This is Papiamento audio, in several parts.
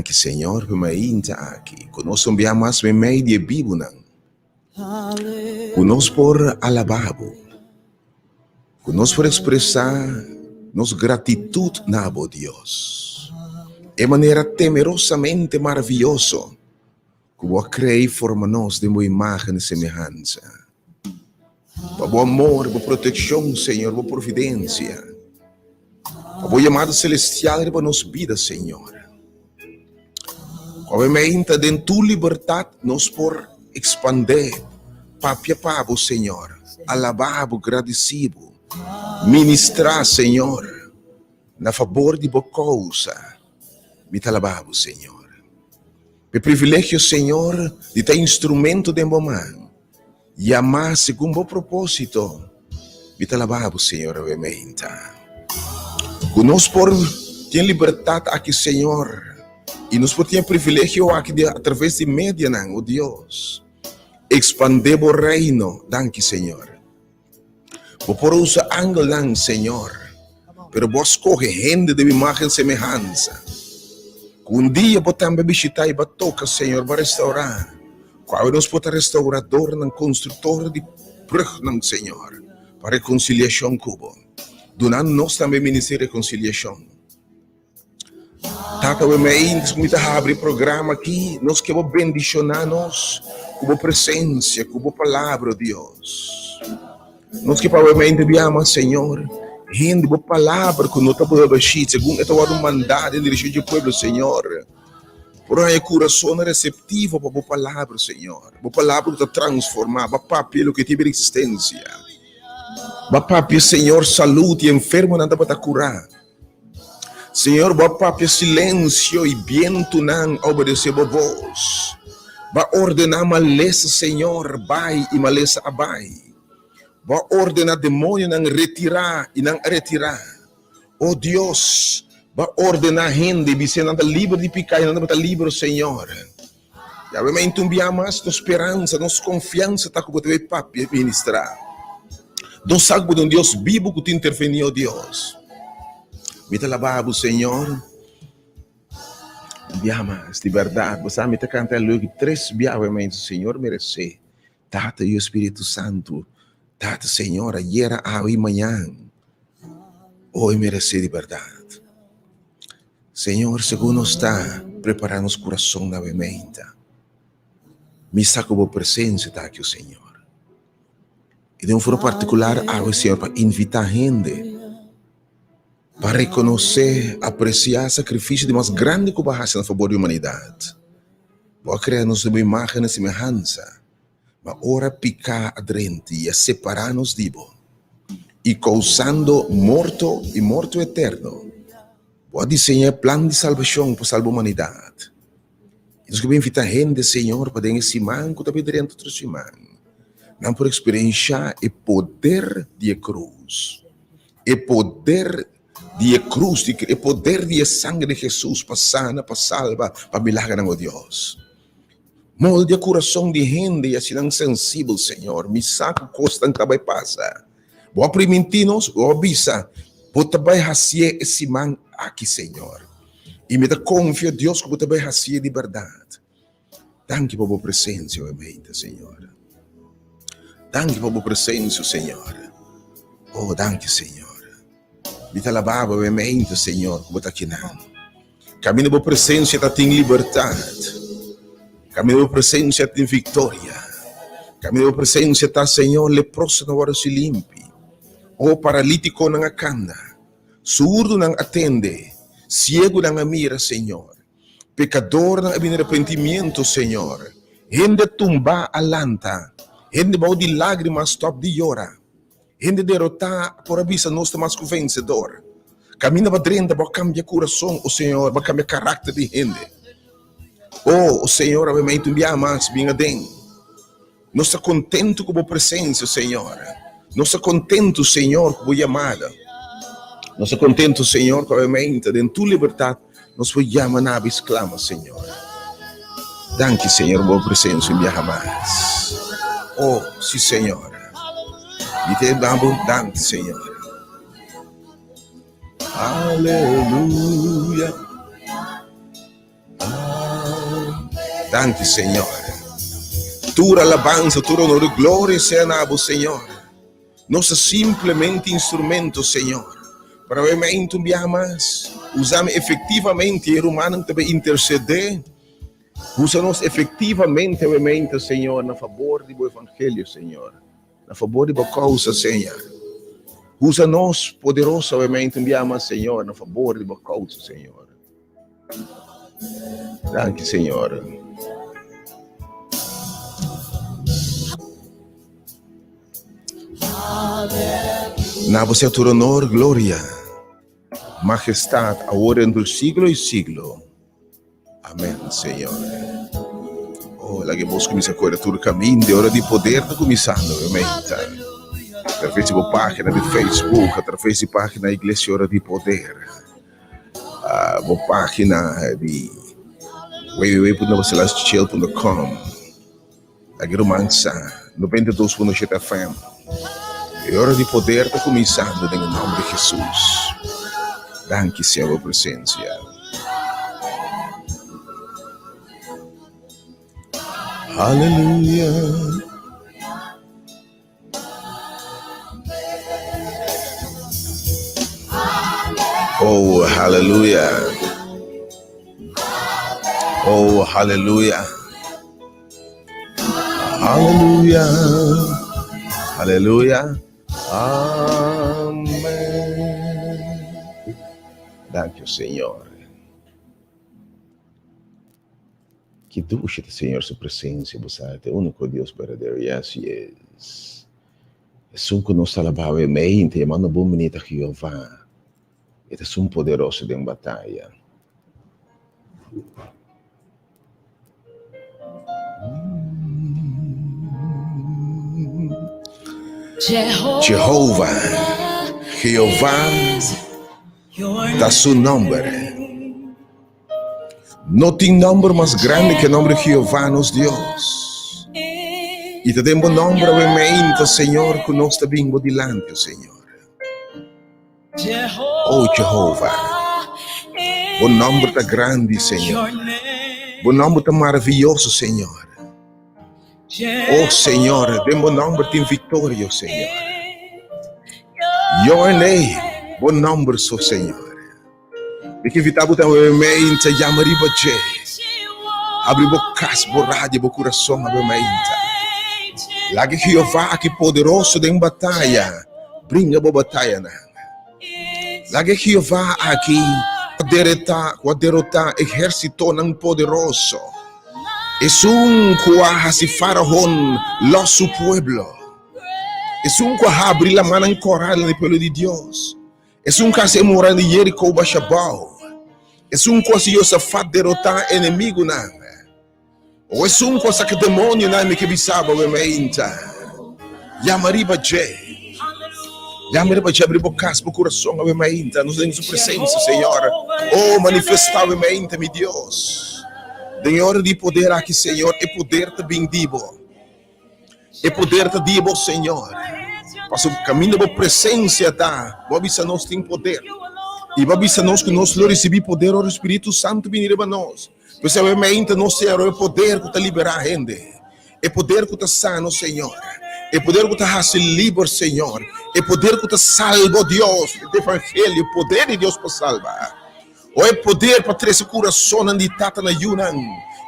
Danki Señor pa e mainta aki ku nos un bia mas meimei di e bibunan ku nos por alabá bo, ku nos por ekspresá nos gratitut na bo Dios. E manera temerosamente maravioso ku bo a krea i forma nos den bo imágen i semehansa. Pa bo amor, bo protekshon, Señor, bo providensia. Pa bo yamada selestial riba nos bida, Señor. Ku awe meinta den tur libertat nos por ekspandé, papia pa bo, Señor, alabá bo, gradisí bo, ministrá, Señor, na fabor di bo kousa. Mi ta alabá bo, Señor. P'e privilegio, Señor, di ta instrumento den bo man. Yamá segun bo propósito. Mi ta alabá bo, Señor, awe meinta. Ku nos por tin libertat aki, Señor, i nos por tin e privilegio aki di atraves di medianan, o Dios, ekspandé bo reino. Danki, Señor. Bo por usa angelnan, Señor, pero bo a skohe hende den bo imágen semehansa. Ku un dia bo tambe bishitá i bo a toka, Señor, bo a restaurá. Ku awe nos por ta restauradornan, konstruktor di brùgnan, Señor, pa rekonsiliashon ku bo. Duna nos tambe ministerio di rekonsiliashon. Tata we mei ku mi ta habri e programa aki, nos ke bo bendishoná nos ku bo presensia, ku bo palabra, Dios. Nos ke pa we mei ta biama, Señor, hende bo palabra ku no ta por bashí segun e ta wòrdu mandá den direkshon dje pueblo, Señor. Por haña kurason reseptivo pa bo palabra, Señor. Bo palabra ku ta transformá, bo papia loke tin bira eksistensia. Bo papia, Señor, salud i enfermonan tabata kurá. Señor, bo a papia silencio i bientunan a obedece bo bos. Bo a ordena malesa, Señor, bai i malesa a bai. Bo a ordena demonionan retira i nan a retira. O Dios, bo a ordena hende i bis'e nan ta liber di pica i nan tabata liber, Señor. Yahweh ma intumbia mas nos speransa, nos konfiansa ta ku bo ta bai papia i ministrá. Nos sa ku bo ta un Dios bibu ku ta intervení, o Dios. Mi ta laba bo, Señor, un bia mas, di bèrdat. Bo sa mi ta kanta e leuki tres bia awe mainta, Señor meresé, Tata i Spiritu Santu, Tata, Señor, ayera, awe i mañan. O e meresé di bèrdat. Señor, segun nos ta prepará nos kurason na bo meinta, mi sa ku bo presensia ta aki, o Señor. I den un forma partikular awe, Señor, pa invitá hende pa rekonosé, apresiá sakrifisio di mas grandi ku bo a hasi na fabor di humanidat. Bo a krea nos den bo imágen i semehansa, ma ora piká a drenta i a separá nos di bo, i kousando morto i morto eterno, Bo a diseña e plan di salbashon pa salba humanidat. I nos ke bo invitá hende, Señor, pa den e siman ku ta bin drenta otro siman, nan por eksperenshá e poder di e krus, e poder di e krus, e poder di e sangre di Hesus pa sana, pa salba, pa milagernan, o Dios. Moldia kurason di hende i hasi nan sensibel, Señor. Mi sa ku kosnan ta bai pasa. Bo a primintí nos, bo a bisa, Bo ta bai hasié e siman aki, Señor. I mi ta konfia, Dios, ku bo ta bai hasié di bèrdat. Danki pa bo presensia awe mainta, Señor. Danki pa bo presensia, Señor. Oh, danki, Señor. Mi ta alabá bo awe mainta, Señor, ku bo ta akinan. Kaminda bo presensia ta tin libertat. Kaminda bo presensia tin viktoria. Kaminda bo presensia ta, Señor, leprosonan a wòrdu hasi limpi. O paralítikonan a kanda. Surdunan a tende. Siegunan a mira, Señor. Pekadornan a bini repentimiento, Señor. Hende tumbá a lanta. Hende bou di lágrima a stòp di yora. Hende derotá por a bisa nos ta mas ku vensedor. Kaminda bo a drenta, bo a kambia kurason, o Señor, bo a kambia karakter di hende. O, o Señor, awe mei un bia mas bin aden. Nos ta kontentu ku bo presensia, Señor. Nos ta kontentu, Señor, ku bo yamada. Nos ta kontentu, Señor, ku awe mei ta den tur libertat nos por yama na bo i sklama, Señor. Danki, Señor, bo presensia un biaha mas. O, si, Señor. Mi ta da bo danki, Señor. Aleluya. Danki, Señor. Tur alabansa, tur honor i gloria sea na Bo, Señor. Nos ta simplemente instrumento, Señor. Pero awe mainta un biaha mas, usami efectivamente e rumannan ta bay intercede. Usa nos efectivamente awe mainta, Señor, na fabor di Bo Evangelio, Señor. Na fabor di Bo causa, Señor. Usa nos poderoso awe mainta un biaha mas, Señor, na fabor di Bo causa, Señor. Danki, Señor. Na bo sea tur honor, gloria, majestad, awor en tur siglo y siglo. Amen, Señor. Oh, laga e bos kuminsá kore tur kaminda, e ora di poder ta kuminsando, menta. Atraves di bo página di Facebook, atraves di página Iglesia Ora di Poder, ah, bo página di www.novacelestial.com. Aki ruman sa 92.7 FM. E ora di poder ta kuminsando den e nòmber di Hesus. Danki Señor bo presensia. Aleluya. Oh, hallelujah. Oh, hallelujah. Hallelujah. Hallelujah. Amen. Dank you, Señor. Ki dushi ta Señor su presencia, bo sa, ta e único Dios berdadero, yes, he is. Esun ku nos ta alabá awe mente, yamando bon bini ta Jehová, e ta esun poderoso den bataya. Jehová, Jehová ta su nomber. No tin nomber mas grandi ke nomber di Jehová nos Dios. I ta den bo nomber awe meinta, Señor, ku nos ta bin bo dilanti, o Señor. O Jehová, bo nomber ta grandi, Señor. Bo nomber ta maraviyoso, Señor. O Señor, den bo nomber tin victoria, o Señor. Your name, bo nomber so, Señor. Mi ke invitá bo tambe meinta yama riba dje. Habri bo kas, bo radio, bo kurason awe meinta. Laga Jehová aki poderoso den bataya bringa bo batayanan. Laga Jehová aki dereta, ku a derotá ehérsitonan poderoso. Esun ku a hasi Faraon lòs su pueblo. Esun ku a habri lamannan koral na e pueblo di Dios. Esun ku hasi e muraya di Jeriko basha bou. Esun ku hasi Josafat derotá enemigunan. O esun ku a saka demonionan mi ke bisa bo awe mainta. Yama riba dje. Yama riba dje, abri bo kas, bo kurason awe mainta. Nos den su presensia, Señor. O manifestá awe mainta, mi Dios. Den e ora di poder aki, Señor, e poder ta bin di bo. E poder ta di bo, Señor. Pasobra kaminda bo presensia ta, bo a bisa nos tin poder. I bo a bisa nos ku nos lo risibí poder ora Spiritu Santu bini riba nos. P'esei awe mainta nos tin aroba e poder ku ta liberá hende, e poder ku ta sano, Señor, e poder ku ta hasi liber, Señor, e poder ku ta salba, o Dios, e evangelio, e poder di Dios pa salba. O e poder pa trese kurasonnan di tata na yunan,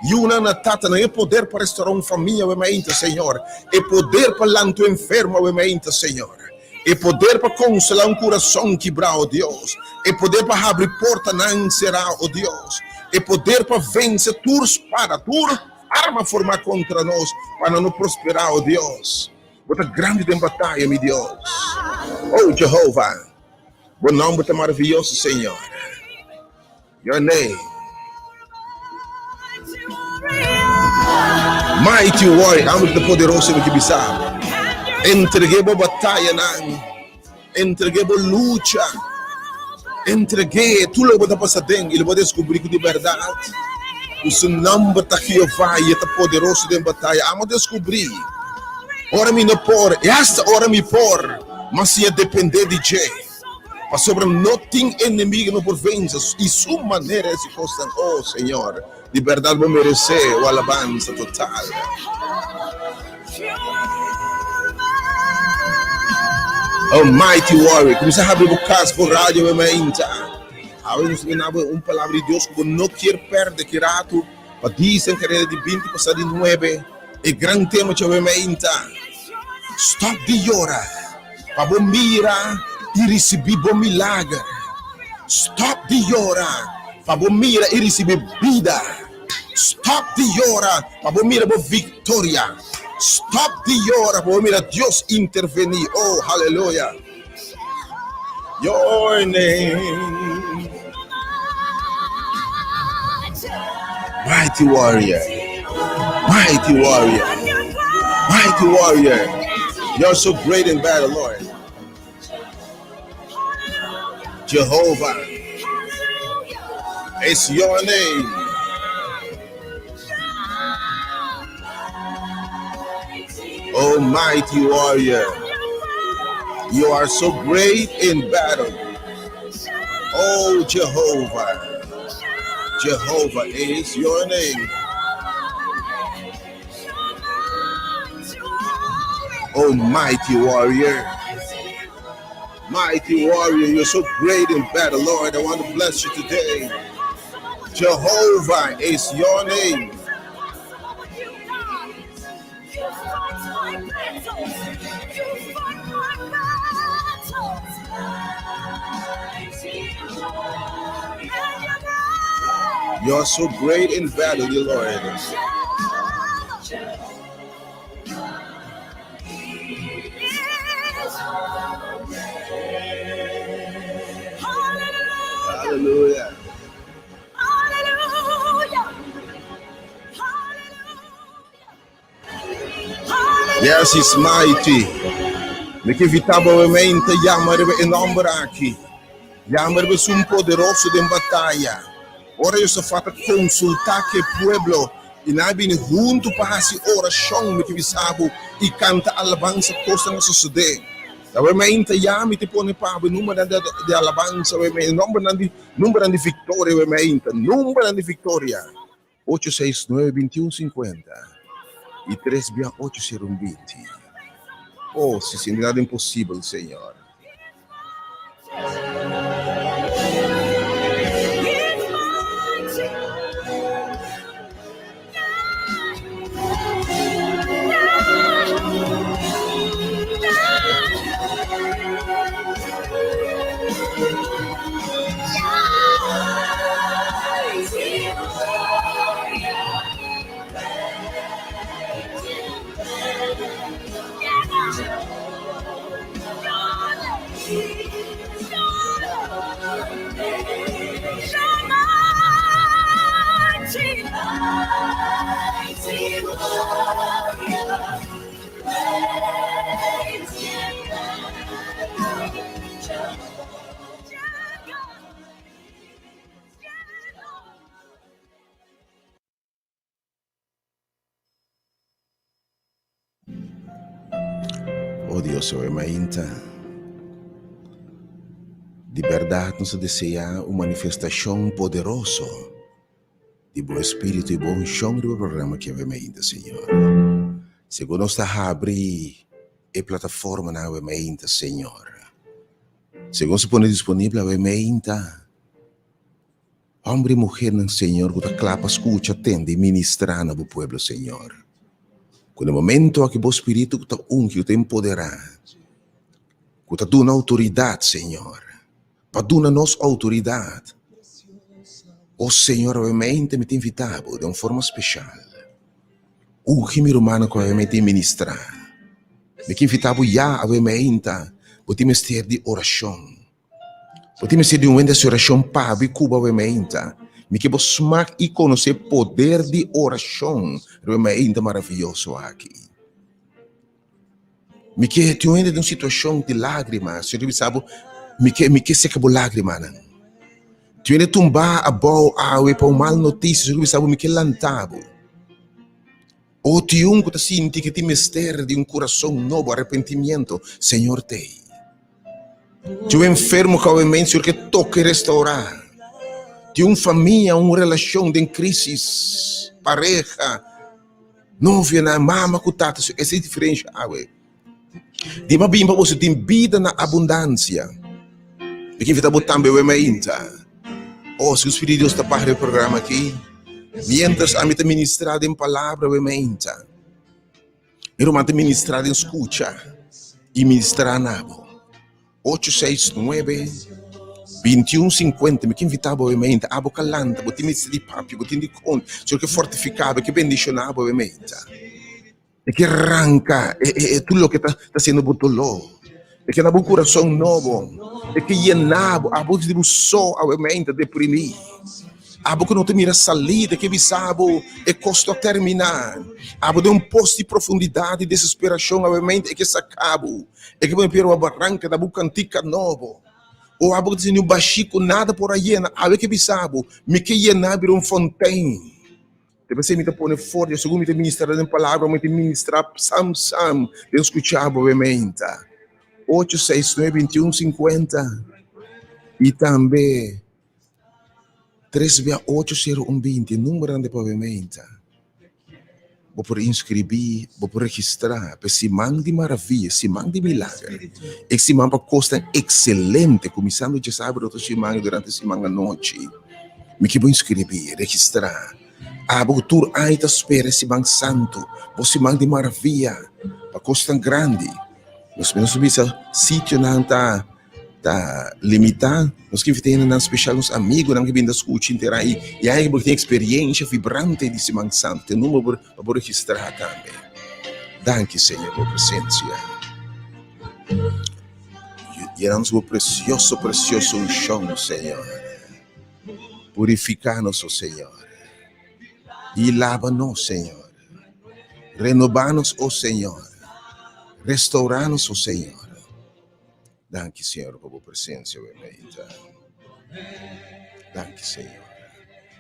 yunan na tatanan, e poder pa restorá un famia awe mainta, Señor, e poder pa lanta un enfermo awe mainta, Señor, e poder pa konsolá un kurason kibrá, o Dios, e poder pa habri portanan será, o Dios, e poder pa vense tur spada, tur arma formá kontra nos, pa nan no prosperá, o Dios. Bo ta grandi den bataya, mi Dios. O Jehovah. Bo nomber ta maraviyoso, Señor. Your name. Mighty warrior, amo ta poderoso mi ke bisa bo. Entregué bo batayanan, entregué bo lucha, entregué tur loke bo ta pasa den i lo bo descubrí ku di bèrdat ku su nomber ta Jehová i e ta poderoso den bataya. Amo descubrí ora mi no por i hasta ora mi por. Ma si e dependé di dje. Pasobra no tin enemigo no por vense i su manera e si kosnan. Oh Señor, di bèrdat bo meresé bo alabansa total. Oh mighty warrior, kuminsá habri bo kas, bo radio, bo mainta. Awe nos ta bini bo un palabra di Dios ku bo no kier pèrdè ki ratu pa disen kareda di binti pasá di nuebe. E gran tema djawe mainta, Stòp di yora pa bo mira i risibí bo milager. Stòp di yora pa bo mira i risibí bida. Stòp di yora pa bo mira bo viktoria. Stòp di yora pa bo mira Dios intervení. Oh, haleluya! Your name. Mighty warrior. Mighty warrior. Mighty warrior. You're so great in battle, Lord. Jehovah is your name. Oh, mighty warrior, you are so great in battle. Oh, Jehovah, Jehovah is your name. Oh, mighty warrior, mighty warrior, you're so great in battle, Lord. I want to bless you today. Jehovah is your name. You're so great in battle, dear Lord. Hallelujah. Yes, he's mighty. Mi ke invitá bo mente yama riba e nomber aki. Yama riba esun poderoso den bataya. Ora Josafat a konsultá ku e pueblo i nan a bini huntu pa hasi orashon, mi ke bisa bo, i kanta alabansa, kosnan a sosodé. Ta bo mente ya mi te pone pa bo e numbernan di alabansa, e nombernan di numbernan di viktoria, bo mente, numbernan di viktoria. Ocho seis nuebe bintiun sinkuenta i tres bia ocho sero un binti. Oh, si sin nada imposibel, Señor. Oh Dios, oe mainta. Di berdad nos ta desea un manifestacion poderoso di bo Espíritu y bo unción riba programa aki awe mainta, Señor. Segun nos ta habri e plataformanan awe mainta, Señor. Segun se pone disponible awe mainta, hombre y muhernan, Señor, ku ta kla pa skucha, tende y ministra na bo pueblo, Señor. Ku na momento aki bo Spiritu ku ta ungi, ku ta empoderá, ku ta duna outoridat, Señor, pa duna nos outoridat. O Señor, awe mente mi ta invitá bo den un forma speshal. Ungi mi rumannan ku awe mente ministrá. Mi ke invitá bo ya awe meinta, bo tin mester di orashon. Bo tin mester di un hende hasi orashon pa bo i ku bo awe meinta. Mi ke bo smak i konosé poder di orashon riba e meinta maravioso aki. Mi ke tin un hende den un situashon di lágrima, Señor ta bisa bo, mi ke mi ke seka bo lágrimanan. Tin un hende tumbá abou awe pa un mal notisia, Señor ta bisa bo, mi ke lanta bo. O tin un ku ta sinti ku tin mester di un kurason nobo, arepentimiento, Señor t'ei. Tin un enfermo ku awe mente Señor ke toka i restaurá. Tin un famia, un relashon den krísis, pareha, novionan, mama ku tata, Señor, esei diferensha awe. Di pa bin pa boso tin bida na abundansia. Mi ke invita bo tambe awe mainta. Oh, si ku Spiritu di Dios ta baha den e programa aki, mientras ami ta ministra den palabra awe mainta. Mi ruman ta ministra den skucha i ministra na bo. Ocho seis nuebe, bintiun sinkuenta. Mi ke invita bo awe mainta. Abo ka lanta, bo tin mester di papia, bo tin di konta. Señor ke fortifiká bo, ke bendishoná bo awe mainta. E ke ranka e tur loke ta hasiendo bo doló. E ke da bo un kurason nobo. E ke yena bo. Abo di bo so awe mainta deprimí. Abo ku no ta mira salida, e ke bisa bo e kos no a terminá. Abo den un pos di profundidat di desesperashon awe mainta, e ke saka bo. E ke pone pier bo baranka, da bo kantika nobo. O abo ku ta sinti un bashí ku nada por a yena, awe ke bisa bo, mi ke yena bira un fontein. Te p'esei mi ta pone for di segun mi ta ministra den palabra, mi ta ministra sam sam den skucha bo bementa. Ocho seis nuebe bintiun sinkuenta i tambe tres bia ocho sero un binti e numbernan di pavimenta. Bo por inskribí, bo por registrá pa e siman di maravia, siman di milager, e siman pa kosnan ekselente, kuminsando djasaber otro siman i durante siman anochi. Mi ke bo inskribí, registrá. Abo ku tur aña ta spera e siman santu, bo siman di maravia, pa kosnan grandi. Nos nos bisa sitionan ta ta limitá. Nos ke invitá hendenan speshal, nos amigunan ke bin ta skucha henter ai i ai ku bo tin eksperiensha vibrante di siman santu. Tin number pa bo registrá tambe. Danki Señor pa bo presensia. Yena nos ku bo presioso, presioso unshon, Señor. Purifiká nos, o Señor, i laba nos, Señor. Renobá nos, o Señor. Restourá nos, o Señor. Danki, Señor, pa bo presensia awe mainta. Danki, Señor.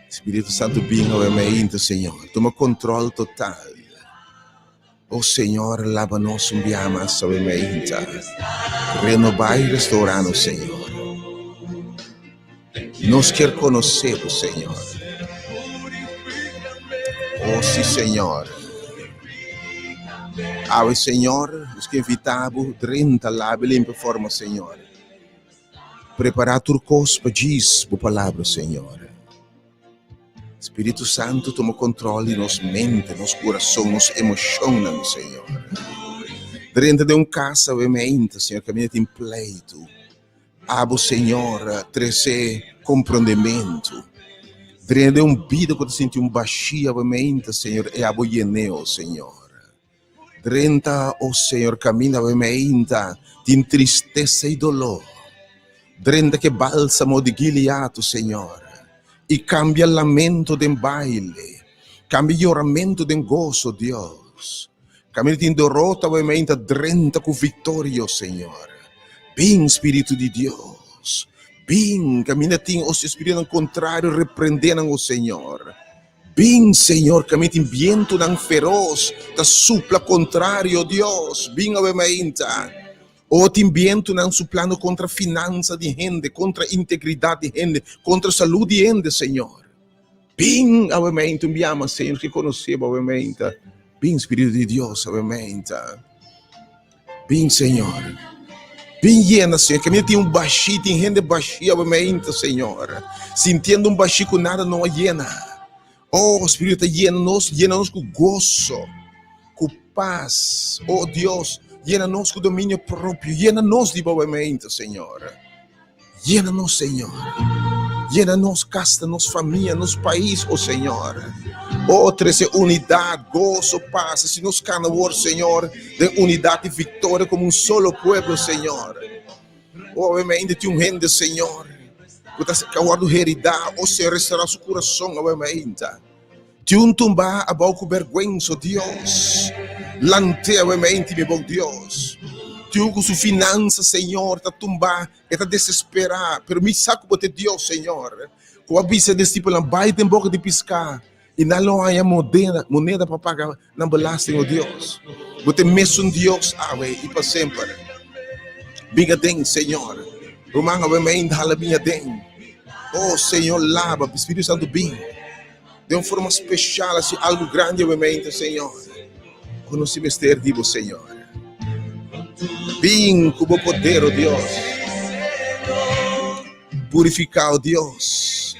Spiritu Santu bin awe mainta, Señor. Tuma kontrol total. O Señor, laba nos un bia mas awe mainta. Renobá i restourá nos, Señor. Nos kier konosé bo, Señor. O si, Señor. Awe, Señor, nos ke invitá bo drenta laba i limpia forma, Señor. Prepará tur kos pa djis bo palabra, Señor. Spiritu Santu tuma control di nos mente, nos curason, nos emocionnan, Señor. Drenta den un casa awe meinta, Señor, caminda tin pleitu. Abo, Señor, trece comprendemento. Drenta den un bida cu ta sinti un bashia awe meinta, Señor, e abo yeneo, Señor. Drenta, o Señor, caminda awe meinta tin tristesa y dolor. Drenta ke bálsamo di Gilead, o Señor, i kambia lamento den baile, kambia yoramentu den goso, Dios. Kaminda tin derota awe meinta, drenta ku viktoria, o Señor. Bin, Spiritu di Dios, bin. Kaminda tin os espiritunan kontrario, reprende nan, o Señor. Bin, Señor, kaminda tin bientunan feros ta supla kontrario, Dios, bin awe meinta. O tin bientunan suplando kontra finansa di hende, kontra integridat di hende, kontra salú di hende, Señor. Bin awe meinta, un biama, Señor, ke konosé bo awe meinta. Bin, Spiritu di Dios, awe meinta. Bin, Señor. Bin yena, Señor. Kaminda tin un bashí, tin hende bashí awe meinta, Señor. Sintiendo un bashí ku nada no a yena. Oh, Spiritu ta yena nos, yena nos ku goso, ku pas. Oh, Dios, yena nos ku dominio propio. Yena nos di bo mainta, Señor. Yena nos, Señor. Yena nos kasta, nos famia, nos pais, oh Señor. Oh, trese unidat, goso, pas. Así nos kana wor, Señor, den unidat i viktoria komo un solo pueblo, Señor. Oh, awe mainta tin un hende, Señor, ku ta ka wòrdu heridá. Oh, Señor, restaurá su kurason awe mainta. Tin un tumbá abou ku bèrgwensa, Dios. Lant'é awe mainta, mi bon Dios. Tin un ku su finansa, Señor, ta tumbá, e ta desesperá. Pero mi sa ku bo ta e Dios, Señor, ku a bisa e disipelnan, Bai den boka di piská. I nan lo haña modena, moneda pa paga nan belasting, o Dios. Bo ta e mesun Dios awe i pa semper. Bin aden, Señor. Ruman awe mainta hala bin aden. Oh Señor laba, Spiritu Santo bin. Den un forma special hasi algo grandi awe mainta Señor. Ku nos tin mester di bo Señor. Bin ku bo poder, oh Dios. Purifica, oh Dios.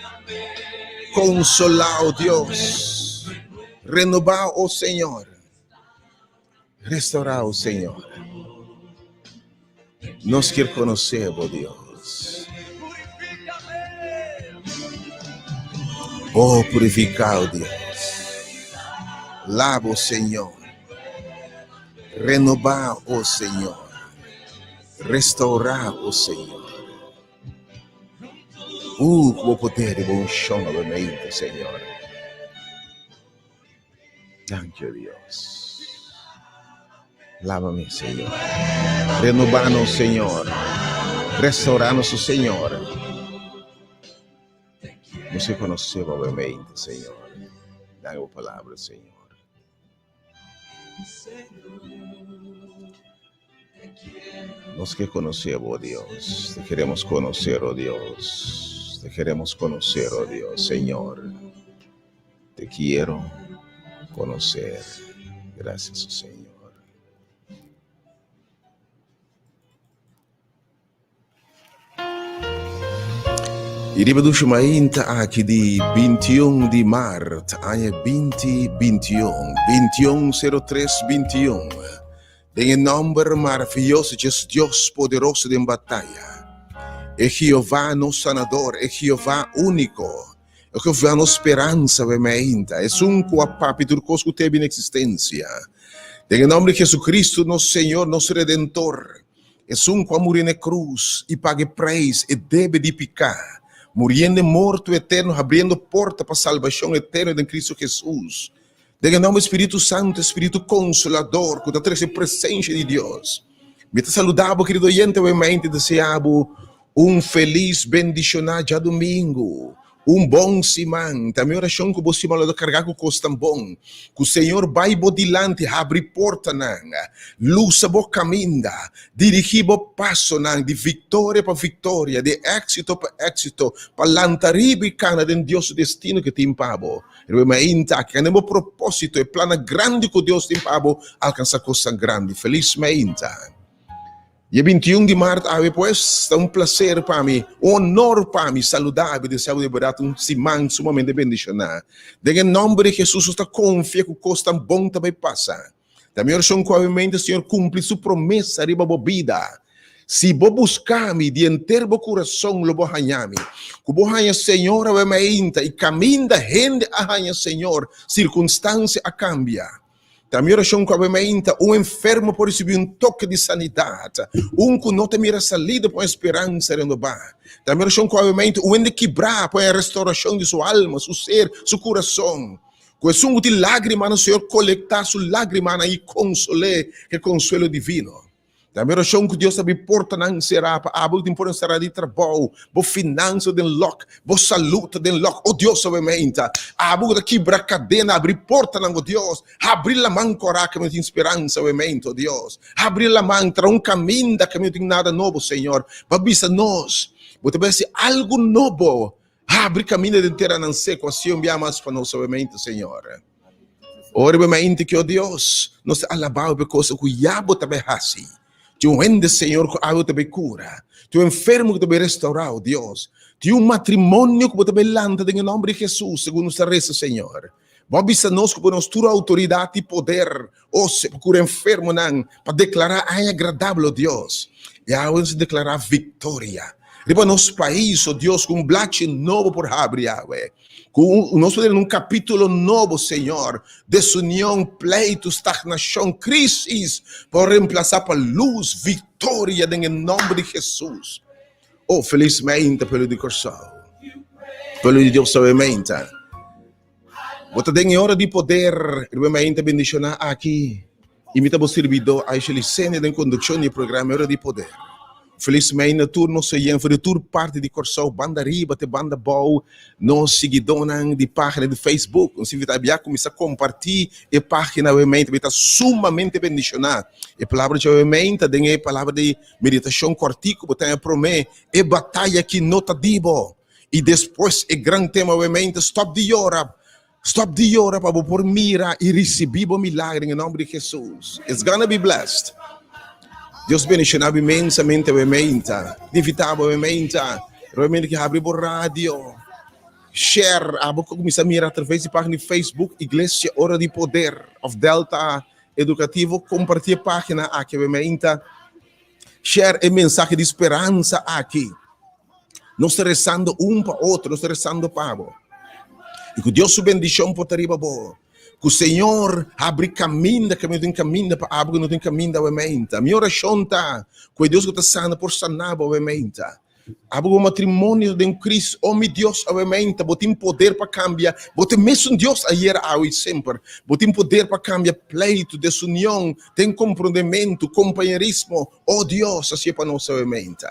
Consola, oh Dios. Renoba, oh Señor. Restaura, oh Señor. Nos kier conoce bo, Dios. Oh, purifica, oh Dios. Lava, oh Señor. Renoba, oh Señor. Restaura, oh Señor. Ku bo poder i bo unshon awe Señor. Danki, oh Dios. Lávame, Señor. Renovanos, Señor. Restauranos, oh Señor. Nos ke conoce bo mente, Señor. Dame bo palabra, Señor. Nos ke conoce bo, Dios. Te queremos conocer, oh Dios. Te queremos conocer, oh Dios, Señor. Te quiero conocer. Gracias, oh Señor. I riba dushi mainta aki di 21 di maart aña 2021, 21 03 21, den e nomber maravilloso djes Dios poderoso den bataya, e Jehová nos sanador, e Jehová único, e Jehová nos speransa we mainta, esun ku a papia tur kos ku te bin existencia. Den e nomber di Jesucristo nos Señor, nos Redentor, Esun ku a muri na e krus i paga e preis, e debe di piká, muriendo e morto eterno, habriendo porta pa salbashon eterno den Kristu Hesus. Den e nòmber di Spiritu Santu, e Spiritu Konsolador ku ta trese presensha di Dios, mi ta saluda bo, kerido oyente, awe mainta i desea bo un felis, bendishoná djadumingu. Un bon siman. Ta mi orashon ku bo siman lo ta kargá ku kos tan bon. Ku Señor bai bo dilanti, habri portanan, lusa bo kaminda, dirigí bo pasonan di viktoria pa viktoria, di éksito pa éksito, pa lanta riba i kana den Dios su destino ku e tin pa bo. Riba e mainta aki, kana den bo propósito, e plannan grandi ku Dios tin pa bo, alkansá kosnan grandi. Felis mainta. Dia 21 di mart awe pues, ta un placer pa mi, un honor pa mi saluda i desea bo di berdad un siman sumamente bendiciona. Den e nomber di Jesus nos ta confia cu cos tan bon ta bay pasa. Ta mi oracion cu awe mente Señor cumpli su promesa riba bo bida. Si bo busca mi di henter bo curason lo bo haña mi. Cu bo haña Señor awe mainta i caminda hende a haña Señor, circunstancia a cambia. Ta mi orashon ku awe mainta un enfermo por risibí un toke di sanidat, un ku no ta mira salida por un speransa renobá. Ta mi orashon ku awe mainta un hende kibrá por e restaurashon di su alma, su ser, su kurason. Ku esun ku tin lágrimanan, Señor kolektá su lágrimanan i konsol'é ku e konsuelo divino. Ta mi orashon ku Dios ta abri portanan será pa abo ku tin porta será di trabou, bo finansa den lòk, bo salú ta den lòk. O Dios awe meinta, abo ku ta kibra kadena, abri portanan, o Dios, habri laman kòrá ku mi no tin speransa awe meinta, o Dios, habri laman, traha un kaminda ku mi no tin nada nobo, Señor, bo a bisa nos, bo ta bai hasi algu nobo, habri kaminda den teranan seku, hasi un bia mas pa nos awe meinta, Señor. Ora bo mente ki, O Dios, nos ta alabá bo pa e kosa ku ya bo ta bai hasi. Tin un hende, Señor, ku awe bo ta bai kura. Tin un enfermo ku ta bai restourá, O Dios. Tin un matrimonio ku bo ta bai lanta den e nòmber di Hesus, segun nos ta resa, Señor. Bo a bisa nos ku bo nos tur outoridat i poder, O Se, pa kura enfermonan, pa deklará aña agradabel, O Dios. I awe nos ta deklará viktoria riba nos pais, O Dios, ku un blachi nobo por habri awe. Ku nos por den un kapítulo nobo, Señor. Desunion, pleitu, stagnashon, krísis por remplasá pa lus, viktoria den e nòmber di Hesus. Oh, felis meinta, pueblo di Kòrsou. Pueblo di Dios awe meinta. Bo ta den e ora di poder, riba e meinta bendishoná aki. I mi ta bo sirbidó, Aisha Licenia, den kondukshon di e programa E Ora di Poder. Felis mei na tur nos oyen for di tur parti di Kòrsou, banda riba te banda bou, nos siguidónan di página di Facebook. Nos invitá bia kuminsá kompartí e página awe mei ta sumamente bendishoná. E palabra dje awe mei ta den e palabra di meditashon kòrtiku bo ta haña promé e bataya ki no ta di bo i despues e gran tema awe mei ta stòp di yora. Stòp di yora pa bo por mira i risibí bo milagre den e nòmber di Hesus. It's gonna be blessed. Dios bendishoná bo inmensamente awe meinta. Di invitá bo awe meinta. Realmente ki habri bo radio. Share abo ku kuminsá mira atraves di página di Facebook Iglesia Ora di Poder òf Delta Edukativo. Kompartí e página aki awe meinta. Share e mensahe di speransa aki. Nos ta rezando un pa otro, nos ta rezando pa bo. I ku Dios su bendishon por ta riba bo. Ku Señor habri kaminda ku no tin kaminda pa abo ku no tin kaminda awe meinta. Mi orashon ta ku e Dios ku ta sana por sana bo awe meinta. Abo ku bo matrimonio ta den kris, o mi Dios awe meinta, bo tin poder pa kambia. Bo ta e mesun Dios ayer, awe i semper. Bo tin poder pa kambia pleitu, desunion, den komprondementu, kompañerismo. O Dios, hasié pa nos awe meinta.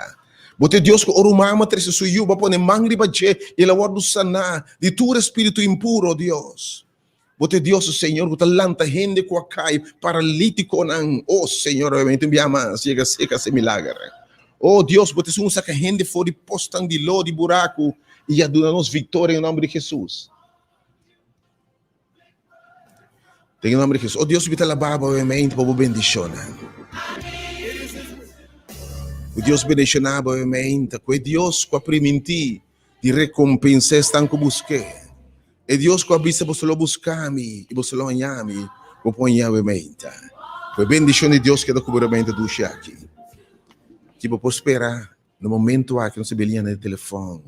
Bo ta e Dios ku ora un mama trese su yu, bo a pone man riba dje i el a wòrdu saná di tur espíritu impuro, o Dios. Bo ta e Dios, o Señor, ku ta lanta hende ku a kai, paralítikonan, o Señor, obviamente un bia mas yega seka hasi milager. O Dios, bo ta esun ku saka hende for di postan di lo, di buraku, i a duna nos viktoria den nòmber di Hesus. Den e nomber di Hesus. O Dios, mi ta alabá bo obviamente pa bo bendishonnan. Ku Dios bendishoná bo obviamente. Ku e Dios ku a primintí di rekompensá esnan ku busk'é. E Dios ku a bisa boso lo buska mi i boso lo haña mi, bo por haña obviamente. Ku e bendishon di Dios keda ku bo obviamente dushi aki. Ki bo por spera na momento aki nos ta beliña na e telefòn.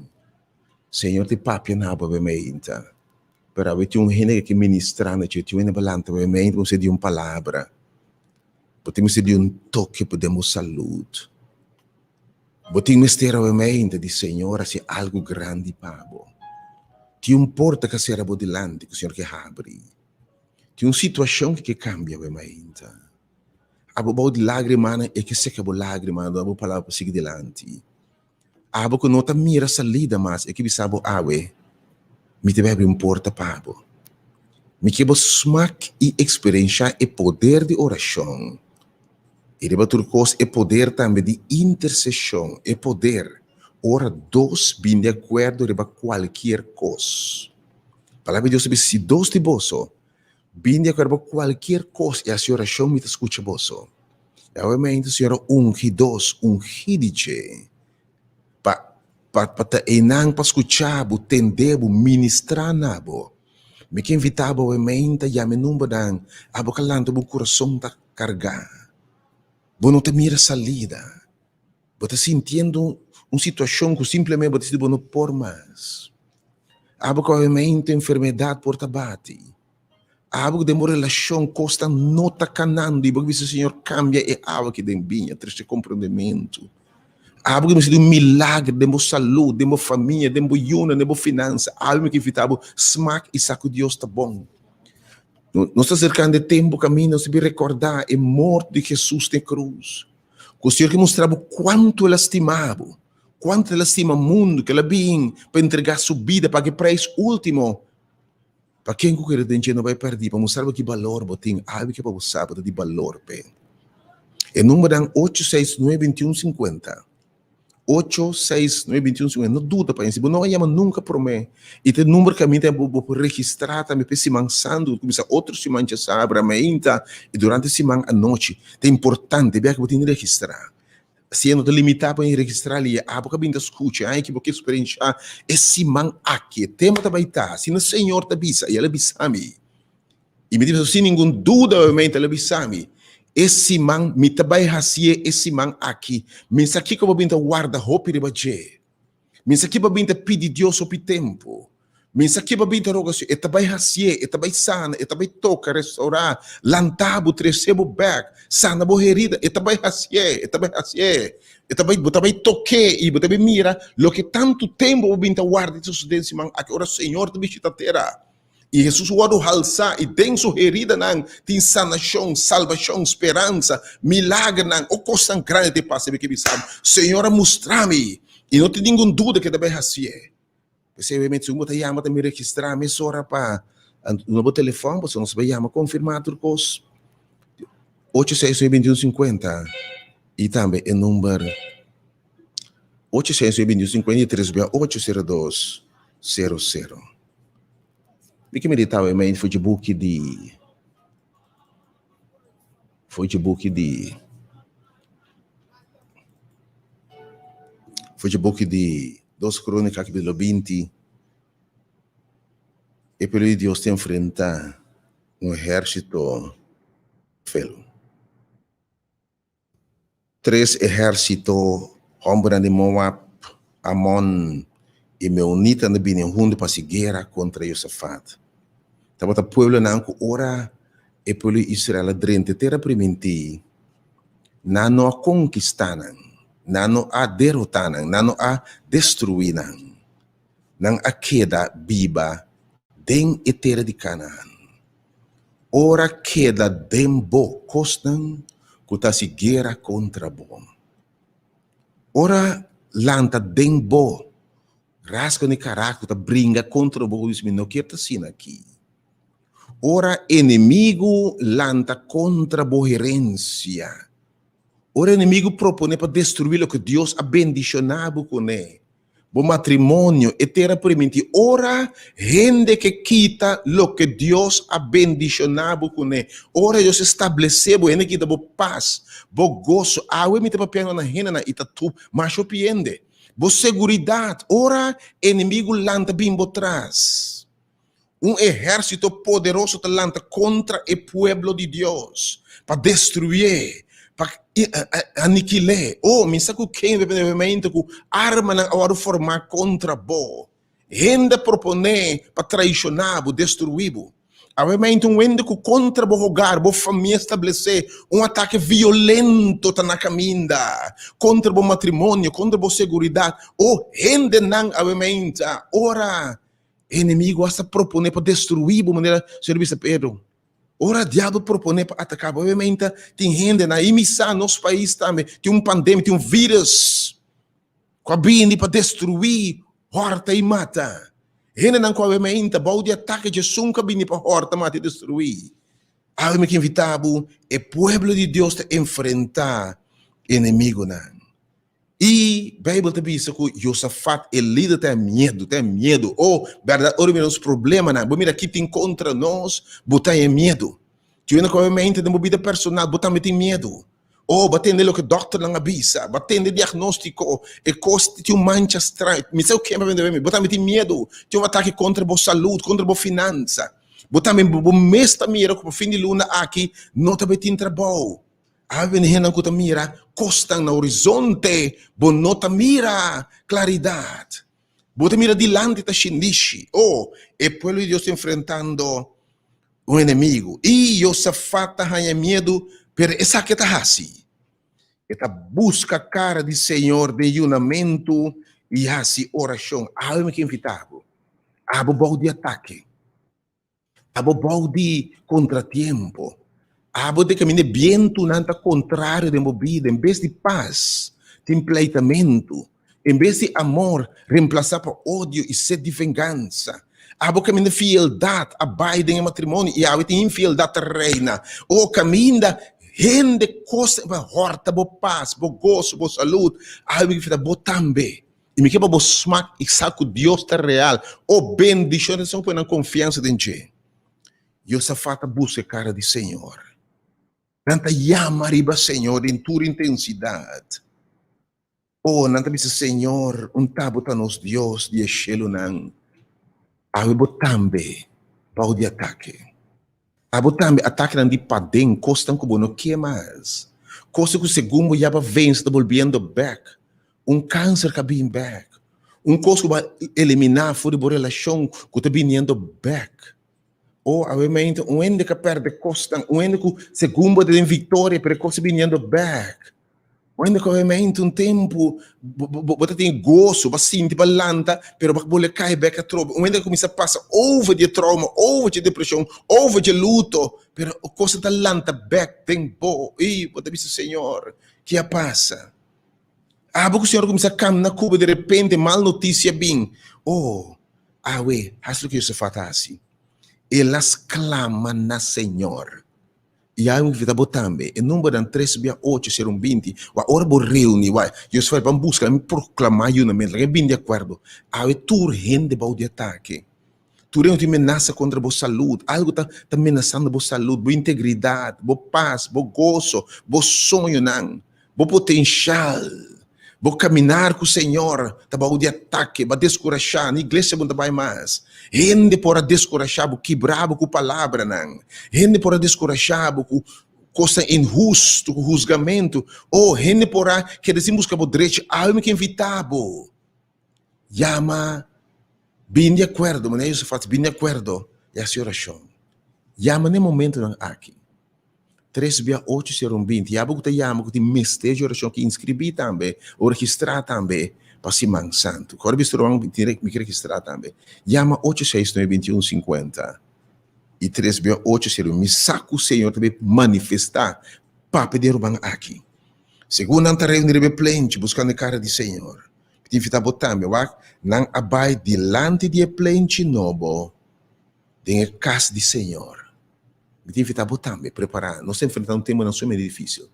Señor ta papia na bo obviamente. Pero awe tin un hende ke ministra na dje, tin un hende pa lanta bo mente, bo mester di un palabra, bo tin mester di un toke pa den bo salud, bo tin mester awe mente di Señor hasi algu grandi pa bo. Tin un porta ke a sera bo dilanti ku Señor ke habri, tin un situashon ku ke kambia awe mente. Abo bou di lagrimanan e ke seka bo lagrimanan, duna bo palabra pa sigui dilanti. Abo ku no ta mira salida mas, e ke bisa bo awe, Mi ta bai abri un porta pa bo. Mi ke bo smak i eksperenshá e poder di orashon, i riba tur kos e poder tambe di interseshon, e poder ora dos bin di akuerdo riba kualkier kos. Palabra di Dios ta bisa, Si dos di boso bin di akuerdo riba kualkier kos i hasi orashon, mi ta skucha boso. Yahweh meinta Señor a ungi dos ungí di dje pa pa pa ta einan pa skucha bo, tende bo, ministrá na bo. Mi ke invitá bo awe meinta yama e numbernan, abo ka lanta bo kurason ta kargá. Bo no ta mira salida. Bo ta sintiendo un situashon ku simplemente bo ta sinti bo no por mas. Abo ku awe meinta enfermedat por ta bati. Abo ku den bo relashon kosnan no ta kanando i bo bisa Señor kambia e awa aki den biña, trese komprendementu. Abo ku mester di un milagre den bo salú, den bo famia, den bo yunan, den bo finansa, abo mi ke invitá bo smak i sa ku Dios ta bon. Nos ta aserkando e tempu kaminda nos ta bin rekordá e morto di Hesus na e krus. Ku Señor ke mustra bo kuantu El a stima bo, kuantu El a stima mundu, ku El a bin pa entregá su bida, paga e preis último. Pa ken ku kere den dje no bai pèrdí, pa mustra bo ki balor bo tin, algu ke pa bo sa bo ta di balor p'e. E numbernan ocho seis nuebe bintiun sinkuenta, ocho seis nuebe bintiun sinkuenta, no duda pa si bo no a yama nunka promé, i ta e number ku ami ta bo bo por registrá tambe p'e siman santu ku ta kuminsá otro siman djasabra mainta i durante siman anochi. Ta importante bia ku bo tin di registrá. Si e no ta limitá pa e registrá li, abo ka bin ta skucha, ai ki bo ke eksperenshá e siman aki. E tema ta bai ta, Asina Señor ta bisa, i el a bisa mi. I mi ta bisa sin ningun duda, obviamente, el a bisa mi, e siman, mi ta bai hasié e siman aki. Mi sa kiko bo bin ta warda hopi riba dje. Mi sa ki bo bin ta pidi Dios hopi tempu. Mi sa ki bo bin ta roga Señor. E ta bai hasié, e ta bai sana, e ta bai toka, restourá, lanta bo, trese bo bèk, sana bo herida. E ta bai hasié, e ta bai hasié. E ta bai, bo ta bai tok'é i bo ta bai mira loke tantu tempu bo bin ta warda i ta sosodé den siman aki ora Señor ta bishita tera. I Hesus wòrdu halsá, i den su heridanan tin sanashon, salbashon, speransa, milagernan, o kosnan grandi ta pasa. Mi ke bisa bo, Señor a mustra mi, i no tin ningun duda ku e ta bai hasié. P'esei mi si bo ta yama ta mi registrá mesora pa duna bo telefòn, pasobra nos bai yama konfirmá tur kos. Ocho seis nuebe bintiun sinkuenta i tambe e number ocho seis nuebe bintiun sinkuenta i tres bia ocho sero dos sero sero. Mi ke meditá e main for dje buki di for dje buki di for dje buki di Dos Kronika kapitulo 20. E pueblo di Dios ta enfrentá un ehérsito fel. Tres ehérsito, hòmbernan di Moab, Amon i Meonitanan a bini huntu pa hasi guera kontra Josafat. Tabata pueblonan ku ora e pueblo di Israel a drenta e Tera Primintí, nan no a konkistá nan, nan no a derotá nan, nan no a destruí nan. Nan a keda biba den e tera di Kanaan. Ora keda den bo kosnan ku ta hasi guera kontra bo. Ora lanta den bo rasgo di karakter ku ta bringa kontra bo ku bisa mi no kier ta asina aki. Ora enemigu lanta kontra bo herensia. Ora enemigu propone pa destruí loke Dios a bendishoná bo kuné. Bo matrimonio, e tera primintí. Ora hende ke kita loke Dios a bendishoná bo kuné, ora Dios establesé bo, hende kita bo pas, bo goso. Awe mi ta papiando na hendenan i ta tu masha hopi hende. Bo seguridat, ora enemigu lanta bin bo tras. Un ehérsito poderoso ta lanta kontra e pueblo di Dios pa destruyé, pa anikil'é. O, mi sa ku ken repentemente ku armanan a wòrdu formá kontra bo. Hende a proponé pa traishoná bo, destruí bo. Awemente un hende ku kontra bo hogar, bo famia establesé un atake violento ta na kaminda kontra bo matrimonio, kontra bo seguridat. O, hendenan awemente ora E enemigo hasta propone pa destruí bo manera Señor bisa Pedro. Ora diablo propone pa ataká bo, obviamente tin hende na imisá nos pais tambe, tin un pandemia, tin un virus ku a bini pa destruí, hòrta i mata. Hendenan ku obviamente bou di atake dje esun ku a bini pa hòrta, mata i destruí. Awe mi ke invitá bo, e pueblo di Dios ta enfrentá enemigunan. I Beibel ta bisa ku Josafat e lider ta miedu, ta miedu. Oh, bèrdat, ora mira nos problemanan, bo mira ki tin kontra nos, bo ta e miedu. Tin hende ku obviamente den bo bida personal bo tambe tin miedu. Oh, bo a tende loke dòkternan a bisa, bo a tende diagnóstiko, e kos tin un mancha straño, mi sa ku ken pa bende, bo tambe tin miedu. Tin un atake kontra bo salud, kontra bo finansa. Bo tambe bo mes ta mira ku pa fin di luna aki no ta bai tin trabou. Awe bini hendenan ku ta mira kosnan na horizonte, bo no ta mira klaridat. Bo ta mira dilanti ta shindishi. Oh, e pueblo di Dios ta enfrentando un enemigu. I Josafat ta haña miedu, pero esaki e ta hasi. E ta buska kara di Señor den yunamentu i hasi orashon. Awe mi ke invitá bo, abo bou di atake. Abo bou di kontratiempo. Abo den kaminda e bientunan ta kontrario den bo bida. En bes di pas, tin pleitamentu. En bes di amor, remplasá pa odio i set di vengansa. Abo kaminda fieldat a bai den e matrimonio i awe tin infieldat ta reina. O kaminda hende kos pa hòrta bo pas, bo goso, bo salud, awe mi ke fita bo tambe. I mi ke pa bo smak i sa ku Dios ta real. O bendishon esun ku pone nan konfiansa den dje. Josafat a buska e kara di Señor. Nan ta yama riba Señor den tur intensidat. O, nan ta bisa, Señor, un ta bo ta nos Dios di e shelunan. Awe bo tambe bou di atake. Abo tambe atakenan di paden, kosnan ku bo no ke mas, kosnan ku segun bo ya ba vense ta bolbiendo bek, un kanser ka bin bek, un kos ku bo a eliminá for di bo relashon ku ta biniendo bek. O awe mente un hende ka pèrdè kosnan, un hende ku segun bo ta den viktoria pero e kos ta biniendo bek. Wende ku obviamente un tempu bo ta tin goso, bo sinti, bo lanta, pero bo bole kai bek atrobe. Un hende kuminsá pasa over di e trauma, over di e depreshon, over di e luto, pero e kos ta lanta bek den bo i bo ta bisa, Señor, ki a pasa? Abo ku Señor a kuminsá kamna ku bo, derepente mal notisia bin. Oh, awe, hasi loke Josafat a hasi. El a sklama na Señor. I a invita bo tambe. E numbernan tres bia ocho ser un 20. Wak ora bo reuni, wak Josafat ban buska, mi proklama yunamentu, laga mi bini di akuerdo. Awe tur hende bou di atake. Tur hende tin menasa kontra bo salud. Algu ta ta menasando bo salud, bo integridat, bo pas, bo goso, bo soñonan, bo potenshal. Bo kaminar ku Señor ta bou di atake, bo a deskurashá, ni iglesia bo no ta bai mas. Hende por a deskurashá bo, kibrá bo ku palabranan. Hende por a deskurashá bo ku kosnan inhustu, ku husgamentu. Oh, hende por a keda sin buska bo drechi. Awe mi ke invitá bo, yama, bin di akuerdo, manera Josafat, bin di akuerdo i hasi orashon. Yama na e momentunan aki. Tres bia ocho sero un 20. Ya bo ku ta yama ku tin mester di orashon ki inskribí tambe o registrá tambe pa Siman Santu. Kòrda bisto ruman mi tin mi ke registrá tambe. Yama 869 21 50 i tres bia ocho sero un. Mi sa ku Señor ta bai manifestá papia di e ruman aki. Segun nan ta reuní riba e plenchi buskando e kara di Señor. Mi ta invitá bo tambe. Wak, nan a bai dilanti di e plenchi nobo den e kas di Señor. Mi ta invitá bo tambe, prepará. Nos ta enfrentá un temponan sumamente difísil.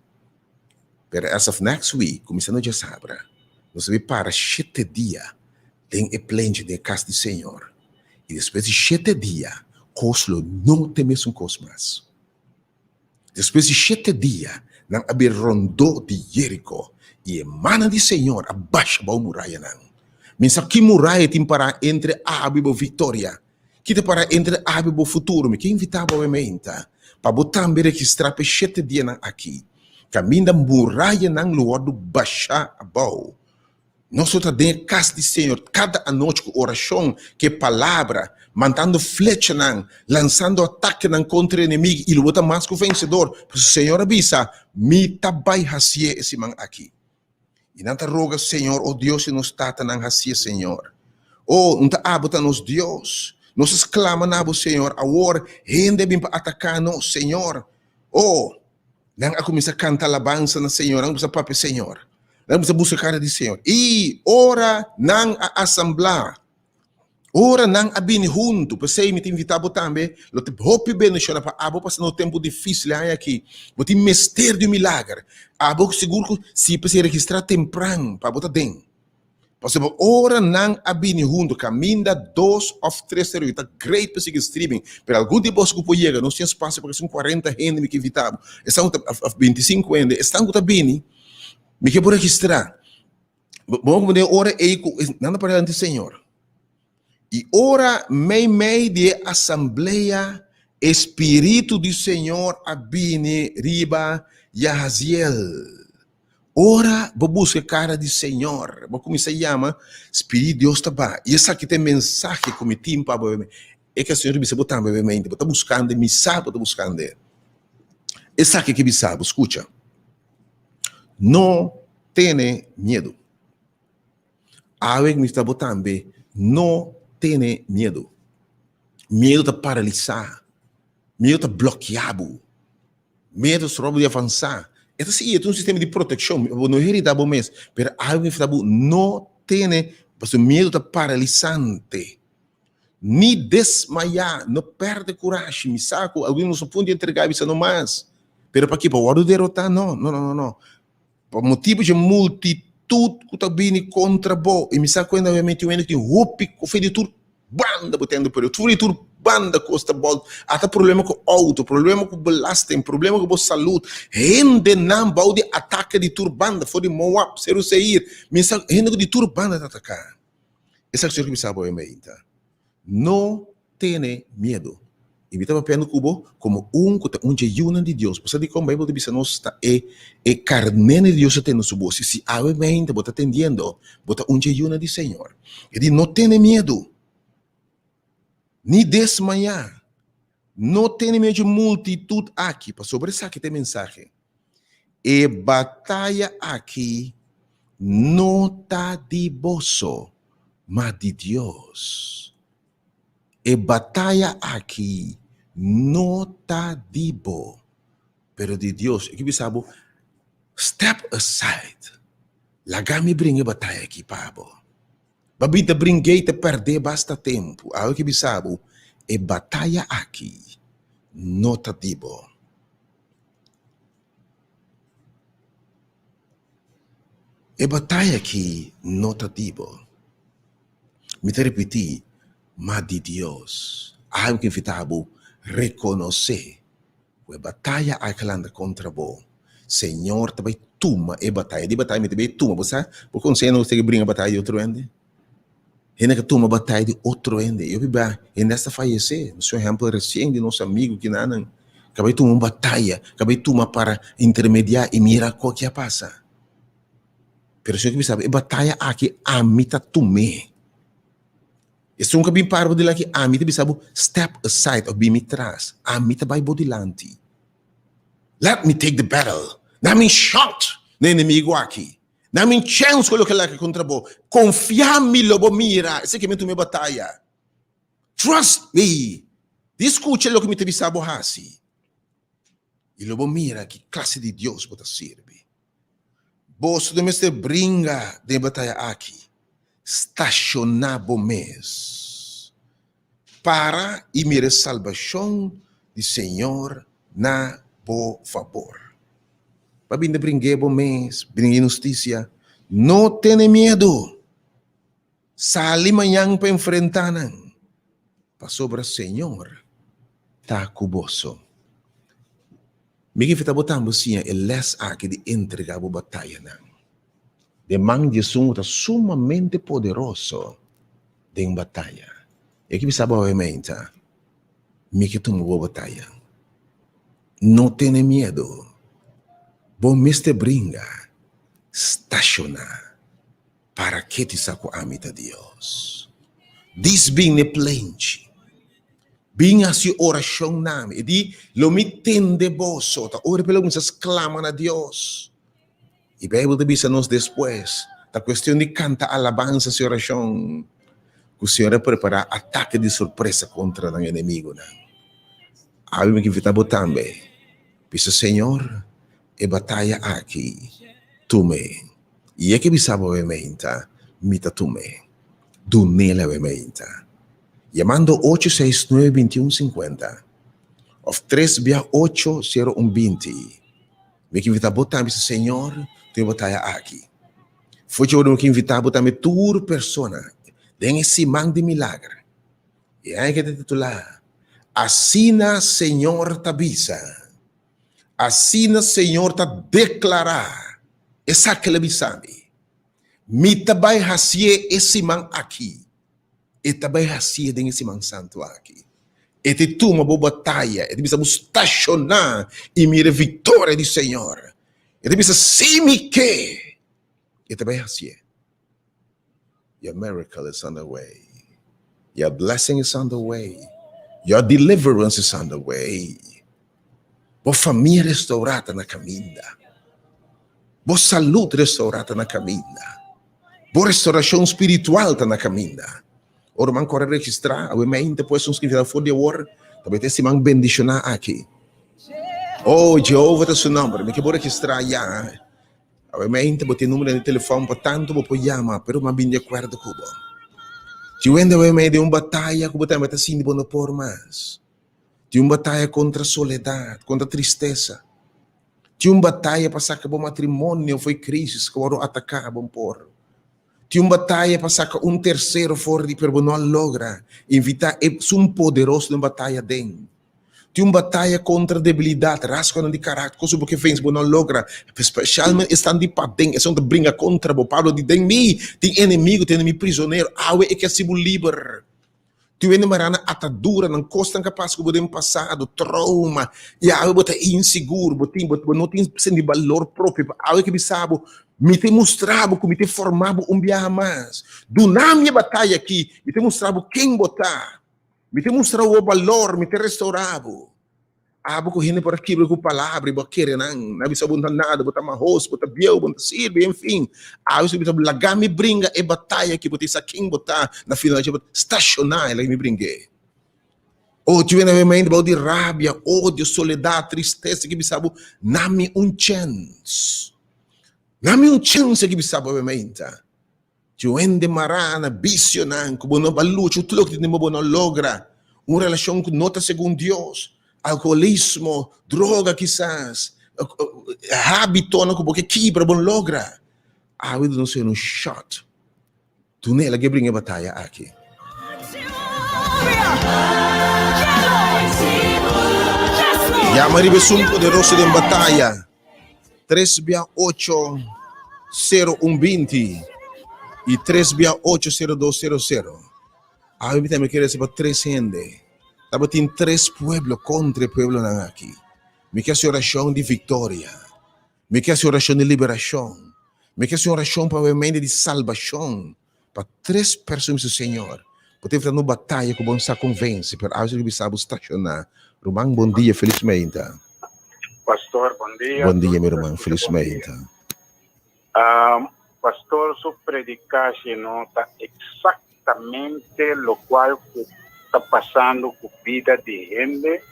Pero as of next week, kuminsando djasabra, nos ta bin para shete dia den e plenchi, den e kas di Señor. I despues di shete dia, kos lo no ta e mesun kos mas. Despues di shete dia, nan a bin rondó di Jeriko, i e mannan di Señor a basha bou murayanan. Mi sa ki muraya tin pará entre abo i bo viktoria. Ki ta para entre abo i bo futuro? Mi ke invitá bo awementa pa bo tambe registrá p'e shete dianan aki, kaminda murayanan lo wòrdu bashá abou. Nos lo ta den e kas di Señor kada anochi ku orashon, ku e palabra, mantando flechanan, lansando atakenan kontra e enemigu, i lo bo ta mas ku vensedor, pasobra Señor a bisa, Mi ta bai hasié e siman aki. I nan ta roga Señor, O Dios di nos tatanan, hasié, Señor. O, un ta abo ta nos Dios. Nos a sklama na bo, Señor. Awor hende a bin pa ataká nos, Señor. O, nan a kuminsá kanta alabansa na Señor, nan a kuminsá papia Señor. Nan a kuminsá buska kara di Señor. I ora nan a asamblá, Ora nan a bini huntu, p'esei mi ta invitá bo tambe, lo ta hopi bendishon pa abo pasa na un tempu difísil e aña aki. Bo tin mester di un milager. Abo sigur ku si p'esei registrá tempran pa bo ta den. Pasobra ora nan a bini huntu, kaminda dos òf tres ta reuni, ta great pa sigui streaming, pero algun di boso ku por yega, nos tin espasio pa kasi un kuarenta hende mi ke invitá bo, esnan ku ta, òf 25 hende, esnan ku ta bini, mi ke bo registrá. Bo a den ora ei ku nan ta para dilanti Señor. I ora meimei di e asamblea, e spiritu di Señor a bini riba Yahaziel. Ora bo buska e kara di Señor, bo kuminsá yama, Spiritu di Dios ta ba. I esaki ta e mensahe ku mi tin pa bo. E ke Señor ta bisa bo tambe obviamente. Bo ta buskando, mi sa bo ta buskando e. Esaki ke bisa bo, skucha. No tene miedu. Awe mi ta bo tambe, no tene miedu. Miedu ta paralisá. Miedu ta blokiá bo. Miedu ta stroba bo di avansá. E ta sigui, e ta un sistema di protekshon. Bo no heridá bo mes, pero awe mi ta bo no tene, pasobra miedu ta paralisante. Ni desmayá, no pèrdè kurashi. Mi sa ku algun di nos a punto di entregá i bisa no mas. Pero pakiko? Pa wòrdu derotá? No, no, no, no, no. Pa motibu dje multitut ku ta bini kontra bo. I mi sa ku enda obviamente un hende ku tin hopi ku fe di tur banda bo tende por di tur banda kos ta bòlt. Ata problema ku outo, problema ku belasting, problema ku bo salud. Hendenan bou di atake di tur banda, for di Moab, Seru Seir. Mi sa hende ku di tur banda ta ataká. Esaki Señor ke bisa bo mainta, No tene miedu. I mi ta papiando ku bo komo un ku ta un dje yunan di Dios. Bo sa dikon Beibel ta bisa nos ta e e karnénan di Dios ta tende su bos. I si awe mainta bo ta tendiendo, bo ta un dje yunan di Señor. E di, No tene miedu, ni desmayá. No tene miedu dje multitut aki, pasobra esaki ta e mensahe. E bataya aki no ta di boso, ma di Dios. E bataya aki no ta di bo, pero di Dios. E ke bisa bo, step aside, laga mi bringa e bataya aki pa bo. Bo a bin ta bring'é i ta pèrd'é basta tempu. Awe ke bisa bo, e bataya aki no ta di bo. E bataya aki no ta di bo. Mi ta ripití, ma di Dios. Awe ku invitá bo rekonosé ku e bataya aki lanta kontra bo. Señor ta bai tuma e bataya. Di bataya mi ta bai tuma. Bo sa, bo konse hende ku ta bringa bataya di otro hende? Hende ka tuma bataya di otro hende. Yo biba hende hasta fayesé. Nos tin un ehèmpel resien di nos amigu kinanan ka bai tuma un bataya, ka bai tuma para intermediá i mira koke a pasa. Pero Señor ke bisa e bataya aki ami ta tum'é. Esun ka bin para bo dilanti ami ta bisa bo step aside òf bin mi tras. Ami ta bai bo dilanti. Let me take the battle. Na mi shot na enemigu aki. Na mi chèns ku loke laki kontra bo. Konfia mi lo bo mira. Esei ke mi tuma e bataya. Trust me. Di skucha loke mi ta bisa bo hasi. I lo bo mira ki klase di Dios bo ta sirbi. Boso no mester bringa den e bataya aki. Stashoná bo mes. Para i mira e salbashon di Señor na bo fabor. Pa bin ta bring'é bo mes, bringa inhustisia. No tene miedu. Sali mañan pa enfrentá nan, pasobra Señor ta ku boso. Mi ke invitá bo tambe siña e lès aki di entregá bo batayanan den man di esun ku ta sumamente poderoso den bataya. E ke bisa bo awe meinta, Mi ke tuma bo bataya. No tene miedu. Bo mester bringa, stashoná. Para ke ti sa ku ami ta Dios? Dis bin n'e plenchi. Bin hasi orashon na mi. E di, Lo mi tende boso. Ta ora p'e lo kuminsá sklama na Dios. E Beibel ta bisa nos despues, ta kuestion di kanta alabansa si orashon ku Señor a prepará atake di sorpresa kontra nan enemigunan. Awe mi ke invitá bo tambe, bisa Señor, e bataya aki tum'é. I e ke bisa bo awe meinta, mi ta tum'é. Dun'el awe meinta. Yamando ocho seis nuebe binti un sinkuenta òf tres bia ocho sero un binti. Mi ke invitá bo tambe, bisa Señor, den e bataya aki. Fo'i dje ora mi ke invitá bo tambe tur persona den e siman di milager. E aña ke ta titulá, Asina Señor ta bisa. Asina Señor ta deklará. Esaki el a bisa mi. Mi ta bai hasié e siman aki. E ta bai hasié den e siman santu aki. E ta tuma bo bataya, e ta bisa bo stashoná i mira e viktoria di Señor. E ta bisa, Si mi ke! E ta bai hasié. Your miracle is on the way. Your blessing is on the way. Your deliverance is on the way. Bo famia restaurá ta na kaminda. Bo salud restaurá ta na kaminda. Bo restaurashon spiritual ta na kaminda. Ora man kore registrá, awe mente pues un skribí for di awor, ta bai ta e siman bendishoná aki. Oh, Jehovah ta su nomber. Mi ke bo registrá ya. Awe mente bo tin numero di telefòn, pa tantu bo por yama, pero mi a bin di akuerdo ku bo. Tin wende awe mei den un bataya ku bo tambe ta sinti bo no por mas. Tin un bataya kontra soledat, kontra tristesa. Tin un bataya pa saka bo matrimonio for e krisis ku wòrdu ataká bo por. Tin un bataya pa saka un tersero for di pero bo no a logra. Invitá esun poderoso den bataya den. Tin un bataya kontra debilidat, rasgonan di karakter, kos ku bo ke vense bo no a logra. Spesialmente esnan di paden, esun ta bringa kontra bo. Pablo di, Den mi tin enemigu, tene mi prisonero. Awe e ke hasi bo liber. Tin hende mará na ataduranan, kosnan ka pasa ku bo den pasado, trouma, i awe bo ta insigur, bo tin, bo no tin senti balor propio. Pa awe ke bisa bo, mi ta mustra bo ku mi ta forma bo un biaha mas. Duna mi e bataya aki, mi ta mustra bo ken bo ta. Mi ta mustra bo balor, mi ta restaura bo. Abo ku hende por a kibra ku palabra i bo a kere nan. Nan a bisa bo no ta nada, bo ta mahos, bo ta bieu, bo no ta sirbi, enfin. Awe si bo bisa laga mi bringa e bataya aki, bo ta sa ken bo ta, na final bo ta stashoná i laga mi bring'é. Oh, ti wena mente bou di rabia, odio, soledat, tristesa ki bisa bo, na mi un chèns. Na mi un chèns ki bisa bo mente. Ti wende mará na bisionan ku bo no ba lucha, tur loke tin bo no logra. Un relashon ku no ta segun Dios, alkoholismo, droga kisas, hábitonan ku bo ke kibra bo no logra. Awe duna Señor un shot. Tune el a ke bringa e bataya aki. Yama riba esun poderoso den bataya, tres bia ocho sero un binti i tres bia ocho sero dos sero sero. Awe mi tambe kere pa tres hende. Tabatin tres pueblo kontra e pueblonan aki. Mi ke hasi orashon di viktoria. Mi ke hasi orashon di liberashon. Mi ke hasi un orashon pa obviamente di salbashon pa tres persona. Mi bisa, Señor, bo ta enfrentando un bataya ku bo no sa kon vense, pero awe mi bisa bo stashoná. Ruman, bon dia, felis meinta. Pastor, bon dia. Bon dia, mi ruman, felis meinta. Pastor su predikashi no ta eksaktamente lokual ku ta pasando ku bida di hende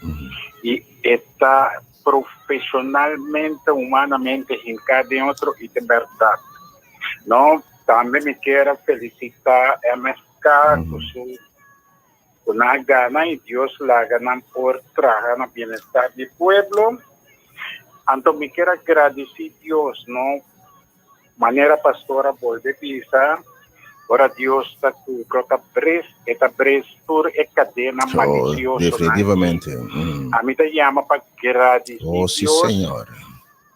i e ta profeshonalmente, humanamente hinká den otro i ta bèrdat. No, tambe mi kier a felisitá MFK ku su ku nan a gana i Dios laga nan por traha na bienestar di pueblo. Anto mi kier a gradisí Dios, no, manera pastor a bolbe bisa, ora Dios ta ku bo ta bres, e ta bres tur e kadena Oh, malisiosonan. definitivamente. Ami ta yama pa gradisí Oh, sí, Dios Señor.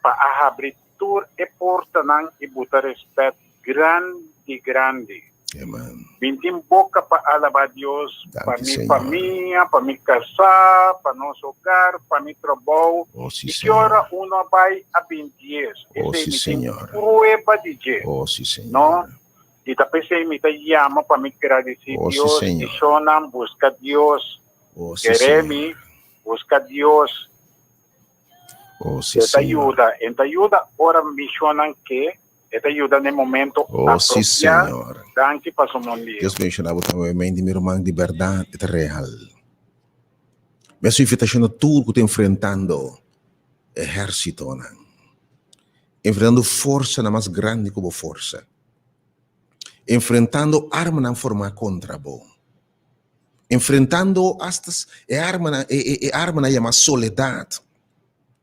pa a habri tur e portanan i buta respet grandi grandi. Amen. Mi tin boka pa alabá Dios pa Danki, mi Señor. famia, pa mi kasá, pa nos hogar, pa mi trabou. Oh, sí, I ki ora Señor. uno a bai a bin dies. Oh, Esei sí, mi tin Señor. prueba di dje. Oh, sí, No? Señor. I ta p'esei mi ta yama pa mi gradisí Oh, sí, Dios. Señor. Dishonnan, buska Dios. Oh, sí, Kere Señor. mi, buska Dios. Oh, sí, E ta Señor. yuda. E ta yuda ora mishonnan ke. E ta yuda na e momento Oh, sí, apropiá. Señor. Danki pa su mon dia. Dios bendiciona bo tambe, Mandy, mi ruman, di berdad e ta real. Mi haci invitacion na tur cu ta enfrentando ehercitonan, enfrentando forsanan mas grandi cu bo forsa, enfrentando armanan forma contra bo, enfrentando hasta e armanan, e, e, e armanan yama soledad,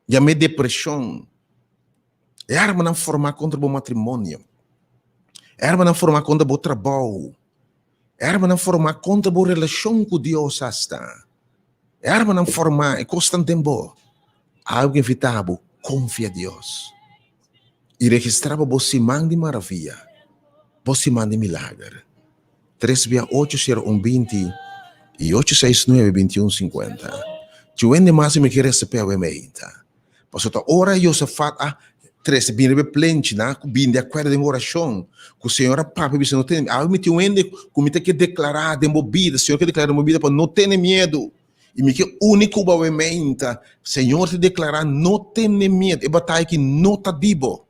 yama depresion, E armanan formá kontra bo matrimonio. E armanan formá kontra bo trabou. E armanan formá kontra bo relashon ku Dios asta. E armanan formá, e kosnan den bo. Algu invitá bo, konfia Dios. I registrá pa bo siman di maravia, bo siman di milager. Tres bia ocho sero un binti i ocho seis nuebe binti un sinkuenta. Txuende mas mi ke resepé awe meinta. Pasobra ta ora Josafat a trese bini riba e plenchinan ku bini di akuerdo den orashon ku Señor a papia bisa no tene awe mi tin un hende ku mi ta ke deklará den bo bida Señor ke deklará den bo bida pa no tene miedu i mi ke uni ku bo awe meinta Señor ta deklará no tene miedu e bataya aki no ta di bo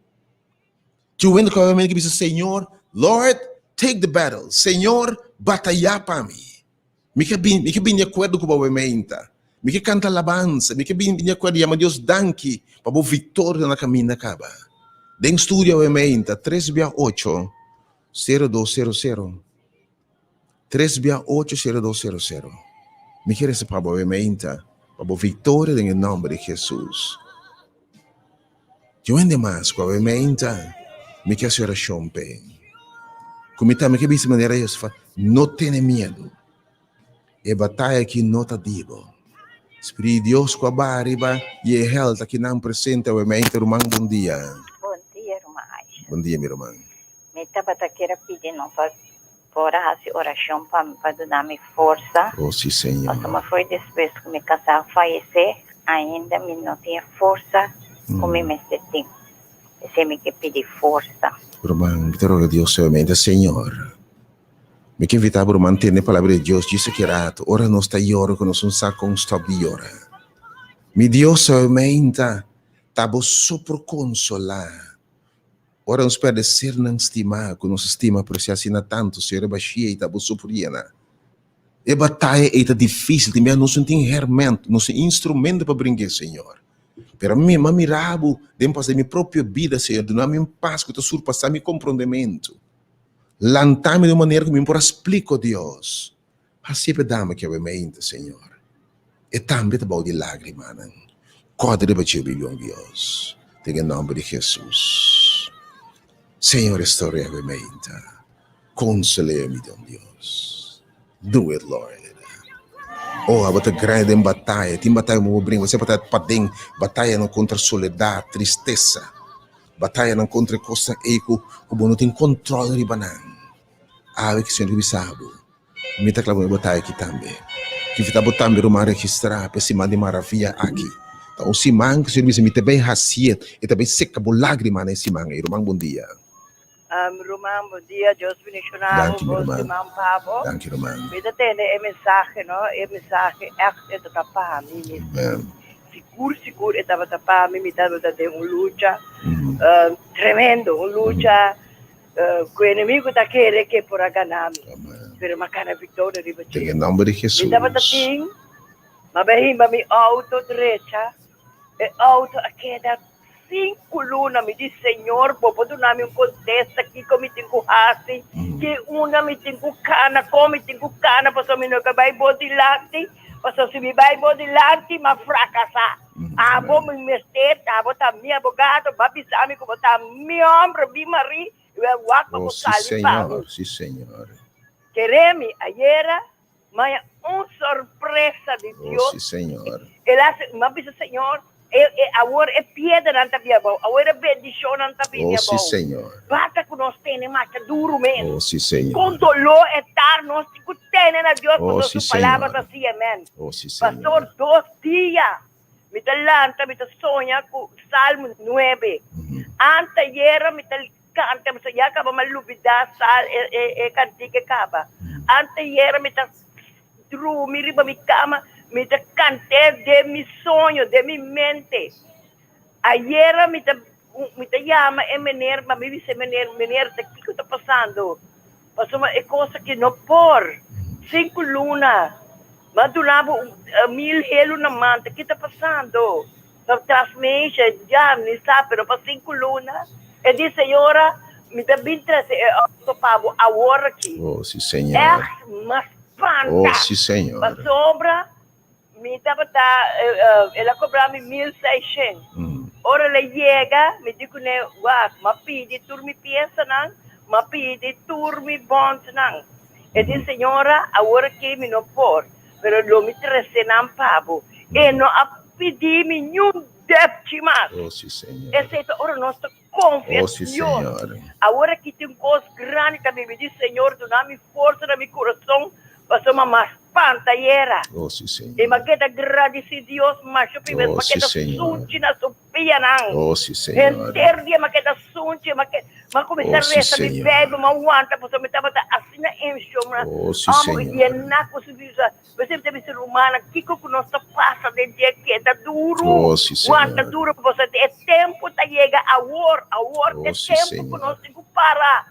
tin un hende ku awe meinta ke bisa Señor Lord take the battle Señor batayá pa mi. Mi ke bin, mi ke bin di akuerdo ku bo awe meinta. Mi ke kanta alabansa, mi ke bin di akuerdo yama Dios danki pa bo viktoria na kaminda kaba. Den studio awe meinta, tres bia ocho, sero dos sero sero. Tres bia ocho, sero dos sero sero. Mi ke resa pa bo awe meinta, pa bo viktoria den e nòmber di Hesus. Tin un hende mas ku awe meinta mi ke hasi orashon p'e. Ku mi tambe ke bisa manera Josafat, No tene miedu. E bataya aki no ta di bo. Spiritu di Dios ku a baha riba Yehel ta kinan presente awe meinta. Ruman, bon dia. Bon dia, ruman Aisha. Bon dia, mi ruman. Mi tabata kier a pidi no pa por a hasi orashon pa mi pa duna mi forsa. Oh, si, Señor. Pasobra foi despues ku mi kasá a fayesé, ainda mi no tin e forsa ku mi mester tin. P'esei mi ke pidi forsa. Ruman, mi ta roga Dios solamente, Señor, mi ke invitá bo ruman tende e palabra di Dios djis aki rato. Ora nos ta yora ku nos un sa kon stòp di yora. Mi Dios aumenta, ta bo so por konsolá. Ora nos perde sernan stimá, ku nos stima apresiá asina tantu, Señor, e bashia ei ta bo so por yena. E bataya ei ta difísil, tin bia nos no tin herment, nos tin instrumento pa bring'é, Señor. Pero mi a mira bo den pas den mi propio bida, Señor, duna mi un pas ku ta surpasá mi komprondementu. Lanta mi di un manera ku mi por a splika, o Dios. Hasié pa e dama ki awe meinta, Señor. E tambe ta bou di lágrimanan. Kòrda riba dje, mi bon Dios, den e nòmber di Hesus. Señor, restor'é awe meinta. Konsol'é, mi don Dios. Do it, Lord. Oh, abo ta grandi den bataya. Tin bataya ku bo bringa. Bo sa bataya paden, batayanan kontra soledat, tristesa, batayanan kontra e kosnan ei ku bo no tin kontròl riba nan. Awe ki Señor ta bisa bo, Mi ta klaba mi bataya aki tambe. Kifita bo tambe ruman registrá pa e siman di maravia aki. Ta un siman ku Señor bisa mi ta bai hasié, e ta bai seka bo lágrima na e siman ei. Ruman, bon dia. Ruman, bon dia. Dios bendiciona bo. Bon siman pa bo. Danki, ruman. Mi ta tende e mensahe, no? E mensahe ègt e ta ta pa mi mes. Sigur, sigur e tabata pa mi. Mi tabata den un lucha tremendo, un lucha Ku enemigu ta kere ke por a gana mi, pero m'a gana viktoria riba dje. Den e nòmber di Hesus. Mi tabata tin, m'a bai himba mi outo drecha, e outo a keda sinku luna. Mi di, Señor, bo por duna mi un kontesta kiko mi tin ku hasi, ki unda mi tin ku kana, kon mi tin ku kana, pasobra mi no ke bai bo dilanti, pasobra si mi bai bo dilanti, m'a frakasá. Abo mi mester ta, abo ta mi abogado, bo a bisa mi ku bo ta mi homber, mi marí, i bo a wak pa Oh, bo sí, sali pa mi. Señor, sí, Señor. Kere mi ayera maya un sorpresa di Oh, Dios. sí, Señor. El a haci, mi a bisa, Señor, e, e, awor e piedranan ta bini abou, awor e bendicionnan ta bini Oh, sí, abou. Señor. Basta ku nos tene masha duru mes. Oh, sí, Señor. Kon doló e tar, nos tin ku tene na Dios, Oh, pasobra sí, su palabra Señor. ta sí, amen. Oh, sí, Señor. Pastor, dos dia mi ta lanta, mi ta soña ku Salmo nuebe. Antayera mi ta kanta, mi ya kaba mi a lubidá sal e, e, e kantika e kaba. Antayera mi ta drumi riba mi kama, mi ta kant'é den mi soño, den mi mente. Ayera mi ta mi ta yama e meneer, ma mi bisa e meneer, meneer ta kiko ta pasando? Pasobra e kos aki no por. Sinku luna mi a duna bo mil helu na man, ta ki ta pasando? Ta tras meisha, ya mi sa, pero pa sinku luna. E di, señora, mi ta bin trese e auto pa bo awor aki. Oh, si señor. Echt, m'a spanta. Oh, si señor. Pasobra Mi tabata, el a kobra mi mil seishen. Ora el a yega, mi di kuné, Wak, m'a pidi tur mi piesanan, m'a pidi tur mi bòntnan. E di, Señora, awor aki mi no por, pero lo mi trese nan pa bo. E no a pidi mi niun dèpchi mas. Esei ta ora nos ta konfia Dios. Awor aki tin kos grandi ta bibi di Señor, duna mi forsa na mi kurason, pasobra mi a spanta ayera. I mi a keda gradisí Dios masha p'e mi a keda sunchi na su pianan. Henter dia mi a keda sunchi, mi a kuminsá resa mi Bijbel, mi a wanta pasobra mi tabata asina emshona, amo yená ku su bisa. Bo semper ta bisa rumannan kiko ku nos ta pasa den dje keda duru, wanta duru pasobra e tempu ta yega awor, awor ta e tempu ku nos tin ku para.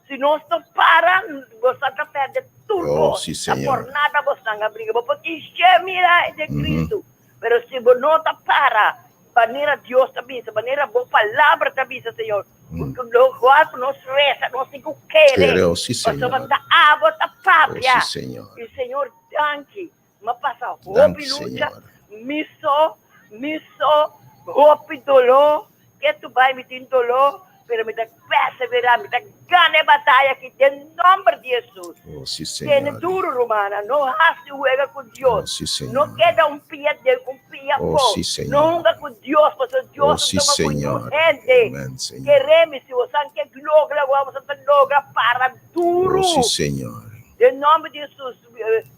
Si nos no para boso ta perde tur kos, ta por nada bosonan a bringa. Bo por tin she mira den Kristu, pero si bo no ta para manera Dios ta bisa, manera bo palabra ta bisa, Señor, lo cual cu nos reza, nos tin cu kere, pasobra ta abo ta papia. Y Señor, danki, mi a pasa hopi lucha, mi so, mi so, hopi dolor, ke tu bai mi tin dolor, pero mi ta persevera, mi ta gana e bataya aki den nomber di Jesus. Tene duro, rumannan, no hasi wega cu Dios, no keda un pia den, un pia afo, no hunga cu Dios, pasobra Dios no tuma cu niun hende. Kere mi, si bosan ke logra, bosan ta logra para duro. Den nomber di Jesus,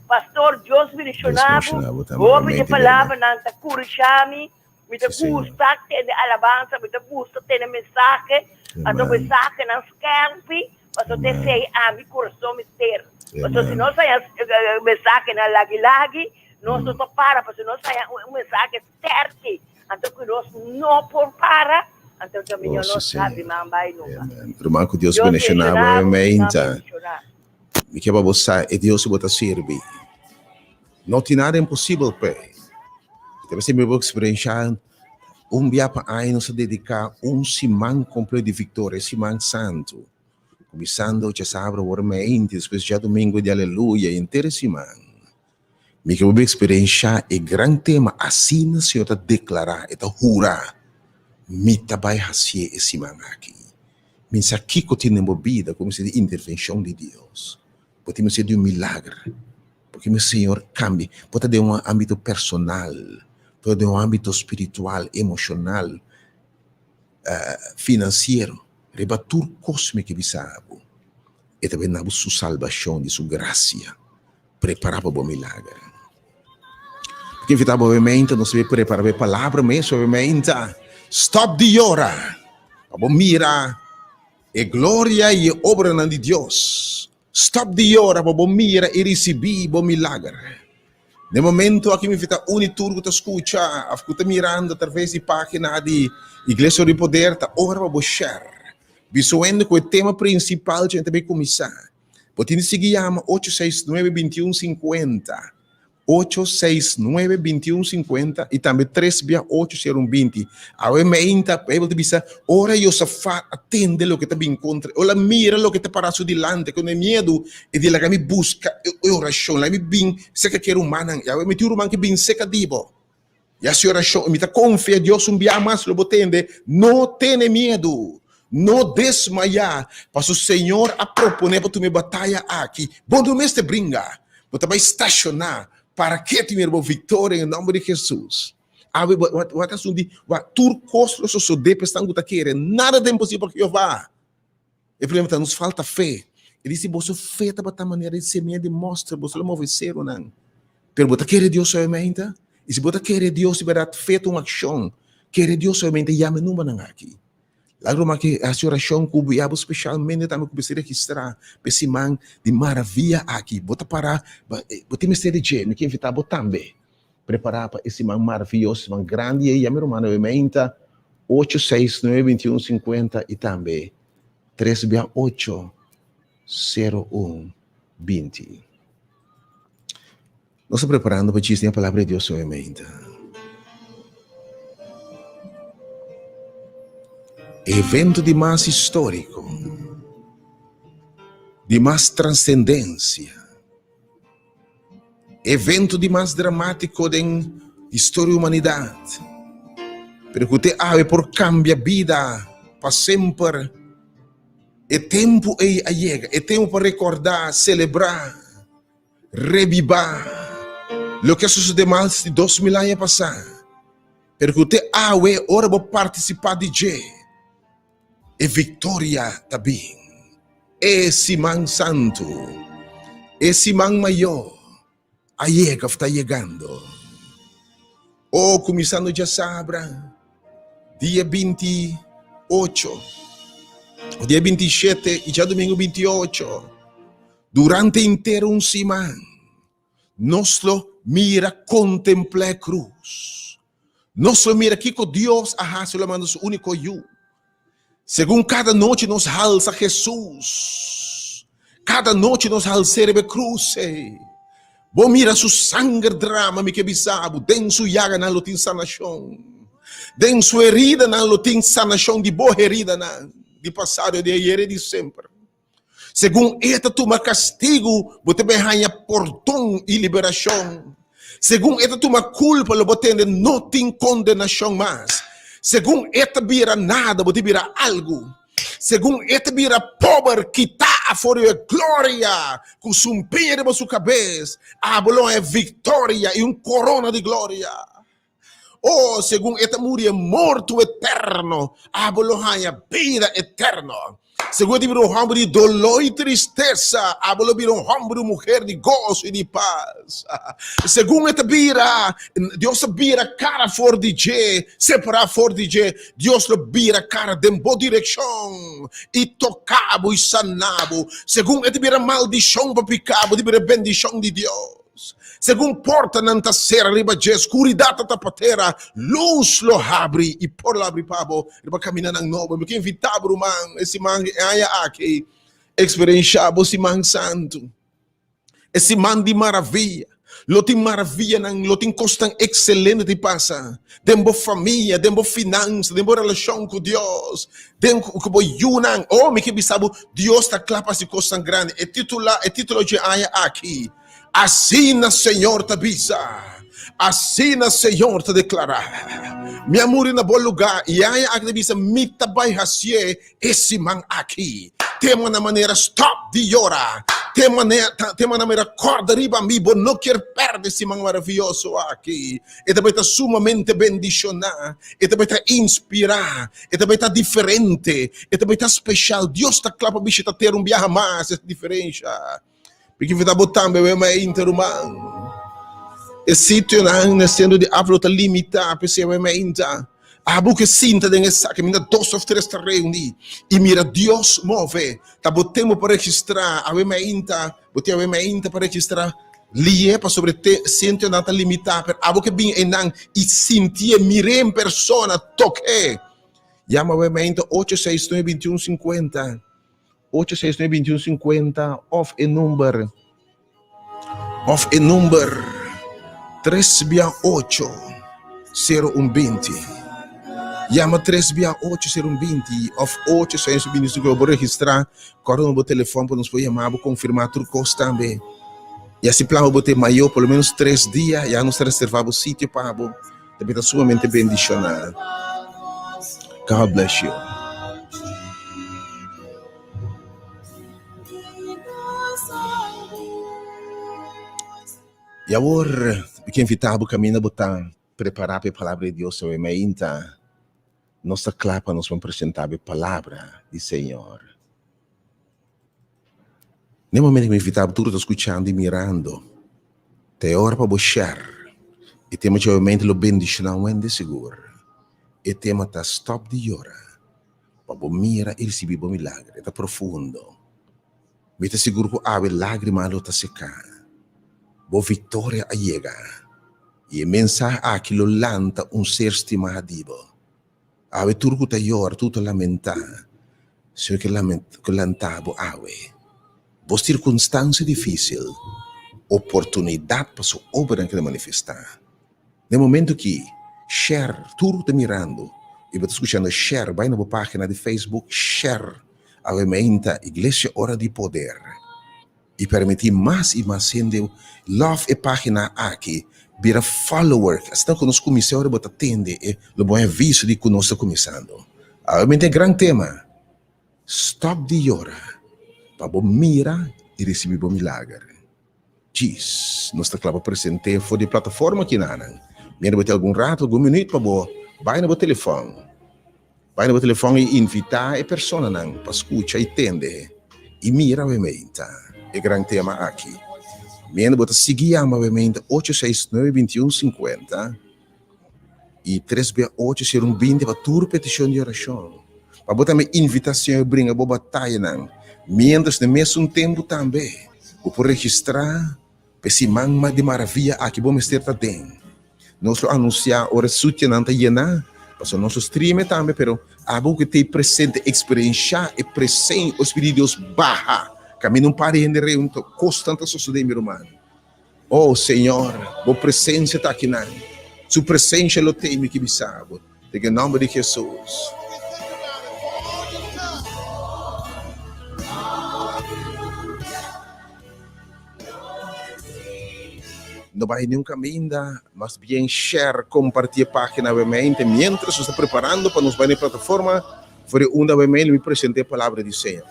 Pastor, Dios bendiciona bo, hopi di palabranan ta curisha mi. Mi ta gusta tende alabansa, mi ta gusta tende mensahe, anto mensahenan skerpi, pasobra ta esei ami kurason mester. Pasobra si nos haña mensahenan lagi lagi, Nos no por para pasobra nos haya un mensahe sterki anto ku nos no por para anto ta mihor Oh, nos sí, habri Señor. man bai nunca. Amen. Ruman, ku Dios Dios bendiciona bo bendiciona bo, meinta. Dios bendiciona. Mi ke pa bo sa e Dios ku bo ta sirbi. No tin nada imposibel p'e. I ta mester mi bo eksperensha un bia pa aña nos ta dediká un siman kompleto di viktoria, e siman santu. Kuminsando djasabra ora meinta, despues djadumingu di aleluya, henter e siman. Mi ke bo eksperensha e gran tema asina Señor ta deklará, e ta hura, Mi ta bai hasié e siman aki. Mi sa kiko tin den bo bida ku mester di intervenshon di Dios. Bo tin mester di un milager. Porque mi Señor cambia. Por ta den un ámbito personal, por ta den un ámbito spiritual, emocional, financiero. Riba tur cos mi ke bisa bo, e ta bini na bo su salbacion, di su gracia. Prepara pa bo milager. Mi ke invita bo obviamente, nos debe prepara pa e palabra mes, obviamente. Stop di yora, pa bo mira e gloria i e obranan di Dios. Stop di yora pa bo mira i risibí bo milager. Na e momento aki mi invitá un i tur ku ta skucha òf ku ta mirando atraves di página di Iglesia Oro di Poder ta ora pa bo share. Bisoendo ku e tema prinsipal dje ta bai kuminsá. Bo tin di sigui yama 869 21 50. 8, 6, 9, 21, 50 i tambe 3 bia 8, 0, 1, 20. Awe meinta, Beibel ta bisa, ora Josafat a tende loke ta bin kontra, ora mira loke ta para su dilanti, ku no e miedu, e di laga mi buska e orashon, laga mi bin serka ki e rumannan. I awe mi tin un ruman ki bin serka di bo. I hasi orashon, i mi ta konfia Dios un bia mas lo bo tende, no tene miedu, no desmayá, pasobra Señor a proponé pa tuma e bataya aki. Bo no mester bringa, bo ta bai stashoná, para ketu i mira bo viktoria den e nòmber di Hesus. Awe bo bo ta asuntu di wak tur kos lo sosodé pa esnan ku ta kere, nada ta imposibel pa Jehová. E problema ta nos falta fe. E di si boso fe tabata manera di semia di mòster, boso lo move serunan. Pero bo ta kere Dios solamente? I si bo ta kere Dios di bèrdat, fe ta un akshon. Kere Dios solamente, yama e numbernan aki. Laga ruman ki hasi orashon ku bo i abo speshalmente tambe ku mester registrá pa e siman di maravia aki. Bo ta pará, bo tin mester di dje. Mi ke invitá bo tambe. Prepará pa e siman maravioso, siman grandi ei. Yama e rumannan hoy meinta, ocho, seis, nuebe, bintiun, sinkuenta i tambe tres bia ocho, sero, un, binti. Nos ta preparando pa djis den e Palabra di Dios hoy meinta. E evento di mas histórico, di mas trascendencia, Evento di mas dramático den historia humanidad, pero cu te awe por cambia bida pa semper. E tempo ei a yega, e tempo pa recordá, celebrá, rebibá loke a sucede mas di 2000 aña pasá, pero cu te awe ora bo participá di dje, E viktoria ta bin. E siman santu, e siman mayó a yega òf ta yegando. O, kuminsando djasabra, dia 28, o dia 27 i djadumingu 28, durante henter un siman, nos lo mira kontemplá e krus. Nos lo mira kiko Dios a hasi lo manda su úniko Yu. Segun kada nochi nos halsa Hesus, kada nochi nos hals'é riba e krus ei. Bo mira su sanger drama, mi ke bisa bo, den su yaganan lo tin sanashon. Den su heridanan lo tin sanashon di bo heridanan, di pasado, di ayer i di semper. Segun e ta tuma kastigu, bo ta bin haña pordon i liberashon. Segun e ta tuma kulpa, lo bo tende no tin kondenashon mas. Segun e ta bira nada, bo ta bira algu. Segun e ta bira pober, kitá afor di e gloria ku sumpiña riba su kabes, abo lo haña viktoria i un korona di gloria. Oh, segun e ta muri e morto eterno, abo lo haña bida eterno. Segun e ta bira un hòmber di doló i tristesa, abo lo bira un hòmber i un muher di goso i di pas. Segun e ta bira, Dios ta bira kara for di dje, separá for di dje, Dios lo bira kara den bo direkshon i toka bo i sana bo. Segun e ta bira maldishon pa piká, bo ta bira bendishon di Dios. Segun portanan ta sera riba dje, skuridat ta tapa tera, lus lo habri i por lo habri pa bo riba kamindanan nobo. Mi ke invitá bo, ruman, e siman e aña aki, eksperenshá bo Siman Santu. E siman di maravia. Lo tin maravianan, lo tin kosnan ekselente di pasa den bo famia, den bo finansa, den bo relashon ku Dios, den ku bo yunan. Oh, mi ke bisa bo, Dios ta kla pa hasi kosnan grandi. E titula, e titulo dje aña aki, Asina Señor ta bisa, asina Señor ta deklará. Mi a muri na bo lugá i e aña aki ta bisa, mi ta bai hasié E siman aki, tema na manera Stop di yora, tema tema na manera Corda riba mi, bo no kier perde siman maravioso aki. E ta bai ta sumamente bendiciona, e ta bai ta inspira, e ta bai ta diferente, e ta bai ta special. Dios ta cla pa bishita tera un biaha mas, es diferencia. Mi ke invita bo tambe wea mainta ruman. E sitionan na sentro di Afro ta limita, p'esei wea mainta. Abo ke sinta den esaki minda dos of tres ta reuni i mira Dios move. Ta bo tempu pa registrá awe mainta, bo tin awe mainta pa registrá. Lié pasobra e sentronan ta limitá, pero abo ke bin einan i sintié, mir'é en persona, tok'é. Yama awe mainta 869 21 50. 869 21 50 of e number of e number 3 bia 8 01 20. Yama 3 bia 8 01 20 of 8 6 20 5 bo registra kòrda na bo telefòn pa nos por yama bo konfirmá tur kos tambe. I asi plan bo te mayo por lo menos 3 dia ya nos ta reservá bo sitio pa bo. Ta bira sumamente bendishoná. God bless you. I awor mi ke invitá bo kaminda bo ta prepará pa e Palabra di Dios awe mainta. Nos ta kla pa nos por presentá bo e Palabra di Señor. Na e momento ku mi invitá bo tur ta skuchando i mirando, ta e ora pa bo share. E tema dje obviamente lo bendishoná un hende sigur. E tema ta Stòp di yora pa bo mira i risibí bo milager. E ta profundo. Mi ta sigur ku awe lágrima lo ta seká. Bo viktoria a yega i e mensahe aki lo lanta un ser stimá di bo. Awe tur ku ta yora, tur ta lamentá, Señor ke ke lanta bo awe. Bo sirkunstansia difísil, oportunidat pa su obranan keda manifestá. Den momentu ki, share, tur ku ta mirando i bo ta skuchando share, bai na bo página di Facebook, share awe meinta Iglesia Ora di Poder. I permití mas i mas hende love e página aki, bira follower, asina ku nos kuminsá ora bo ta tende e lo bo aviso di ku nos ta kuminsando. Awe e gran tema, Stòp di yora pa bo mira i risibí bo milager. Djis, nos ta kla pa present'é for di e plataforma kinanan. Mira bo tin algun ratu, algun minüt pa bo bai na bo telefòn. Bai na bo telefòn i invitá e personanan pa skucha i tende i mira awemente e gran tema aki. Mientras bo ta sigui yama awemente ocho seis nuebe bintiun sinkuenta i tres bia ocho sero un binti pa tur petishon di orashon. Pa bo tambe invitá Señor bringa bo batayanan. Mientras na e mesun tempu tambe bo por registrá pa e siman di maravia aki bo mester ta den. Nos lo anunsiá ora e sutianan ta yená, pasobra nos lo stream e tambe, pero abo ku t'ei presente eksperenshá e presen o Spiritu di Dios baha kaminda un par di hende reuni ta kosnan ta sosodé mi ruman. Oh Señor, bo presensia ta akinan. Su presensia lo t'ei mi ki bisa bo den e nòmber di Hesus. No bai niun kaminda, mas bien share, kompartí e página awemente miéntras nos ta preparando pa nos bai na e plataforma for di unda awemente lo mi presentá e palabra di Señor.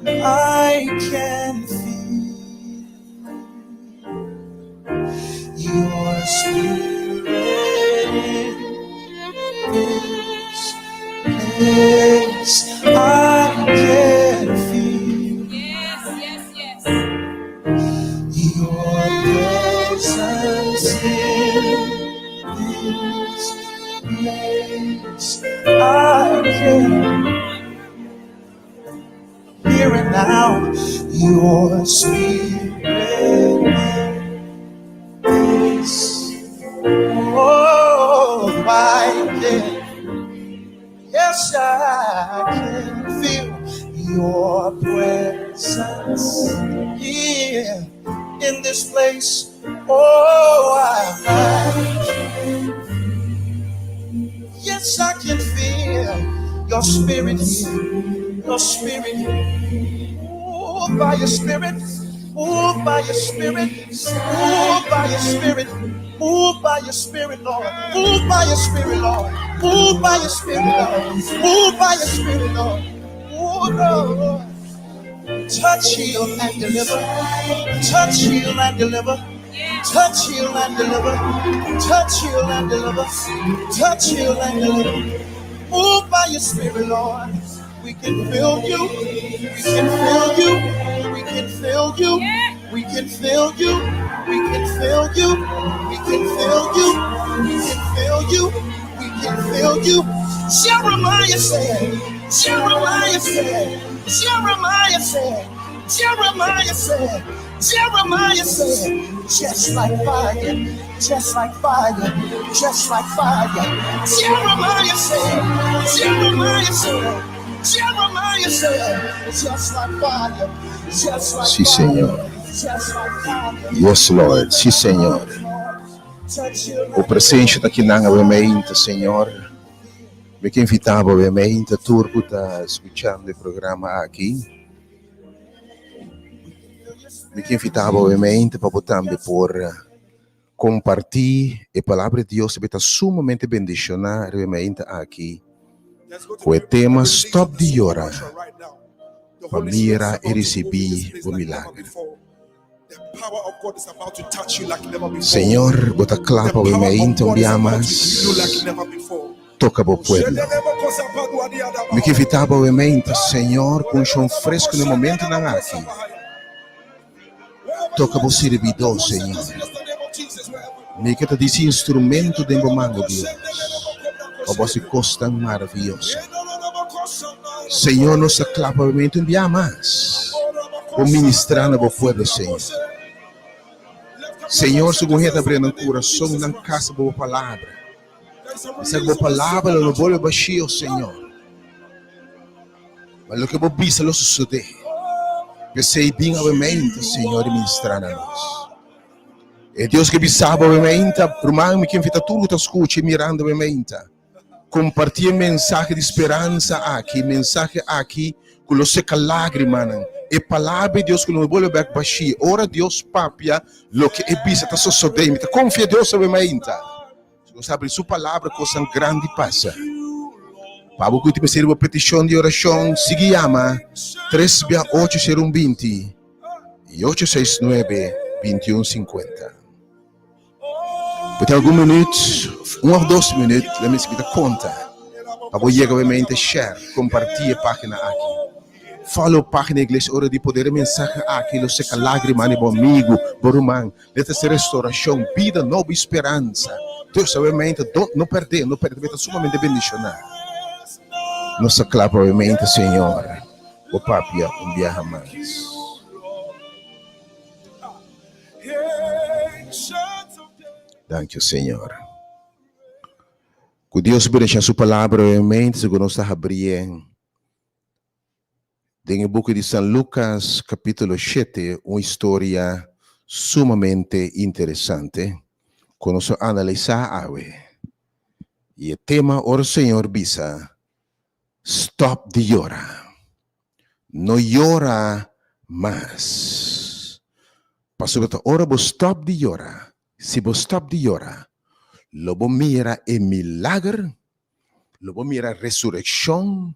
I can feel your spirit in this place. I can feel Yes, yes, yes. your presence in this place. I can here and now your spirit is. Oh, I can. Yes, I can feel your presence here in this place. Oh, I can. Yes, I can feel your spirit here. Your spirit here. Move by your spirit. Move by your spirit. Move by your spirit. Move by your spirit, Lord. Move by your spirit, Lord. Move by your spirit, Lord. Move by your spirit, Lord. Move, Lord. Touch, heal, and deliver. Touch, heal, and deliver. Touch, heal, and deliver. Touch, heal, and deliver. Touch, heal, and deliver. Move by your spirit, Lord. We can feel you. We can feel you. We can feel you. We can feel you. We can feel you. We can feel you. We can feel you. We can feel you. Jeremiah said, Jeremiah said, Jeremiah said, Jeremiah said, Jeremiah said, just like fire, just like fire, just like fire. Jeremiah said, Jeremiah said, Jeremiah said, just like fire, just like Sí, fire, Señor. just like fire. Yes, Lord. Sí, Señor. Touch your Bo presensia ta akinan obviamente, Señor. Mi ke invitá bo obviamente tur ku ta skuchando e programa aki. Mi ke invitá bo obviamente pa tambe por kompartí e palabra di Dios ku ta sumamente bendishoná obviamente aki. Ku e tema Stop di Yora. Pa mira i risibí un milager. Señor, bo ta kla pa obviamente un dia mas toka bo pueblo. Mi ke invitá bo obviamente, Señor, ku unshon fresku na e momentonan aki. Toka bo sirbidó, Señor. Mi ke ta djis instrumento den bo man, Dios. Pa bo hasi kosnan maravioso. Señor, nos ta kla pa obviamente un dia mas. Pa ministrá na bo pueblo, Señor. Señor, segun hende ta habri nan kurason, nan kas pa bo palabra. Bisa ku bo palabra lo no bolbe bashí, Señor. Ma loke bo bisa lo sosodé. P'esei bin obviamente, Señor, i ministrá na nos. E Dios ke bisa bo obviamente, ruman, mi ke invitá tur ku ta skucha i mirando obviamente, kompartí e mensahe di speransa aki, mensahe aki ku lo seka lágrimanan. E palabra di Dios ku lo no bolbe bèk bashí. Ora Dios papia, loke e bisa ta sosodé. Mi ta konfia Dios obviamente. Si nos abri su palabra, kosnan grandi pasa. Pa bo ku tin mester riba petishon di orashon, sigui yama 3 bia 8 0 20 i 8 6 9 21 50. Bo tin algun minüt, un òf dos minüt, lei mi ta konta pa bo yega obviamente share, kompartí e página aki. Follow página Iglesia Ora di Poder. E mensahe aki lo seka lágrima di bo amigu, bo ruman. Let ta restauracion, bida nobo y speransa. Dios obviamente, do, no perde, no perde, ta sumamente bendishoná. Nos ta kla pa obviamente, Señor, bo papia un biaha mas. Danki, Señor. Ku Dios bendiciona su palabra, obviamente, segun nos ta habrie den e buki di San Lucas, kapítulo 7, un historia sumamente interesante ku nos a analisá awe. I e tema ora Señor bisa, Stòp di yora. No yora mas. Pasobra ta ora bo stòp di yora, si bo stòp di yora, lo bo mira e milager, lo bo mira resurekshon,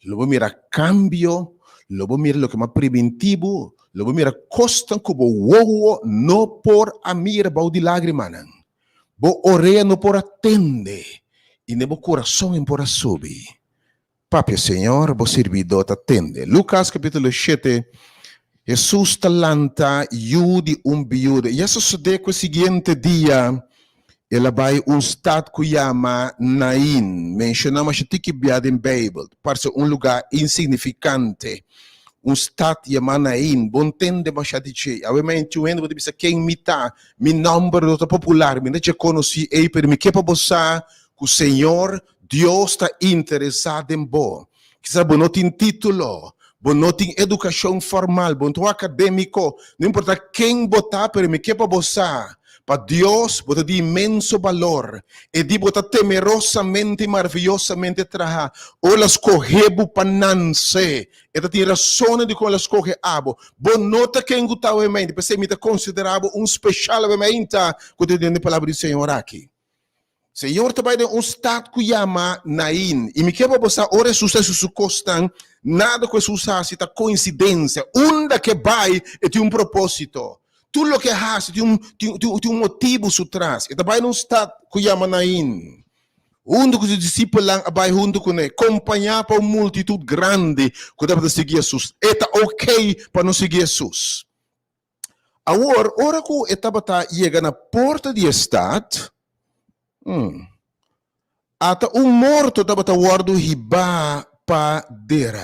lo bo mira kambio, Lo bo mira loke mi a primintí bo, lo bo mira kosnan ku bo wowo no por a mira bou di lágrimanan, bo orea no por a tende i den bo kurason e por a subi. Papia, Señor, bo sirbidó ta tende. Lukas kapítulo shete, Hesus ta lanta yu di un biuda. I a sosodé ku e siguiente dia el a bai un stat ku yama Nain, menshoná masha tiki bia den Beibel. Parse un lugá insignifikante, un stat yamá Nain. Bo ntende masha di dje. Awe mei tin un hende ku ta bisa, Ken mi ta? Mi nòmber no ta popular, mi no ta dje konosí ei, pero mi ke pa bo sa ku Señor Dios ta interesá den bo. Kisas bo no tin título, bo no tin edukashon formal, bo no ta un akadémiko, no importá ken bo ta, pero mi ke pa bo sa, pa Dios bo ta di inmenso balor. E di bo ta temerosamente i maraviyosamente trahá. Ora el a skohe bo pa nanse, e ta tin rasonnan dikon el a skohe abo. Bo no ta ken ku ta awemente, p'esei mi ta konsiderá bo un speshal awemente ku ta tende palabra di Señor aki. Señor ta bai den un stat ku yama Nain. I mi ke pa bo sa, ora Hesus ta hasi su kosnan, nada ku Hesus hasi ta koinsidensia. Unda ku e bai, e tin un propósito. Tur loke e hasi tin un, tin, tin, tin un motibu su tras. E ta bai na un stat ku yama Nain, huntu ku su disipelnan a bai huntu kuné, kompañá pa un multitut grandi ku tabata sigui Hesus. E ta okei pa nos sigui Hesus. Awor, ora ku e tabata yega na porta di e stat, ata un morto tabata wòrdu hibá pa dera.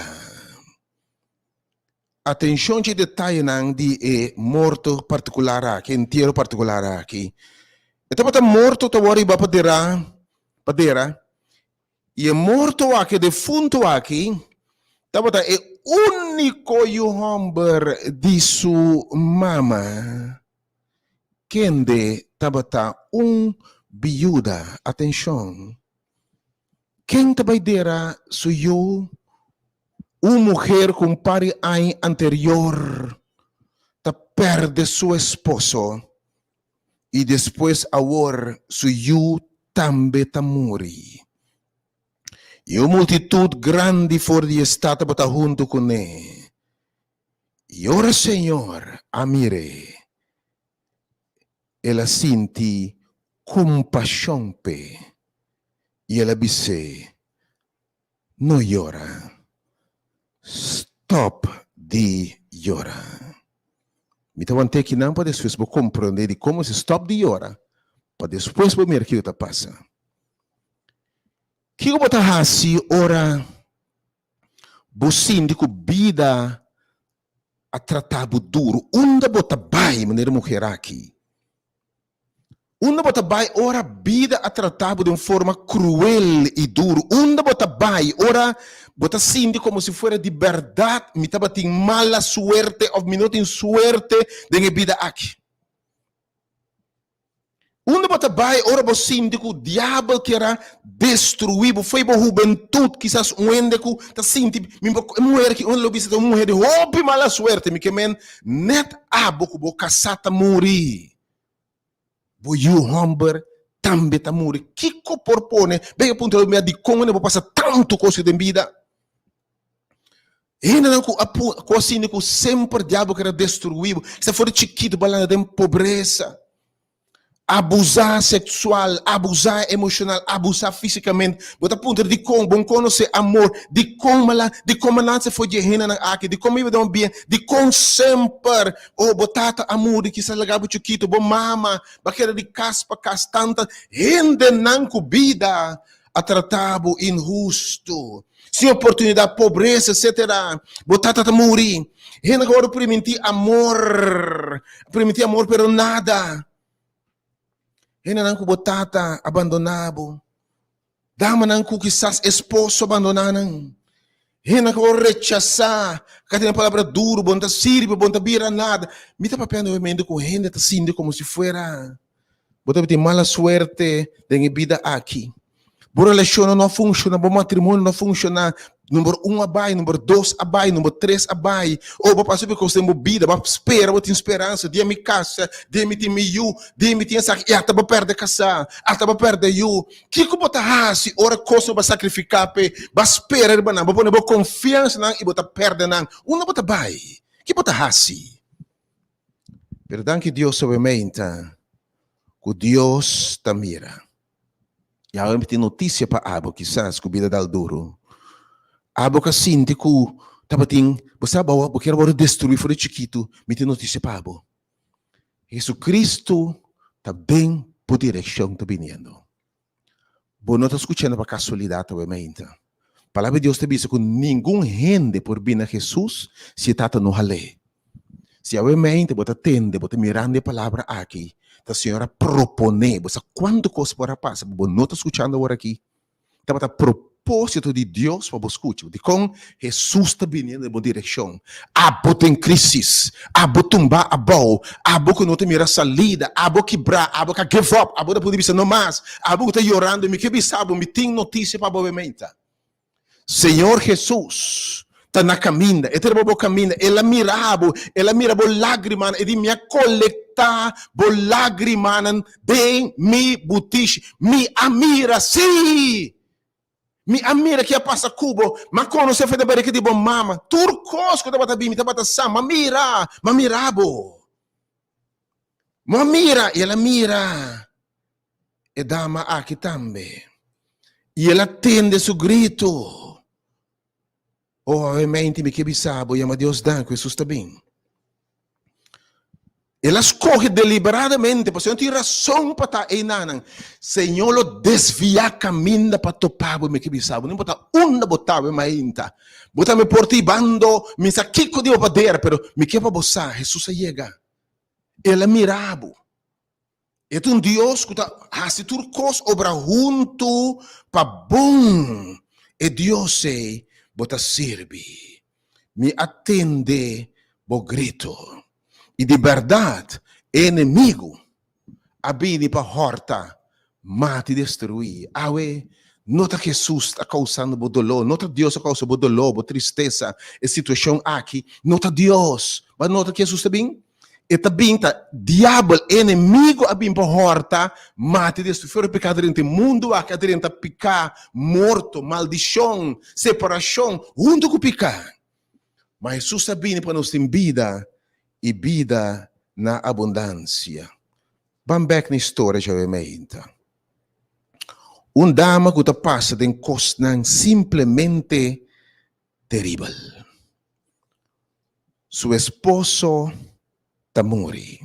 Atenshon dje detayenan di e morto partikular aki, e entiero partikular aki. E tabata morto ta wòrdu hibá pa dera, pa dera, I e morto aki, e defunto aki, tabata e úniko yu hòmber di su mama, kende tabata un biuda. Atenshon! Ken ta bai dera su yu? Un muher ku un par di aña anterior ta pèrdè su esposo i despues awor su yu tambe ta muri. I un multitut grandi for di e stat tabata huntu kuné. I ora Señor a mir'é, el a sinti kompashon p'e, i el a bis'é, No yora. Stop di yora. Mi ta want'é kinan pa despues bo komprondé di komo si stop di yora pa despues bo mira kiko ta pasa. Kiko bo ta hasi ora bo sinti ku bida a trata bo duru? Unda bo ta bai manera e muher aki? Unda bo ta bai ora bida a trata bo den un forma kruel i duru? Unda bo ta bai ora bo ta sinti komo si fuera di bèrdat mi tabatin mala suerte òf mi no tin suerte den e bida aki? Unda bo ta bai ora bo sinti ku diabel kier a destruí bo fo'i bo hubentut? Kisas un hende ku ta sinti, mi e muher aki un lo bisa ta un muher di hopi mala suerte, mi ke men nèt abo ku bo kasá ta muri. Bo yu hòmber tambe ta muri. Kiko por pone ben e puntra mi dikon bo pasa tantu kos den bida? Hendenan ku a ku a sinti ku semper diabel kere destruí bo, sa for di chikitu bo a landa den pobresa. Abusá seksual, abusá emoshonal, abusá físikamente. Bo ta puntra dikon? Bo no konosé amor. Dikon mala? Dikon mi a lansa for di e hendenan aki? Dikon mi biba den un ambiente? Dikon semper? Oh, bo tata a muri, kisas laga bo chikitu, bo mama ba keda di kas pa kas. Tanta hendenan ku bida a trata bo inhustu, sin oportunidat, pobresa, etsetera. Bo tata ta muri. Hende ku a wòrdu primintí amor, primintí amor pero nada. Hendenan ku bo tata a bandoná bo. Damanan ku kisas esposo a bandoná nan. Hende ku a rechasá, ka tene palabra duru, bo no ta sirbi, bo no ta bira nada. Mi ta papia nuevamente ku hende ta sinti komo si fuera bo tabatin mala suerte den e bida aki. Bo relashonnan no a funshoná, bo matrimonio no a funshoná. Number un a bai, number dos a bai, number tres a bai. Oh, bo pasa hopi kos den bo bida, bo a spera, bo tin speransa, dia mi kasa, dia mi tin mi yu, dia mi tin esaki, i ata bo pèrdè kasá, ata bo pèrdè yu. Kiko bo ta hasi ora kosnan bo a sakrifiká p'e, bo a spera riba nan, bo pone bo konfiansa nan i bo ta pèrdè nan? Unda bo ta bai? Ki bo ta hasi? Pero danki Dios obviamente ku Dios ta mira. I awe mi tin notisia pa abo kisas ku bida dal duru. Abo ka sinti ku tabatin, bo sa bo bo kier wòrdu destruí for di chikitu, mi tin notisia pa abo. Jesucristo ta den bo direkshon ta biniendo. Bo no ta skuchando pa kasualidat awe mainta. Palabra di Dios ta bisa ku ningun hende por bini na Jesus si e Tata no hal'é. Si awe mente bo ta tende, bo ta mirando e palabra aki, ta Señor a proponé, bo sa kuantu kos por a pasa, bo no ta skuchando awor aki. Tabata propósito di Dios pa bo skucha. Dikon Hesus ta biniendo den bo direkshon? Abo den krisis, abo tumbá abou, abo ku no ta mira salida, abo kibrá, abo ka give up, abo ta pudi bisa no mas, abo ku ta yorando, mi ke bisa bo, mi tin notisia pa bo awe mente. Señor Jesus ta na caminda, e ta riba bo caminda, el a mira bo, el a mira bo lagrimanan, e di, mi a colecta bo lagrimanan den mi butishi, mi a mira, sí, mi a mira ki a pasa cu bo, mi a conoce fe den barriga di bo mama, tur cos cu tabata bin mi tabata sa, mi a mira, mi a mira bo, mi a mira, y el a mira. E dama aki tambe. I el a tende su gritu. Oh, awe-mente mi ke bisa bo, yama Dios danki, Hesus ta bin. El a skohe deliberadamente, pasobra no tin rason pa ta einanan. Señor lo desviá kaminda pa topa bo, mi ke bisa bo. No importa unda bo ta awe mainta. Bo tambe por ta ibando, mi sa kiko di bo pader, pero mi ke pa bo sa, Hesus a yega. El a mira bo. E ta un Dios ku ta hasi tur kos obra huntu pa bon. E Dios ei bo ta sirbi. Mi a tende bo gritu. I di bèrdat e enemigu a bini pa hòrta, mata i destruí. Awe, no ta Hesus ta kousando bo doló, no ta Dios a kousa bo doló, bo tristesa, e situashon aki. No ta Dios. Bo a nota ku Hesus ta bin? E ta bin ta diabel, enemigo a bin pa horta, mata i destrui. Fuera piká drenta e mundu aki a drenta piká, morto, maldishon, separashon, huntu ku piká. Ma Hesus a bini pa nos tin bida i bida na abundansia. Ban bèk na historia djawe meinta. Un dama ku ta pasa den kosnan simplemente teribel. Su esposo ta muri.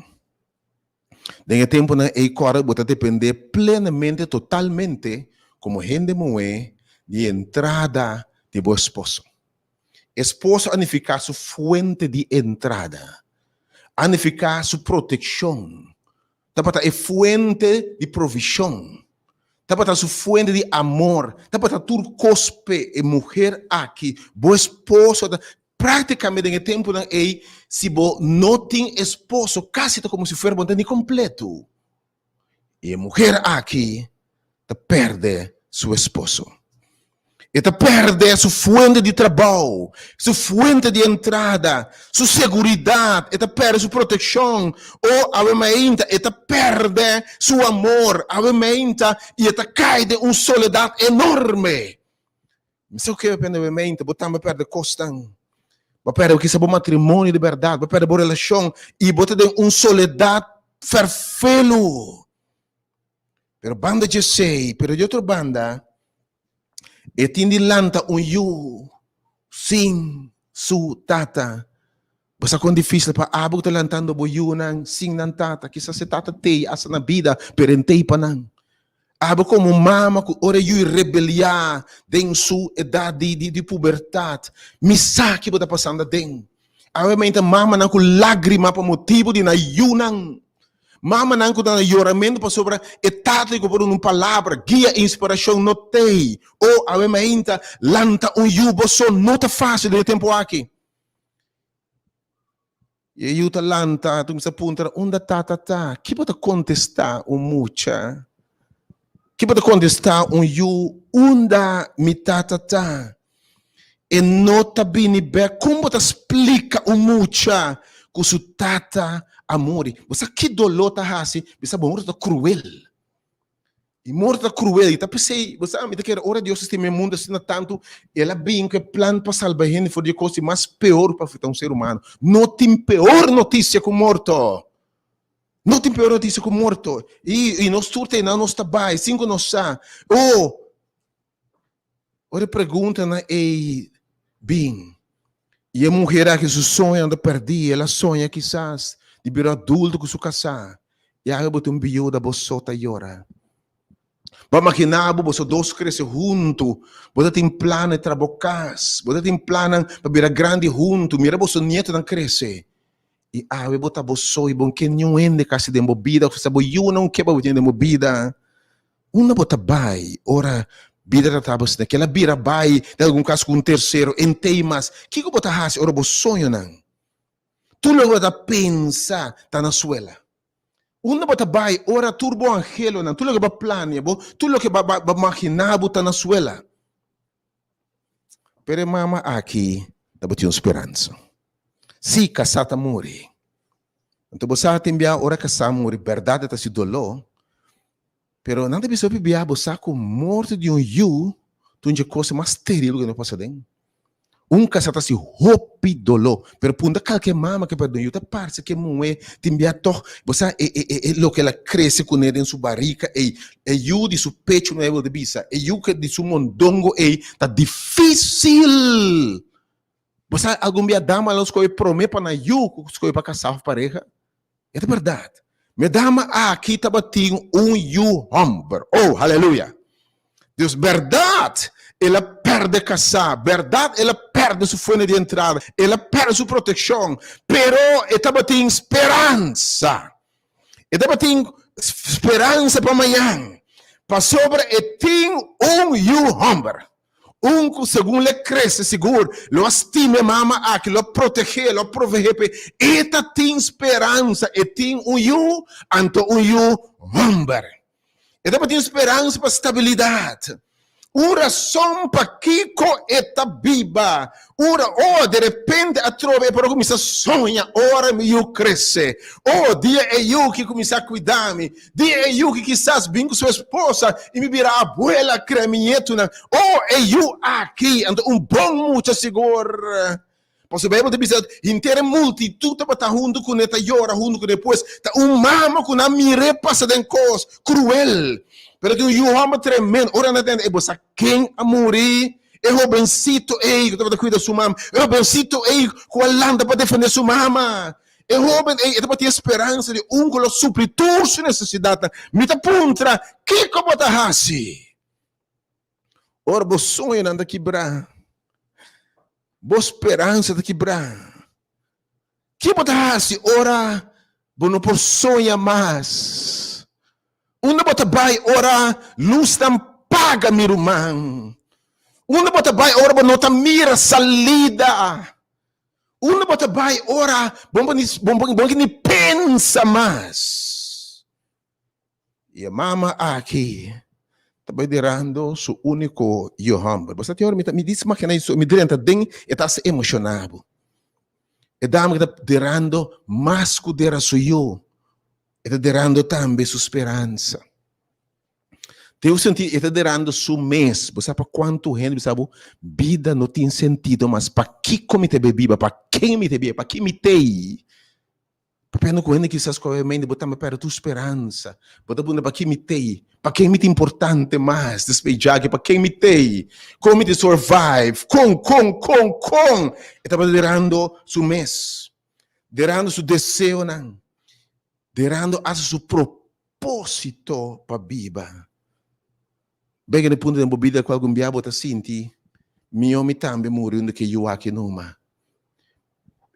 Den e tempunan ei kòrda bo ta dependé plenamente, totalmente, komo hende muhé di e entrada di bo esposo. Esposo a nifiká su fuente di entrada, a nifiká su protekshon, tabata e fuente di provishon, tabata su fuente di amor, tabata tur kos p'e. E muher aki, bo esposo ta, práktikamente den e tempunan ei, si bo no tin esposo, kasi ta komo si fuera bo no ta ni kompletu. I e muher aki ta pèrdè su esposo. E ta pèrdè su fuente di trabou, su fuente di entrada, su seguridat, e ta pèrdè su protekshon. O awe mainta e ta pèrdè su amor, awe mainta i e ta kai den un soledat enorme. Mi sa ku ke pende awe mainta, bo tambe a pèrdè kosnan. Bo a pèrdè kisa bo matrimonio di bèrdat, bo a pèrdè bo relashon i bo ta den un soledat fèrfelu. Pero banda djesei, pero di otro banda, e tin di lanta un yu sin su tata. Bo sa kon difísil pa abo ku ta lantando bo yunan sin nan tata. Kisas e tata tei hasta na bida, pero e tei pa nan. Abo komo mama ku ora e yu rebeliá den su edat di di di pubertat, mi sa ki bo ta pasando aden. Awe meinta mamanan ku lágrima pa motibu di nan yunan. Mamanan ku ta na yoramentu pasobra e tata ku por duna un palabra, guia i inspirashon no t'ei. O, awe mainta, lanta un yu bo so no ta fásil den e tempu aki. I e yu ta lanta, ta kuminsá puntra, Unda tata ta? Ki bo ta kontestá un mucha? Ki bo ta kontestá un yu, Unda mi tata ta? E no ta bini bek. Kon bo ta splika un mucha ku su tata a muri? Bo sa ki doló ta hasi? Bisa bo morto ta kruel. E morto ta kruel. I ta p'esei, bo sa, mi ta kere ora Dios a stima e mundu asina tantu, El a bin ku e plan pa salba hende for di e kos di mas peor pa afektá un ser humano. No tin peor notisia ku morto. No tin peor notisia ku morto. I nos tur ta einan, nos ta bai sin ku nos sa. Oh! Ora e preguntanan ei bin, i e muher aki su soñonan ta pèrdí, el a soña kisas di bira adulto ku su kasá, i awe bo ta un biuda, bo so ta yora. Bo a maginá bo, boso dos krese huntu, bo ta tin plannan tra bo kas, bo ta tin plannan pa bira grandi huntu, mira boso nietonan krese, i awe bo ta bo so i bo no ke niun hende kasi den bo bida, òf bo yunan ke pa bo tin den bo bida. Unda bo ta bai ora bida ta taba asina? Kila bira bai den algun kas ku un tersero entei mas. Kiko bo ta hasi ora bo soñonan, tur loke bo ta pensa ta na suela? Unda bo ta bai ora tur bo anhelonan, tur loke bo a plania bo, tur loke bo a magina bo ta na suela? Pero e mama aki tabatin un speransa. Sí, kasá ta muri. Anto bo sa tin bia ora kasá muri, bèrdat e ta hasi doló, pero nan ta bisa hopi bia bo sa ku morto di un yu ta un dje kosa mas teribel ku no pasa den. Un kasá ta hasi hopi doló, pero punta kalke mama ke pèrdè un yu ta parse ke muhé tin bia tòg, bo sa e e e loke el a krese kuné den su barika ei, e yu di su pechu no e ta bisa, e yu ke di su mondongo ei ta difísil. Bo sa algun bia dama lo skohe prome pa nan yu ku skohe pa kasá òf pareha? E ta bèrdat. Mi dama aki tabatin un yu hòmber. Oh, haleluya! Dios, bèrdat el a pèrdè kasá, bèrdat el a pèrdè su fuente di entrada, el a pèrdè su protekshon, pero e tabatin speransa. E tabatin speransa pa mañan, pasobra e tin un yu hòmber. Un ku segun l'e krese sigur lo a stima e mama aki, lo a protegé, lo a proveé p'e. E ta tin speransa, e tin un yu, anto un yu hòmber. E tabatin speransa pa stabilidat. Un rason pakiko e ta biba. Ora, oh, derepente atrobe e por a kuminsá soña, ora mi yu krese. Oh, dia e yu ki kuminsá kuida mi. Dia e yu ki kisas bin ku su esposa i mi bira abuela, kria mi ñetunan. Oh, e yu aki, anto un bon mucha sigur. Pasobra Beibel ta bisa, Henter e multitut tabata huntu kuné ta yora huntu kuné. Pues, ta un mama ku nan mir'é pasa den kos kruel. Pero tin un yu hòmber tremendo. Ora nan a tende, e bo sa ken a muri? E hobensito ei ku tabata kuida su mama. E hobensito ei ku a lanta pa defendé su mama. E hóben ei, e tabatin e speransa di un ku lo supli tur su nesesidatnan. Mi ta puntra, kiko bo ta hasi ora bo soñonan ta kibrá? Bo speransa ta kibrá? Ki bo ta hasi ora bo no por soña mas? Unda bo ta bai ora lusnan paga, mi ruman? Unda bo ta bai ora bo no ta mira salida? Unda bo ta bai ora bo no ni pensa mas? I e mama aki ta bai derando su úniko yu hòmber. Bo sa tin ora mi ta mi dis makina mi drenta den e ta hasi emoshoná bo. E dama ki ta derando mas ku dera su yu, e ta derando tambe su speransa. Den un sentido e ta derando su mes. Bo sa pa kuantu hende bisa bo bida no tin sentido mas. Pakiko mi ta bai biba? Pa ken mi ta biba? Pa ki mi t'ei? Papiando ku hende kisas ku awe mente bo tambe pèrdè tur speransa. Bo ta puntra, Pakí mi t'ei? Pa ken mi ta importante mas despues djaki? Pa ken mi t'ei? Kon mi ta survive? Kon, kon, kon, kon? E tabata derando su mes, derando su deseonan, derando hasta su propósito pa biba. Bega na e punto den bo bida ku algun bia bo ta sinti, Mihó mi tambe muri unda ku e yu aki numa.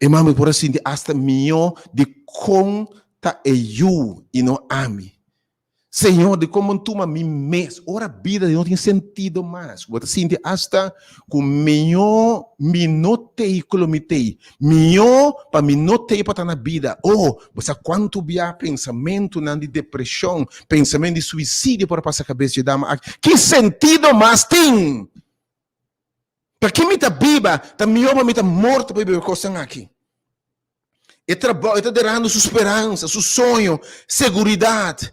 E mami por a sinti asta mihó di kon ta e yu i no ami. Señor, di kon bo tuma mi mes? Ora bida no tin sentido mas. Bo ta sinti asta ku mihó mi no t'ei ku lo mi t'ei. Mihó pa mi no t'ei pa ta na bida. Oh, bo sa kuantu bia pensamentunan di depreshon, pensamentu di suisidio por a pasa kabes dje dama aki. Ki sentido mas tin? Pa ki mi ta biba, ta mihó pa mi ta morto pa biba e kosnan aki. E trabou, e ta derando su speransa, su soño, seguridat.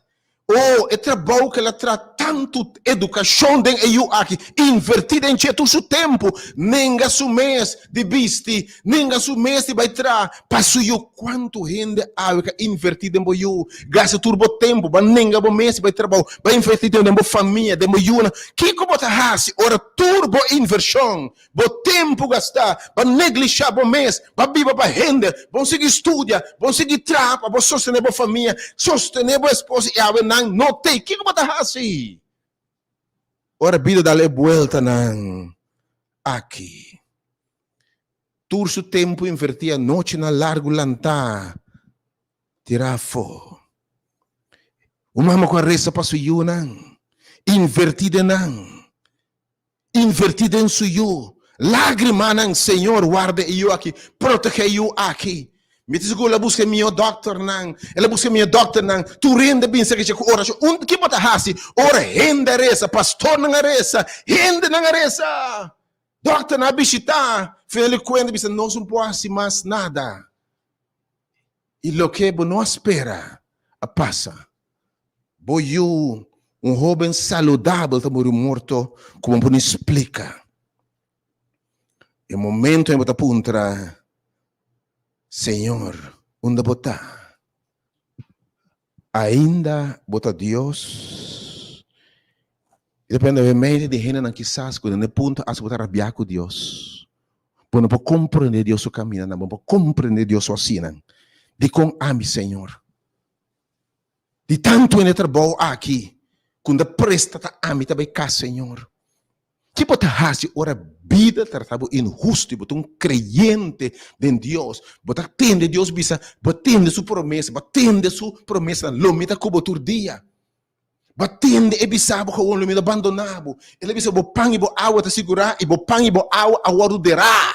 Oh, e trabou ku el a traha tantu edukashon den e yu aki, invertí den dje tur su tempu, nenga su mes di bisti, nenga su mes di bai traha pa su yu. Kuantu hende awe ka invertí den bo yu? Gasta tur bo tempu, bo a nenga bo mes di bai trabou, bo a invertí den bo famia, den bo yunan. Kiko bo ta hasi ora tur bo invershon Bo tempu gastá, bo a neglishá bo mes, bo a biba pa hende, bo sigui studia, bo sigui traha pa bo sostené bo famia, sostené bo esposa i awe nan no t'ei. Kiko bo ta hasi ora bida dal e bueltanan aki? Tur su tempu invertí anochinan largu lantá tirá afó. Un mama ku a resa pa su yunan, invertí den nan. Invertí den su yu. Lágrimanan, Señor, warda e yu aki, protege e yu aki. Mi ta sigur el a buska e mihó dòkternan, el a buska e mihó dòkternan. Tur hende a bin serka dje ku orashon. Un, ki bo ta hasi ora hende a resa, pastornan a resa, hendenan a resa, dòkternan a bishitá? Final di kuenta bisa, nos no por hasi mas nada. I loke bo no a spera a pasa. Bo yu, un hóben saludabel ta muri morto ku bo no por ni splika. E momento ei bo ta puntra, Señor, unda bo ta? Ainda bo ta Dios? I depende di medio di hendenan kisas ku den e punto asta bo ta rabiá ku Dios. Bo no por komprendé Dios su kamindanan, bo no por komprendé Dios su hasinan. Dikon ami, Señor? Di tantu hende trabou aki ku N ta presta ta ami ta bai kas, Señor. Ki bo ta hasi ora bida trata bo inhustu i bo ta un kreyente den Dios? Bo ta tende Dios bisa, bo tende su promesa, bo tende su promesanan, lo mi ta ku bo tur dia. Bo tende e bisa bo gewoon, lo mi no bandoná bo. El a bisa bo pan i bo awa ta sigurá i bo pan i bo awa a wòrdu derá.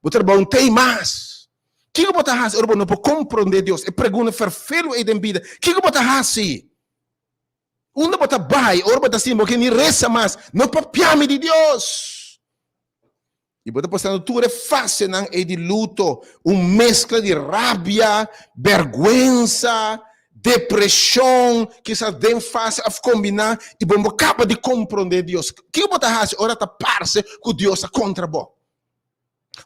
Bo trabou no t'ei mas. Kiko bo ta hasi ora bo no por komprondé Dios? E pregunta ferfelu ei den bida. Kiko bo ta hasi? Unda bo ta bai ora bo ta sinti bo ke ni resa mas? No papia mi di Dios. I bo ta pasando tur e fasenan ei di luto, un meskla di rabia, bèrgwensa, depreshon, kisas den fase òf kombiná, i bo no kaba di komprondé Dios. Kiko bo ta hasi ora ta parse ku Dios ta kontra bo?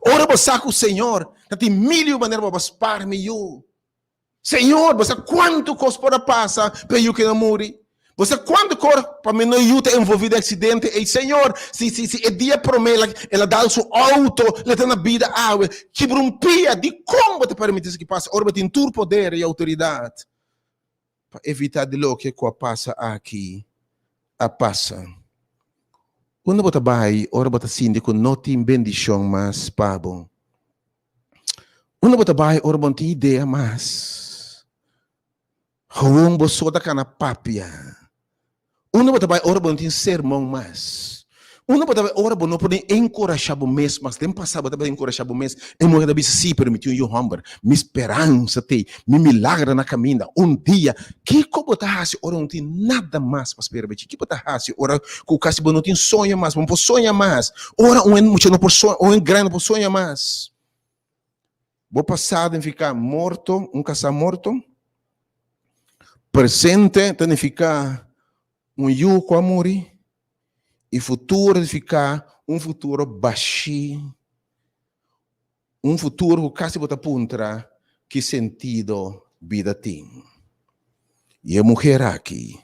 Ora bo sa ku Señor ta tin mil i un manera pa bo spar mi yu. Señor, bo sa kuantu kos por a pasa pa e yu keda muri? Bo sa kuantu kos pa mi no yu ta envolví den aksidente ei? Señor, si si si e dia promé el a el a dal su outo, el ta na bida awe, kibra un pia, dikon bo ta permití esaki pasa ora bo tin tur poder i outoridat pa evitá di loke ku a pasa aki a pasa? Unda bo ta bai ora bo ta sinti ku no tin bendishon mas pa bo? Unda bo ta bai ora bo no tin idea mas? Gewoon bo so ta kana papia. Unda bo ta bai ora bo no tin sermon mas? Unda bo ta bai ora bo no por ni enkurashá bo mes mas? Den pasado bo tabata enkurashá bo mes, e muher ta bisa, Sí, pero mi tin un yu hòmber, mi speransa t'ei, mi milagro ta na kaminda, un dia. Kiko bo ta hasi ora bo no tin nada mas pa spera? Bechi, kiko bo ta hasi ora ku kasi bo no tin soño mas, bo no por soña mas? Ora un hende mucha no por soña, un hende grandi no por soña mas. Bo pasado nifiká morto, un kasá morto. Presente ta nifiká un yu ku a muri. I futuro nifiká un futuro bashí, un futuro ku kasi bo ta puntra ki sentido bida tin. I e muher aki,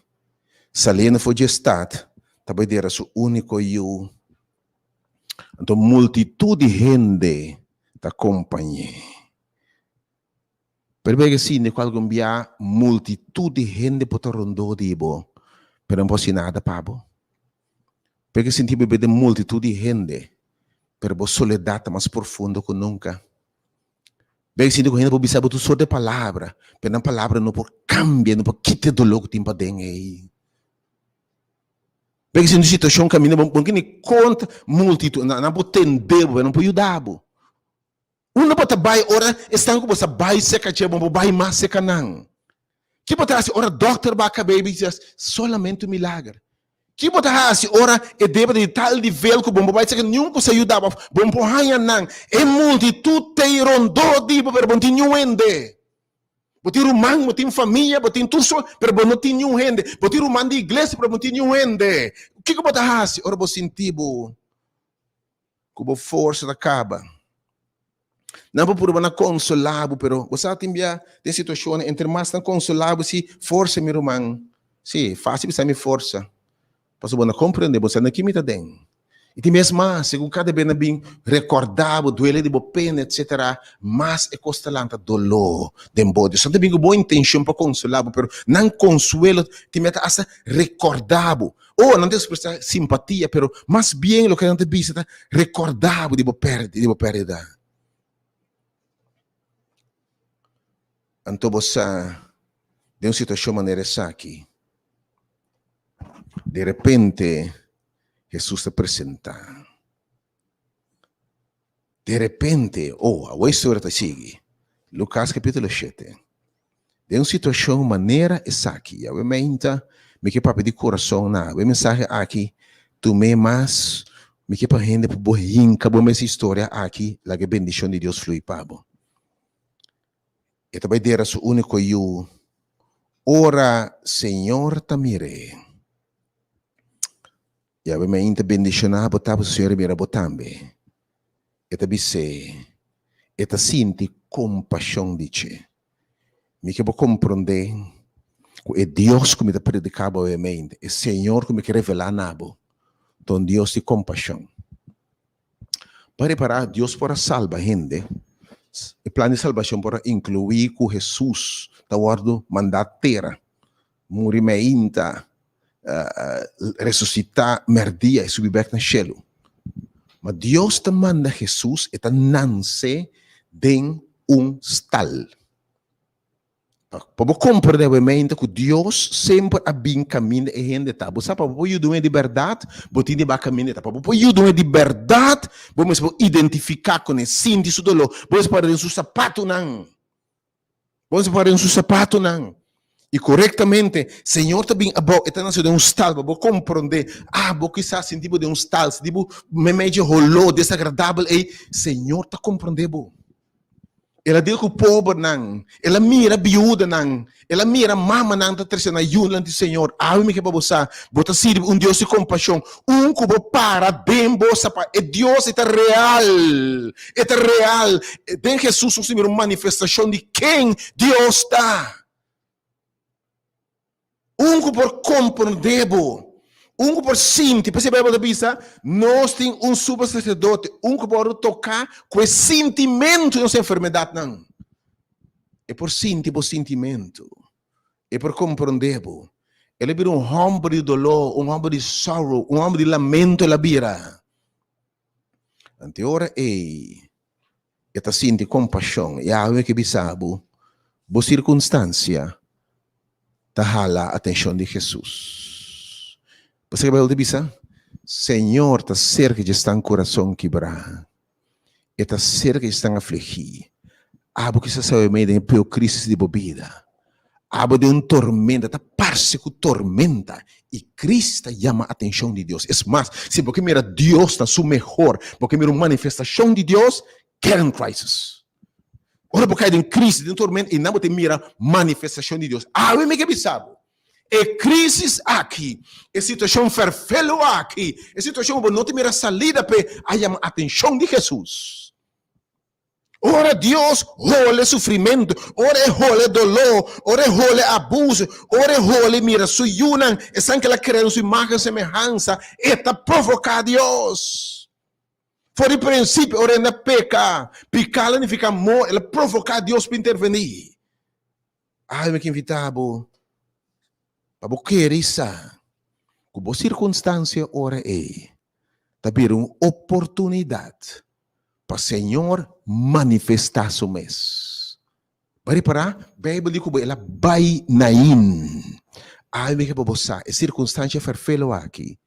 saliendo for dje stat, ta bai dera su úniko yu. Anto multitut di hende ta kompañ'é. Pero bega sinti ku algun bia multitut di hende por ta rondó di bo, pero no por hasi nada pa bo. Bega sinti bo den multitut di hende, pero bo soledat ta mas profundo ku nunka. Bega sinti ku hende por bisa bo tur sort di palabra, pero nan palabra no por kambia, no por kita e doló ku tin paden ei. Bega sinti un situashon kaminda bo no ke ni konta multitut, nan por tende bo, pero nan por yuda bo. Unda bo ta bai ora esnan ku bo sa bai serka dje, bo no por bai mas serka nan? Ki bo ta hasi ora dòkter bai kaba i bisa, Solamente un milager. Ki bo ta hasi ora e debe di tal nivel ku bo no por bai saka niun ku sa yuda bo òf bo no por haña nan? E multitut t'ei rondó di bo, pero bo no tin niun hende. Bo tin ruman, bo tin famia, bo tin tur sort, pero bo no tin niun hende. Bo tin ruman di iglesia, pero bo no tin niun hende. Kiko bo ta hasi ora bo sinti bo ku bo forsa ta kaba? Nan por purba na konsolá bo, pero bo sa tin bia den situashonnan entre mas nan konsolá bo si forsa mi ruman. Sí, fásil bisa mi forsa, pasobra bo no komprendé, bo sa na ki mi ta den. I tin bes mas, segun kada bes nan bin rekordá bo duele di bo pena etsetera, mas e kos ta lanta doló den bo. Dios nan ta bin ku bon intenshon pa konsolá bo, pero nan konsuelo tin bia ta asta rekordá bo. Oh, nan ta ekspresá simpatia, pero mas bien loke nan ta bisa ta rekordá bo di bo pèrdida, di bo pèrdida. Anto bo sa, den un situashon manera esaki, di repente Hesus ta presentá. Di repente, oh, awor e historia ta sigui. Lukas kapítulo shete. Den un situashon manera esaki, Yahweh meinta, mi ke papia di kurason na bo. E mensahe aki tum'é mas, mi ke pa hende pa bo hinka bo mes historia aki, laga e bendishon di Dios flui pa bo. E ta bai dera su úniko yu ora Señor ta mir'é. Yahweh meinta bendishoná bo ta, pasobra Señor a mira bo tambe. E ta bis'é, e ta sinti kompashon di dje. Mi ke bo komprondé ku e Dios ku mi ta prediká bo awe meinta, e Señor ku mi ke revelá na bo, ta un Dios di kompashon. Pa repará, Dios por a salba hende. E plan di salbashon por a inkluí ku Hesus ta wòrdu mandá tera, muri meinta, resusitá mèrdia i subi bèk na shelu. Ma Dios ta manda Hesus, e ta nanse den un stal. Pa bo komprendé obviamente ku Dios semper a bin kaminda e hende ta. Bo sa pa bo por yuda un hende di bèrdat, bo tin di bai kaminda e ta. Pa bo por yuda un hende di bèrdat, bo mester por identifiká kuné, sinti su doló, bo mester para den su sapatunan. Bo mester para den su sapatunan. I korektamente, Señor ta bin abou, e ta nase den un stal, pa bo komprendé, ah, bo kisas sinti bo den un stal, sinti bo meimei dje holó desagradabel ei, Señor ta komprendé bo. El a deal ku pobernan, el a mira biudanan, el a mira mamanan ta trese nan yunan di Señor. Awe mi ke pa bo sa, bo ta sirbi un Dios di kompashon, un ku bo para den bo sapa. E Dios e ta real, e ta real. Den Hesus nos ta mira un manifestashon di ken Dios ta. Un ku por komprondé bo, un ku por sinti. P'esei Beibel ta bisa, Nos tin un sumo saserdote, un ku por toká ku e sintimentu di nos enfermedatnan. E por sinti bo sintimentu, e por komprondé bo. El a bira un hòmber di doló, un hòmber di sorrow, un hòmber di lamento el a bira. Anto e ora ei e ta sinti kompashon. Yahweh ke bisa bo, bo sirkunstansia ta hala atenshon di Hesus. Pasobra Beibel ta bisa, Señor ta serka dje esnan kurason kibrá, e ta serka dje esnan afligí. Abo kisas sabe mei den e peor krisis di bo bida. Abo den un tormenta, ta parse ku tormenta, i krisis ta yama atenshon di Dios. Es mas, si bo ke mira Dios na su mehor, bo ke mira un manifestashon di Dios, get in crisis. Ora bo kai den krisis, den tormenta, einan bo ta mira manifestashon di Dios. Awe mi ke bisa bo, e krisis aki, e situashon ferfelu aki, e situashon ku bo no ta mira salida p'e, a yama atenshon di Hesus. Ora Dios hole sufrimentu, ora e hole doló, ora e hole abuso, ora e hole mira su yunan, esnan ku el a krea den su imagen i semehansa, e ta provoká Dios. For di prinsipio, ora hende a peka, piká la nifiká mor, el a provoká Dios pa intervení. Ai, mi ke invitá bo pa bo kere i sa ku bo sirkunstansia ora ei ta bira un oportunidat pa Señor manifestá su mes. Bo a ripará? Beibel di ku bo el a bai Nain. Ai mi ke pa bo sa, e sirkunstansha ferfelo aki,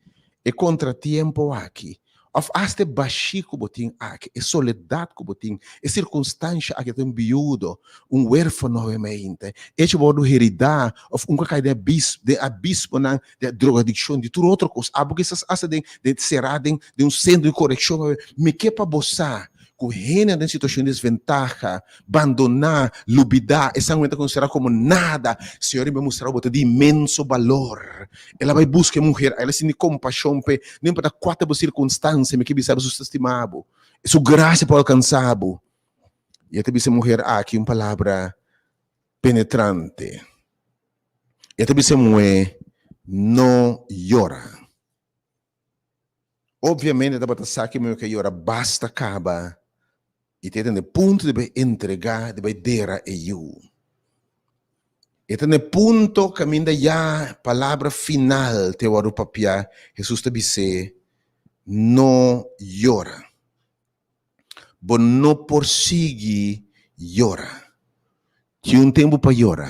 e kontratiempo aki, Òf asta e bashí ku bo tin aki, e soledat ku bo tin, e sirkunstansha aki ta un biudo, un huérfano obviamente, echo bo wòrdu heridá òf un ku a kai den abis, den abismonan di drogadikshon, di tur otro kos. Abo kisas asta den den será den den un sentro di korekshon. Mi ke pa bo sa ku hende den situashon di desventaha, bandoná, lubidá, esnan ku ta konsiderá komo nada, Señor a mustra bo ta di inmenso balor. El a bai buska e muher, el a sinti kompashon p'e, no importa kua ta bo sirkunstansia, mi ke bisa bo su ta stima bo, su grasia por alkansá bo. I e ta bisa e muher aki un palabra penetrante. E ta bisa e muhé, No yora. Obviamente tabata sa ki muhé ke yora basta kaba i ta na e punto di bai entregá, di bai dera e yu. E ta na e punto kaminda ya palabra final te wòrdu papiá, Hesus ta bis'é, No yora. Bo no por sigui yora. Tin un tempu pa yora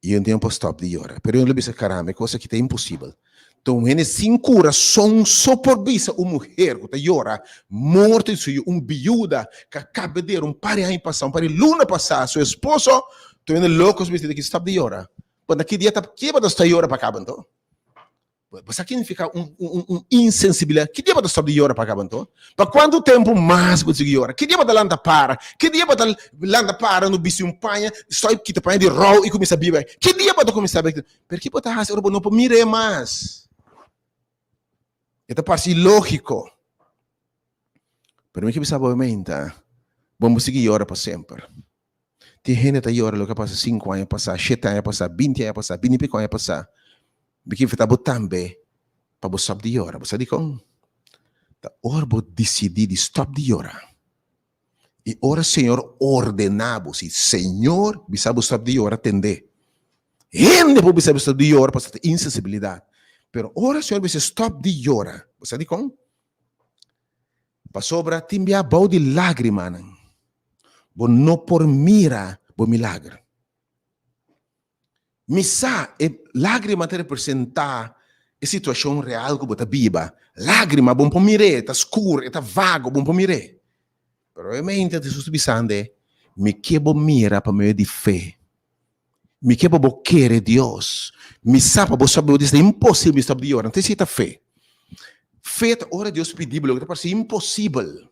i un tempu pa stòp di yora. Pero lo bisa, Karamba, e kos aki ta imposibel. Ta un hende sin kurason so por bisa un muher ku ta yora morto di su yu, un biuda ku a kaba di dera un par di aña pasá, un par di luna pasá, su esposo, ta un hende loko su bisa, Stòp di yora. Bo na ki dia ta, ki dia bo ta stòp yora pa kaba anto? Bo sa ki significa un, un, un insensibilidad? Ki dia bo ta stop di yora pa caba anto? Pa cuanto tempo mas bo ta sigui yora? Ki dia bo ta lanta para? Ki dia bo ta lanta para no bisti un paña, stop kita paña di rou y cuminsa biba? Ki dia bo ta cuminsa biba? Pero ki bo ta haci ora bo no por mir'é mas? E ta parci ilogico. Pero mi ke bisa bo meinta, bo no sigui yora pa semper. Tin hende ta yora loke a pasa sinku aña pasá, shete aña pasá, binti aña pasá, binti i piko aña pasá. Mi ke invitá bo tambe pa bo stòp di yora. Bo sa dikon? Ta ora bo disidí di stòp di yora i ora Señor ordená bo, si Señor bisa bo stòp di yora, tendé. Hende por bisa bo stòp di yora pasobra ta insensibilidat. Pero ora Señor bisa stòp di yora, bo sa dikon? Pasobra tin bia bou di lágrimanan, bo no por mira bo milager. Mi sa e lágrima ta representá e situashon real ku bo ta biba. Lágrima, bo no por mir'é, e ta skur, e ta vago, bo no por mir'é. Pero obviamente Hesus ta bisando, Mi ke bo mira pa medio di fe. Mi ke pa bo kere Dios. Mi sa pa bo stop di yora. Ta imposibel mi stop di yora. Anto esei ta fe. Fe ta ora Dios pidi bo loke ta parse imposibel.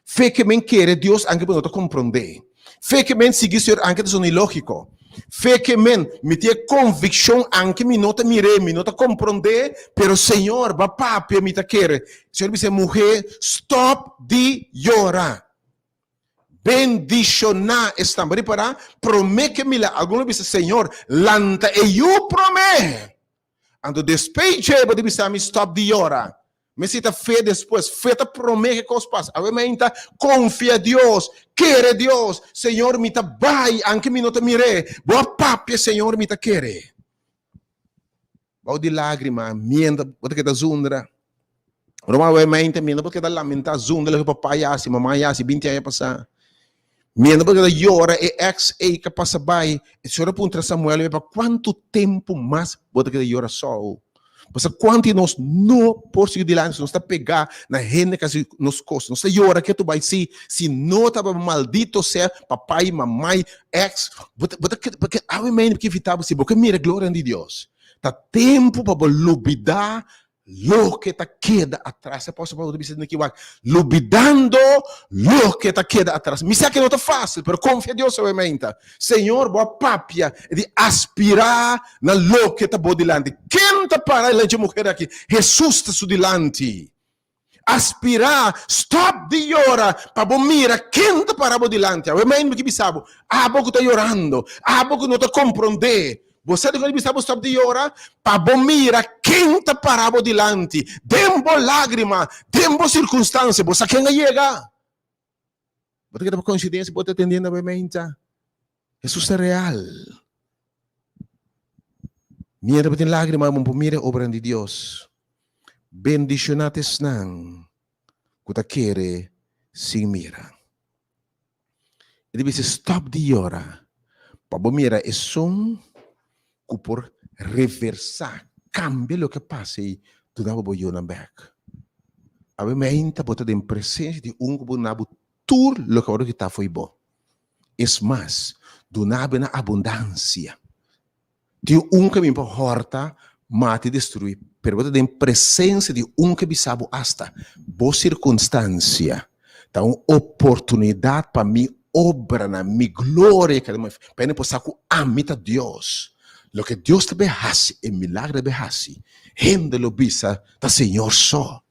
Fe ke men kere Dios anke bo no ta komprondé. Fe ke men sigui Señor anke ta sona ilógiko. Fe ke men mi tin e konvikshon anke mi no ta mir'é, mi no ta komprondé, pero Señor bo a papia mi ta kere. Señor bisa e muhé, stop di yora. Bendishoná esnan. Bo ripará? Promé ke mila, algun lo bisa, Señor, lanta e yu promé. Anto despues dje bo ta bisa mi stòp di yora. Mi sita fe despues. Fe ta promé ke kos pasa. Awe mainta, konfia Dios, kere Dios. Señor, mi ta bai, anke mi no ta mir'é. Bo a papia, Señor, mi ta kere. Bou di lágrima, mientras bo ta keda zundra. Roma wei mente, mientras bo ta keda lamentá zundra loke papá a hasi, mamá a hasi binti aña pasá. Mientras bo ta keda yora e ex ei ka pasa bai, e Señor a puntra Samuel, pa kuantu tempu mas bo ta keda yora Saul? Pasobra kuantu di nos no por sigui dilanti, nos ta pegá na hende ku hasi nos kos. Nos ta yora ketu bai si, si no tabata maldito sea papá i mamá i ex, bo ta, bo ta keda, porque awe mente bo ke evitá bo si bo ke mira e gloria di Dios. Ta tempu pa bo lubidá loke ta keda atras. E apòstel Pablo ta bisa aki wak, lubidando loke ta keda atras. Mi sa ke no ta fásil, pero konfia Dios awe mente. Señor, bo a papia di aspirá na loke ta bo dilanti. Ken ta para dilanti dje muher aki? Hesus ta su dilanti. Aspirá, stòp di yora pa bo mira ken ta para bo dilanti. Awe mainta mi ke bisa bo, abo ku ta yorando, abo ku no ta komprondé, bo sa dikon mi bisa bo stòp di yora? Pa bo mira ken ta para bo dilanti. Den bo lágrima, den bo sirkunstansia, bo sa ken a yega. Bo ta keda pa koinsidensia bo ta atendiendo awe mainta? Hesus ta real. Mientras bo tin lágrima, bo por mira e obranan di Dios. Bendishoná ta esnan ku ta kere sin mira. E ta bisa stòp di yora pa bo mira esun ku por reversá, kambia loke a pasa i duna bo bo yunan bèk. Awe meinta bo ta den presensia di un ku bo duna bo tur loke ora kita fo'i bo. Es mas, duna bo na abundansia. Tin un ku a bin pa hòrta, mata i destruí, pero bo ta den presensia di un ku a bisa bo asta, Bo sirkunstansia ta un oportunidat pa mi obra na mi gloria keda pa hende por sa ku ami ta Dios. Loke Dios ta bay hasi, e milagro ta bay hasi, hende lo bisa ta Señor so.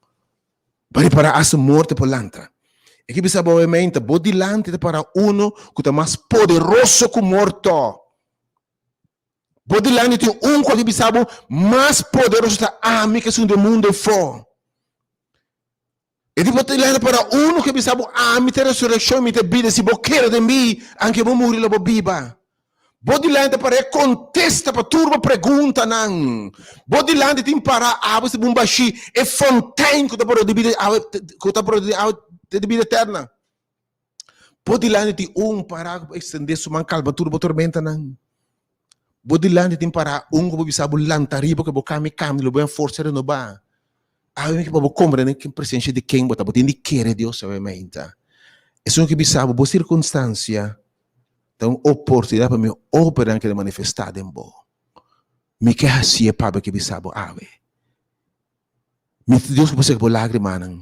Pa repará asta morto por lanta. E ke bisa bo obviamente, bo dilanti ta para uno ku ta mas poderoso ku morto. Bo dilanti tin un ku a bisa bo mas poderoso ta ami ke esun den mundo efo. E di bo dilanti para uno ku bisa bo ami ta resurekshon, mi ta bida, si bo kere den mi, anke bo muri lo bo biba. Bo dilanti para e kontesta pa tur bo preguntanan. Bo dilanti tin para awa si bun bashí, e fontein ku ta brota di bida awa ku ta brota di awa di bida eterna. Bo dilanti tin un para ku por ekstendé su man kalma tur bo tormentanan. Bo dilanti tin para un ku por bisa bo lanta riba ku bo kami kami lo bo haña forsa renobá. Awe mi ke pa bo komprende ken presensia di ken bo ta, bo tin di kere Dios awe mainta. Esun ke bisa bo bo sirkunstansia ta un oportunidat pa mi obranan keda manifestá den bo. Mi ke hasié pabia ke bisa bo awe. Mi ta Dios ku por seka bo lágrimanan.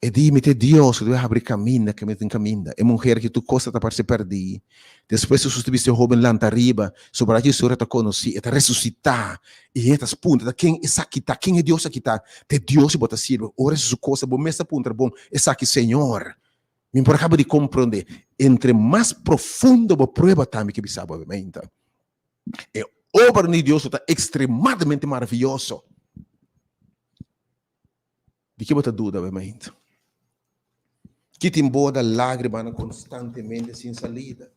E di, Mi ta e Dios ku ta bai habri kaminda kaminda tin kaminda. E muher ki tur kos ta parse pèrdí. Despues Hesus ta bisa e hóben lanta riba. Su brachi historia ta konosí. E ta resusitá. I e ta puntra, Ta ken esaki ta? Ken e Dios aki ta? Ta e Dios ku bo ta sirbi. Ora Hesus su kos, bo mes ta puntra, Bon, esaki Señor? Mi por a kaba di komprondé. Entre mas profundo bo prueba ta, mi ke bisa bo obviamente, e obra di Dios lo ta ekstremadamente maravioso. Di ke bo ta duda, obviamente? Ki tin bo da lágrimanan konstantemente sin salida?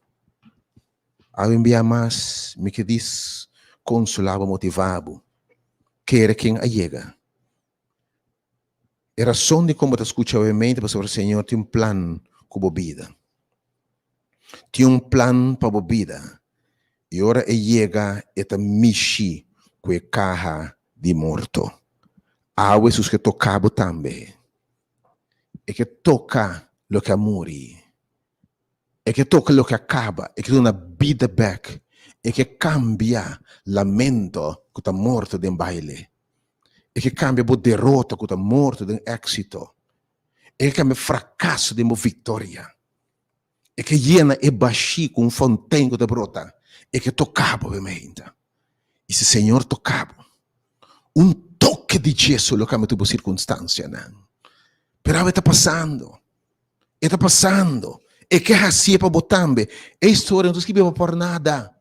Awe un bia mas, mi ke dis konsolá bo, motivá bo. Kere ken a yega. E rason di kon bo ta skucha obviamente pasobra Señor tin un plan ku bo bida. Tin un plan pa bo bida i ora e yega e ta mishi ku e kaha di morto. Awe Hesus ke toka bo tambe. E ke toka loke a muri. E ke toka loke a kaba. E ke duna bida bek. E ke kambia lamento ku ta morto den baile. E ke kambia bo derota ku ta morto den éksito. E ke kambia frakaso den bo viktoria. E ke yena e bashí ku un fontein ku ta brota. E ke toka bo bemeinta. I si Señor toka bo, un toke di dje lo kambia tur bo sirkunstansianan. Pero awe ta pasando. E ta pasando. E ke hasié pa bo tambe. E historia no ta skibí pa por nada.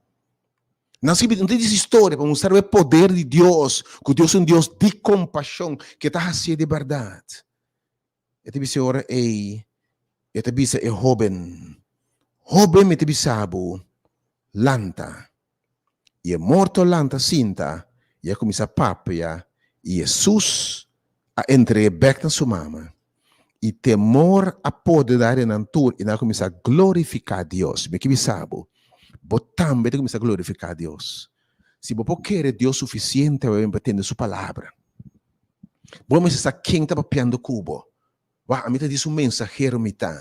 Nan skibi, nan ta disi historia pa mustra bo e poder di Dios, ku Dios un Dios di kompashon, ke ta hasié di bèrdat. E ta bisa e ora ei, e ta bisa e hóben, Hóben, mi ta bisa bo, lanta. I e morto lanta sinta i a kuminsá papia, i Hesus a entreg'é bèk na su mama. I temor a poderá den nan tur, i nan a kuminsá glorifiká Dios. Mi ke bisa bo, bo tambe ta kuminsá glorifiká Dios. Si bo por kere Dios sufisiente pa bin pa tende su palabra, bo mester sa ken ta papiando ku bo. Wak, ami ta di su mensahero mi ta,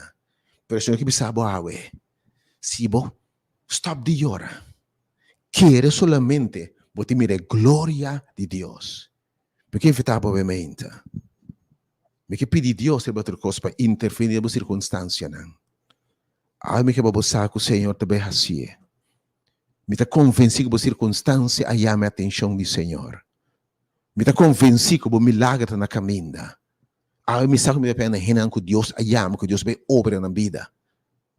pero Señor ke bisa bo awe, si bo Stop di yora. Kere solamente bo tin mira e gloria di Dios. Mi ke invita bo obviamente. Mi ke pidi Dios riba tur kos pa interveni den bo sirkunstansianan. Awe mi ke pa bo sa ku Señor ta bai hasié. Mi ta konvensí ku bo sirkunstansia a yama e atenshon di Señor. Mi ta konvensí ku bo milager ta na kaminda. Awe mi sa ku mi ta pena hendenan ku Dios a yama, ku Dios bai obra den nan bida.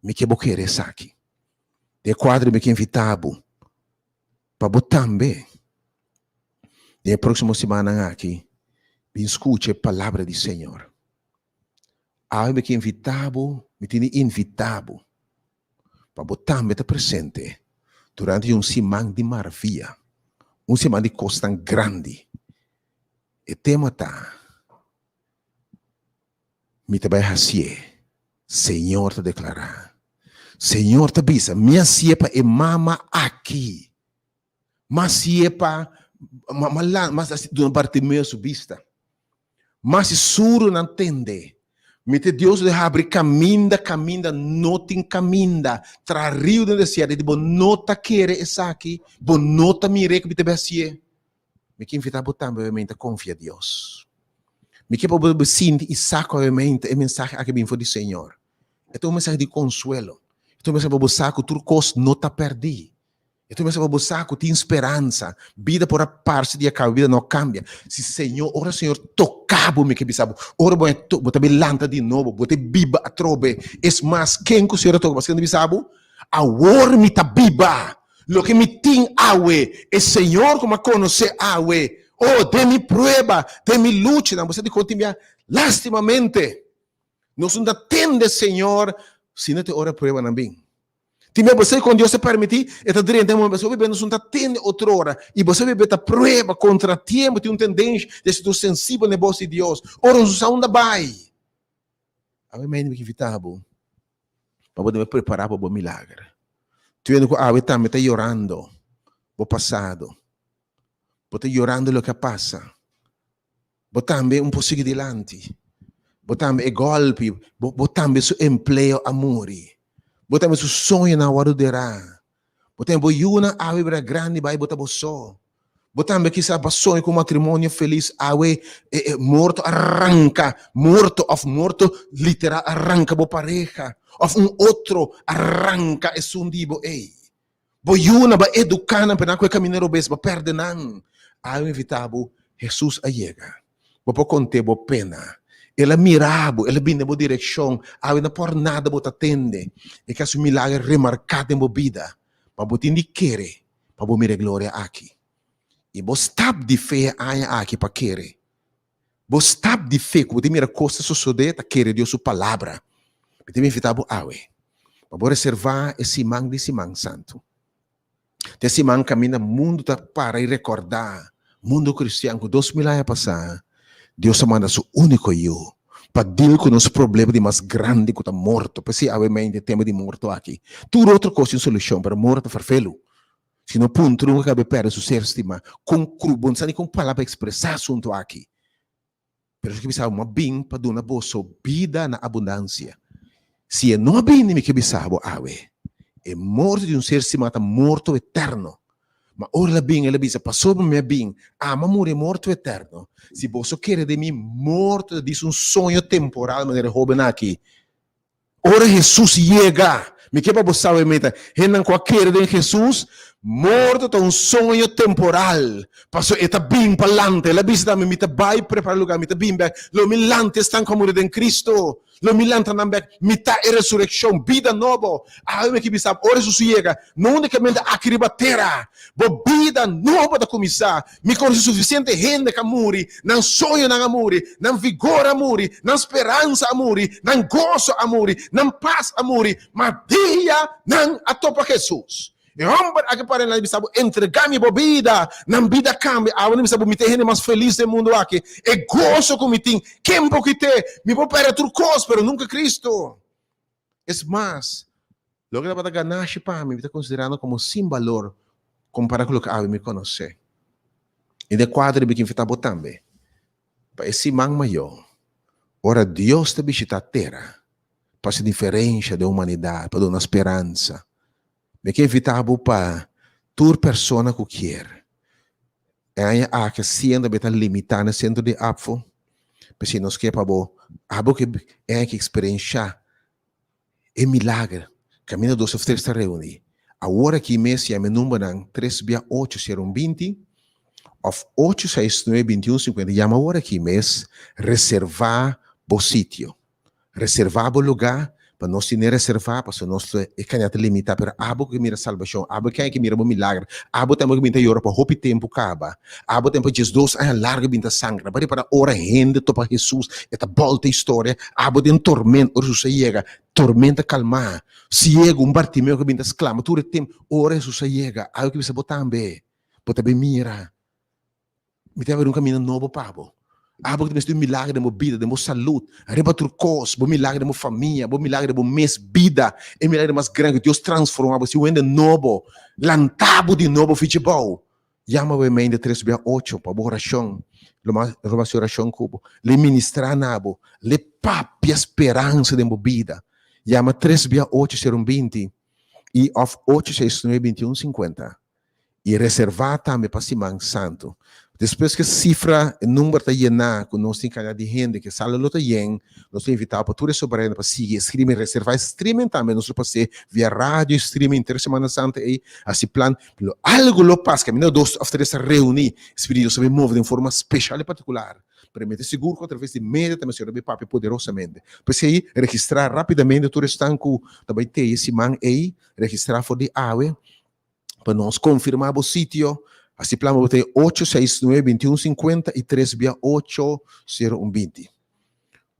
Mi ke bo kere esaki. Den e kuadro mi ke invitá bo pa bo tambe den e próksimo simannan aki bin skucha e palabra di Señor. Awe mi ke invitá bo, mi tin di invitá bo pa bo tambe ta presente durante di un siman di maravia, un siman di kosnan grandi. E tema ta. Mi ta bai hasié, Señor ta deklará. Señor ta bisa, Mi hasié pa e mama aki. Mi hasié pa, mi a duna Bartimeo su bista. Mas si surunan tende, Mi te Dios di habri kaminda kaminda no tin kaminda, traha riu den desierto, i di bo no ta kere esaki, bo no ta mir'é ku mi ta bai hasié. Mi ke invitá bo tambe obviamente konfia Dios. Mi ke pa bo sinti i sa ku obviamente e mensahe aki bin for di Señor. E ta un mensahe di konsuelo. E ta un mensahe pa bo sa ku tur kos no ta pèrdí. E ta un mensahe pa bo sa ku tin speransa. Bida por a parse di a kaba, bida no a kambia. Si Señor, ora Señor toka bo, mi ke bisa bo, ora bo bo ta bin lanta di nobo, bo ta biba atrobe. Es mas, ken ku Señor a toka, paske nan ta bisa bo, Awor mi ta biba. Loke mi tin awe, e Señor ku mi a konosé awe. Oh, den mi prueba, den mi luchanan, bo sa dikon tin bia? Lastimamente, nos no ta tende Señor sino te ora e pruebanan bin. Tin bia bo sa kon Dios ta permití, e ta drenta e momento, pasobra nos no ta tende otrora, i bo sa bia ta prueba, kontratiempo, tin un tendensha di hasi sensibel na e bos di Dios, ora nos no sa unda bai. Awe mi ke invitá bo pa bo debe prepará pa bo milager. Tin hende ku awe tambe ta yorando bo pasado, bo ta yorando loke a pasa. Bo tambe un por sigui dilanti. Bo tambe e golpi, bo, bo tambe su empleo a muri. Bo tambe su soñonan a wòrdu derá. Bo tambe bo yunan awe bira grandi bai bo ta bo so. Bo tambe kisas bo a soña ku un matrimonio felis awe e, e morto a ranka, morto òf morto literal a ranka bo pareha òf un otro a ranka esun di bo ei. Bo yunan bo a eduká nan, pero nan ku e kaminda robes, bo a pèrdè nan. Awe mi invitá bo, Hesus a yega. Bo por kont'é bo pena. El a mira bo, el a bini den bo direkshon. Awe no por nada bo ta tende. E ke hasi un milager remarká den bo bida. Ma bo tin di kere pa bo mira e gloria aki. I bo stap di fe e aña aki pa kere. Bo stap di fe ku bo tin mira kos ta sosodé ta kere Dios su palabra. Mi ta invitá bo awe pa bo reservá e siman di Siman Santu. Ta e siman kaminda mundu ta para i rekordá, mundu kristian, ku 2000 aña pasá Dios a manda su úniko Yu pa dil ku nos problema di mas grandi ku ta morto. P'esei awe mente e tema di morto aki. Tur otro kos tin solushon, pero morto ta ferfelu. Si no puntra un kabe perde su ser stima, kon kru bo no sa ni kon palabra ekspresá asuntu aki. Pero su ke bisa bo, Mi a bin pa duna boso bida na abundansia. Si e no a bini, mi ke bisa bo awe, e morto di un ser stimá ta morto eterno. Ma ora el a bin, el a bisa, Pasobra mi a bin, ami a muri e morto eterno. Si boso kere den mi, morto ta dis un soño temporal manera e hóben aki. Ora Hesus yega, mi ke pa bo sabe e meta, hendenan ku a kere den Hesus, morto ta un soño temporal, pasobra e ta bin pa lanta. El a bisa tambe, Mi ta bai prepara lugar, mi ta bin bek, lo mi lanta esnan ku a muri den Kristu, lo mi lanta nan bek, mi ta e resurekshon, bida nobo. Awe mi ke bisa bo, ora Hesus yega, no únikamente aki riba tera, bo bida nobo ta kuminsá. Mi konosi sufisiente hende ku a muri, nan soñonan a muri, nan vigor a muri, nan speransa a muri, nan goso a muri, nan pas a muri, ma dia nan a topa Hesus. E hòmber aki para nan i bisa bo, Entregá mi bo bida. Nan bida a kambia. Awe nan bisa bo, Mi ta e hende mas felis den mundu aki. E goso ku mi tin, ken por kit'é? Mi por pèrdè tur kos, pero nunka Kristu. Es mas, loke tabata ganashi pa mi, mi ta konsiderando komo sin balor kompará ku loke awe mi konosé. I den kuadro di mi ke invitá bo tambe pa e siman mayó, ora Dios ta bishitá tera pa hasi diferensha den humanidat, pa duna speransa. Mi ke invitá bo pa tur persona ku kier. E aña aki siendo mi ta limitá na sentro di APFO, p'esei nos ke pa bo abo ke e aña ke eksperenshá e milager kaminda dos òf tres ta reuní. Awor aki mes yama e numbernan tres bia ocho sero un 20 òf ocho seis nuebe 21 50 yama awor aki mes reservá bo sitio. Reservá bo lugá, pa nos tene reservá, pasobra nos ta e kandidat ta limitá, pero abo ku ke mira salbashon, abo ke ke mira bo milager, abo tambe ku bin ta yora pa hopi tempu kaba, abo tambe pa 12 aña largu bin ta sangra, bo ripará ora hende topa Hesus, e ta bòlta historia, abo den tormenta, ora Hesus a yega, tormenta kalmá, siegu, un Bartimeo ku bin ta sklama tur e tempu, ora Hesus a yega, abo ke bisa bo tambe, bo ta bin mira. Mi ta habri un kaminda nobo pa bo. Abo ku ta mester un milager den bo bida, den bo salud, riba tur kos, bo milager den bo famia, bo milager den bo mes bida, e milager mas grandi ku Dios transforma bo, si un hende nobo, lanta bo di nobo fichi bou. Yama bo e mente tres bia ocho pa bo orashon. Lo mas lo hasi orashon ku bo. Le ministrá na bo. Le papia speransa den bo bida. Yama tres bia ocho sero 20 i òf 869 21 50. I reservá tambe pa Siman Santu. Despues ku e sifra, e number ta yená ku nos tin kantidat di hende ku e sala lo ta yen, nos ta invitá pa tur e sobrena pa sigui e streaming, reservá e streaming tambe. Nos lo pas'é via radio e streaming henter Semana Santa ei, hasi plan. Lo algu lo pasa, kaminda dos òf tres ta reuní, Spiritu di Dios ta bin move den forma speshal i partikular. Pero mi ta sigur ku atraves di medio tambe Señor ta bin papia poderosamente. P'esei, registrá rápidamente tur esnan ku ta bai tei e siman ei, registrá for di awe. Pa nos konfirmá bo sitio, hasi plan pa bo ta ocho seis nuebe 21 50 i tres bia ocho sero un 20.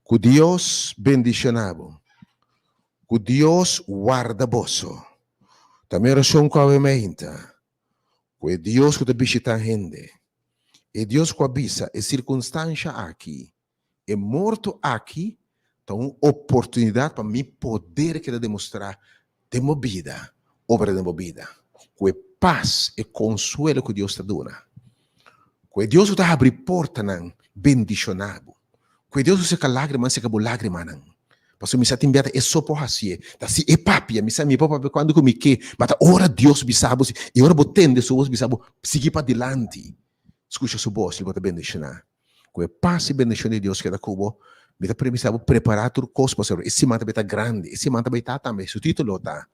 Ku Dios bendishoná bo. Ku Dios warda boso. Ta mi orashon ku awe meinta, ku e Dios ku ta bishitá hende, e Dios ku a bisa e sirkunstansha aki, e morto aki ta un oportunidat pa mi poder keda demostrá den bo bida, obra den bo bida, ku e pas, e konsuelo ku Dios ta duna, ku e Dios ku ta habri portanan bendishoná bo, ku e Dios ku seka lágrimanan seka bo lágrimanan. Pasobra mi sa tin bia ta e so por hasié, ta si e papia, mi sa mi por papia kuantu ku mi ke, ma ta ora Dios bisa bo si, i ora bo tende su bos bisa bo, sigui padilanti, skucha su bos i bo ta bendishoná. Ku e pas i bendishon di Dios keda ku bo, mi ta premisá bo prepará tur kos pasobra e siman ta bai ta grandi, e siman ta bai ta tambe, su título ta,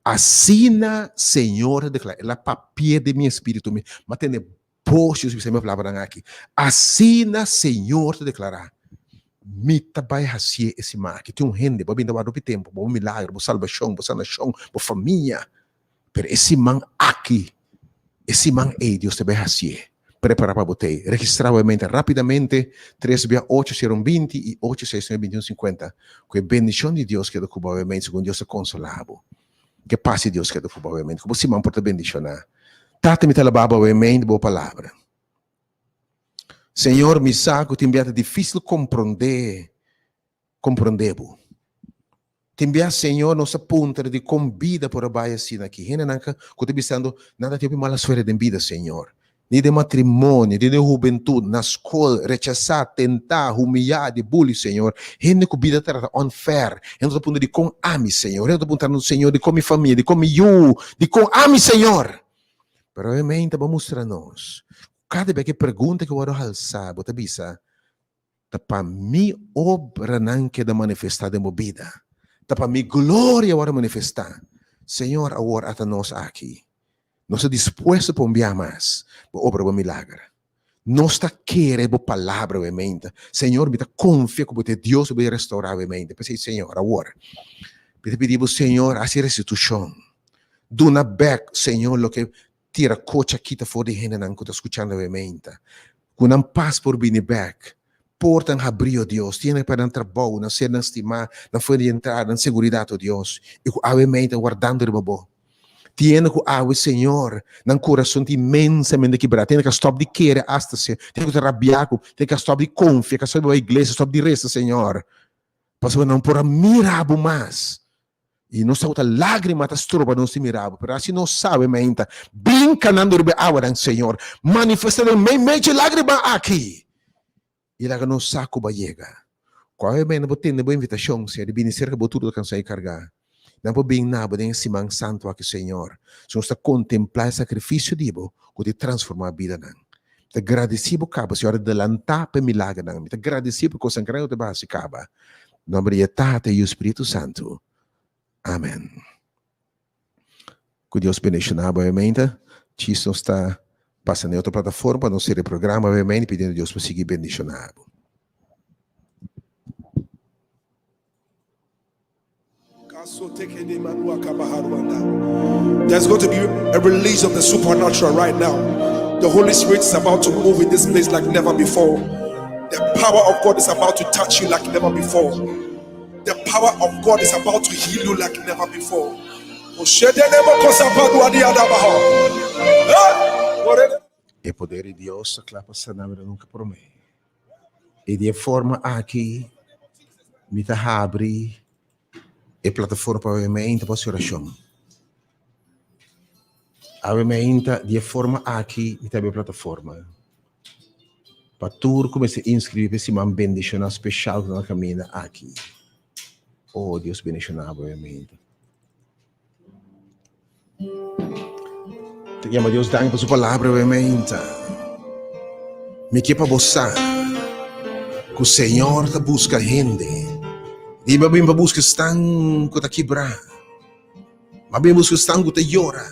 Asina Señor ta deklará, el a papi'é den mi espíritu, mi a tende bos di Dios bisa mi e palabranan aki, Asina Señor ta deklará, mi ta bai hasié e siman aki. Tin un hende, bo a bin ta warda hopi tempu, bo milagro, bo salbashon, bo sanashon, bo famia, Pero e siman aki, e siman ei Dios ta bai hasié. Prepará pa bo t'ei. Registrá bo mente rápidamente, tres bia ocho sero un 20 i ocho seis nuebe 21 50. Ku e bendishon di Dios keda ku bo mente segun Dios ta konsolá bo. Ku e pas di Dios keda ku bo mente. Ku bo siman por ta bendishoná. Tata mi ta alabá bo mente bo palabra. Señor mi sa ku tin bia ta difísil komprondé Komprondé bo. Tin bia Señor nos a puntra di kon bida por a bai asina aki. Hendenan ku ta bisando nan ta tin hopi mala suerte den bida, Señor. Ni den matrimonio, ni den hubentut, na skol, rechasá, tentá, humiyá, di bully, Señor. Hende ku bida ta trata unfair. Hende ta puntra dikon ami, Señor. Hende ta puntrando, Señor, dikon mi famia, dikon mi yu, dikon ami, Señor. Pero obviamente bo a mustra nos, kada bia ku e pregunta ku wòrdu halsá, bo ta bisa, Ta pa mi obranan keda manifestá den bo bida. Ta pa mi gloria wòrdu manifestá. Señor, awor ata nos aki. Nos ta dispuesto pa un bia mas bo obra bo milager. Nos ta kere bo palabra awe meinta. Señor, mi ta konfia ku bo ta e Dios ku bo restaurá awe meinta. P'esei, Señor, awor mi ta pidi bo, Señor, hasi restitushon. Duna bèk, Señor, loke Tira kocha kita for di hendenan ku ta skuchando awe meinta. Ku nan pas por bini bèk. Portan habrí, o Dios. Tin hende ku pèrdè nan trabou, nan sernan stimá, nan fuente di entrada, nan seguridat, o Dios, i ku awe meinta wardando riba Bo. Tin hende ku awe, Señor, nan kurason ta inmensamente kibrá. Tin hende ku a stòp di kere asta, Señor. Tin hende ku ta rabiá ku, tin hende ku a stòp di konfia, ku a stòp di bai iglesia, stòp di resa, Señor, pasobra nan por a mira Bo mas. I nos tabata lágrima ta stroba nos di mira bo, pero asi nos sabe mainta, bin kanando riba e awanan, Señor, manifesta den meimei dje lágrima aki, i laga nos sa ku bo a yega. Ku awe menda bo tende bo invitashon, Señor, di bini serka bo tur ta kansá i kargá. Nan por bin na bo den e siman santu aki, Señor, si nos ta kontemplá e sakrifisio di bo ku ta transformá bidanan. Mi ta gradisí bo kaba, Señor, adelantá pa e milagernan. Mi ta gradisí pa e kosnan grandi ku ta bai hasi kaba. Nomber di e Tata, Yu, Spiritu Santu. Amen. Ku Dios bendishoná bo obviamente. Chis nos ta pasa na e otro plataforma pa nos sera e programa obviamente pidiendo Dios pa sigui bendishoná bo. There's going to be a release of the supernatural right now. The Holy Spirit is about to move in this place like never before. The power of God is about to touch you like never before. The power of God is about to heal you like never before. E poder di Dios ta kla pa sana mi nunka promé. I di e forma aki mi ta habri e plataforma pa mi mente pa hasi orashon. Awe mainta di e forma aki mi ta habri e plataforma pa tur ku mester inscribi pa e siman bendiciona special ku ta na caminda aki. Oh Dios bendiciona bo awe mainta. Ta yama Dios danki pa su palabra awe mainta. Mi ke pa bo sa ku Señor ta buska hende. Di mi a bin pa buska esnan ku ta kibrá. Ma bin buska esnan ku ta yora,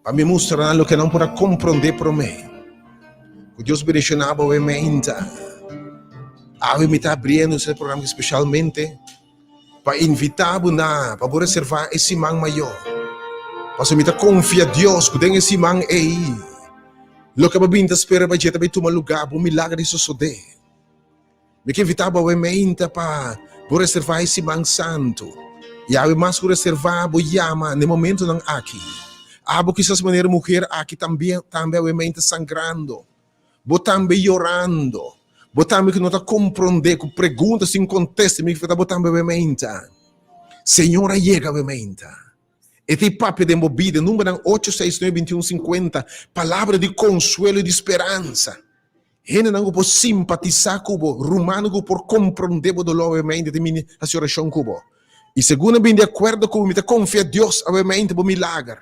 pa mi mustra nan loke nan por a komprondé promé. Ku Dios bendishoná bo awe meinta. Awe mi ta abriendo esei programa spesialmente pa invitá bo na pa bo reservá e siman mayó. Pasobra mi ta konfia Dios ku den e siman ei loke bo bin ta spera pa dje ta bai tuma lugá, bo milager di sosodé. Mi ke invitá bo awe meinta pa bo reservá e siman santu. I awe mas ku reservá, bo yama na e momentunan aki. Abo kisas manera muher aki tambe tambe awe meinta sangrando. Bo tambe yorando. Bo tambe ku no ta komprondé, ku pregunta sin kontesta. Mi ke invitá bo tambe awe meinta. Señor a yega awe meinta. E ta e papia den bo bida. Numbernan ocho, seis, nuebe, bintiun, sinkuenta, palabra di konsuelo i di speransa. Hendenan ku por simpatisá ku bo, rumannan ku por komprondé bo doló awemente ta bini hasi orashon ku bo. I segun nan bini di akuerdo ku bo, mi ta konfia Dios awemente bo milager.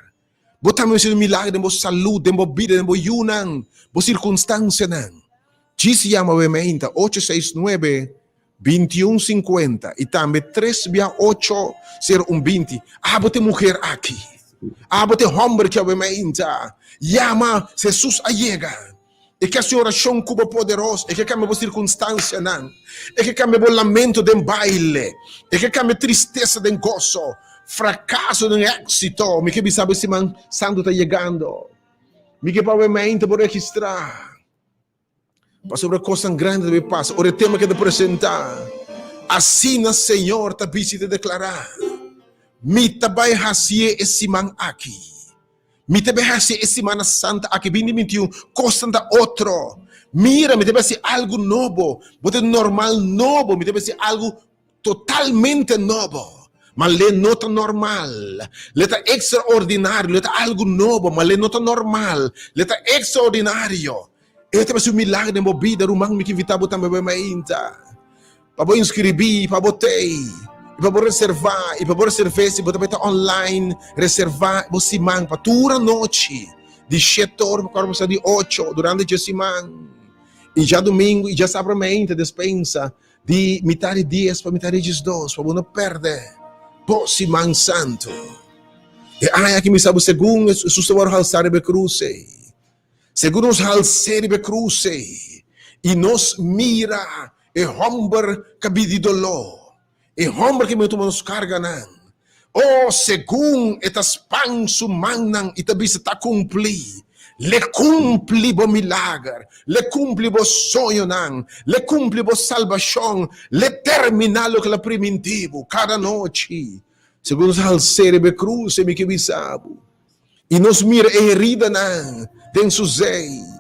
Bo tambe mester un milager den bo salú, den bo bida, den bo yunan, bo sirkunstansianan. Djis yama awemente 869 21 50 i tambe tres bia ocho sero un 20. Abo ta e muher aki. Abo ta e hòmber ki awemente yama Jesus a yega. E ke hasi orashon ku bo poderoso. E ke kambia bo sirkunstansianan. E ke kambia bo lamento den baile. E ke kambia tristesa den goso, frakaso den éksito. Mi ke bisa bo e siman santu ta yegando. Mi ke pa bo e mente bo registrá. Pasobra kosnan grandi ta bai pasa ora e tema ke ta presentá. Asina Señor ta bisa i ta deklará, Mi ta bai hasié e siman aki. Mi ta bai hasi e Simana Santa aki binti 21, kosnan ta otro. Mira, mi ta bai hasi algu nobo. Bo ta normal nobo, mi ta bai hasi algu totalmente nobo. Ma le no ta normal. Le ta ekstraordinario, le ta algu nobo, ma le no ta normal. Le ta ekstraordinario. E ta bai hasi un milagro den bo bida, ruman. Mi ke invita bo tambe bai mainta. Pa bo inskribí, pa bo tei, i pa bo reservá, i pa bo reserv'é si bo ta bai ta online, reservá bo siman pa tur anochi di shete ora pa kuarto pasá di ocho durante dje siman. I djadumingu i djasabra meinta despensa di mitar di dies pa mitar di diesdos pa bo no pèrdè bo siman santu. E aña aki mi sa bo segun Hesus ta wòrdu halsá riba e krus ei. Segun nos hals'é riba e krus ei i nos mira e hòmber ku a bidi doló, e hòmber ku a bin tuma nos karganan, o segun e ta span su mannan i ta bisa, Ta kumplí! L'e kumpli bo milager, l'e kumpli bo soñonan, l'e kumpli bo salbashon, l'e terminá loke el a primintí bo kada nochi. Segun nos hals'é riba e krus ei, mi ke bisa bo, I nos mira e heridanan den su zei.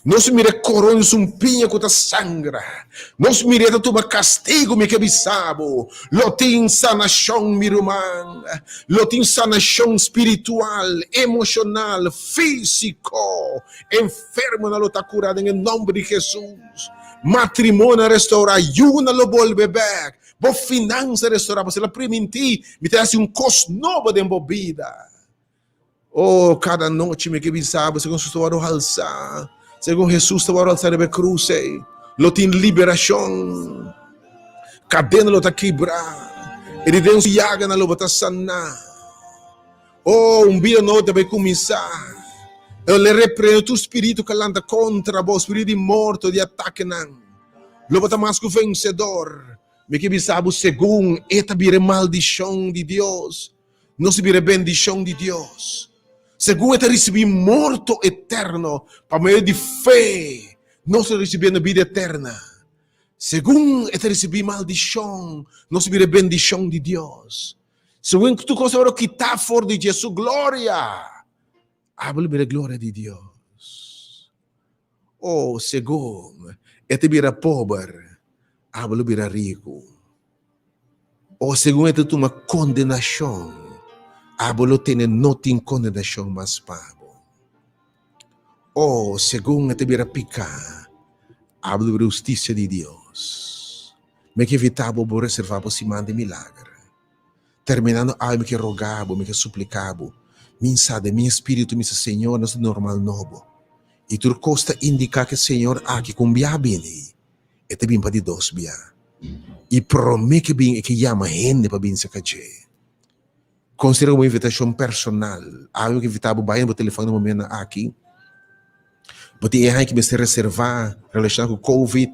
Nos mira e koron di sumpiña ku ta sangra. Nos mira e ta tuma kastigu. Mi ke bisa bo, lo tin sanashon, mi ruman. Lo tin sanashon spiritual, emoshonal, físiko. Enfermonan lo ta kurá den e nòmber di Hesus. Matrimonionan restourá, yunan lo bolbe bèk, bo finansa restourá, pasobra el a primintí, Mi ta hasi un kos nobo den bo bida. Oh, kada nochi mi ke bisa bo, segun Jesus ta wòrdu halsá, segun Jesus ta wòrdu halsá riba e krus ei, lo tin liberashon, kadena lo ta kibrá, i di den su yaganan lo bo ta saná. Oh, un bida nobo ta bai kuminsá. E lo reprende tur spiritu ku a lanta kontra bo, spiritu di morto, di atakenan. Lo bo ta mas ku vensedor. Mi ke bisa bo, segun e ta bira e maldishon di Dios, Nos bira e bendishon di Dios. Segun e ta risibí morto eterno pa medio di fe, nos ta risibiendo bida eterna. Segun e ta risibí maldishon, nos bira e bendishon di Dios. Segun tur kos ta wòrdu kitá for di dje, su gloria, abo lo bira e gloria di Dios. O, segun e ta bira pober, abo lo bira riku. O segun e ta tuma kondenashon, Abo lo tene no tin kondenashon mas pa bo. Oh, segun e ta bira piká, abo lo bira hustisia di Dios. Mi ke invitá bo bo reservá bo siman di milager. Terminando awe mi ke rogá bo, mi ke supliká bo, mi sa den mi espíritu mi sa Señor nos ta normal nobo. I tur kos ta indiká ke Señor aki ku un bia bini, e ta bin pa di dos bia. I promé ke bin e ke yama hende pa bin serka dje. Konsidera komo invitashon personal. Awe mi ke invitá bo bai na bo telefòn na momentunan aki. Bo tin e haña ki mester reservá relashoná ku covid.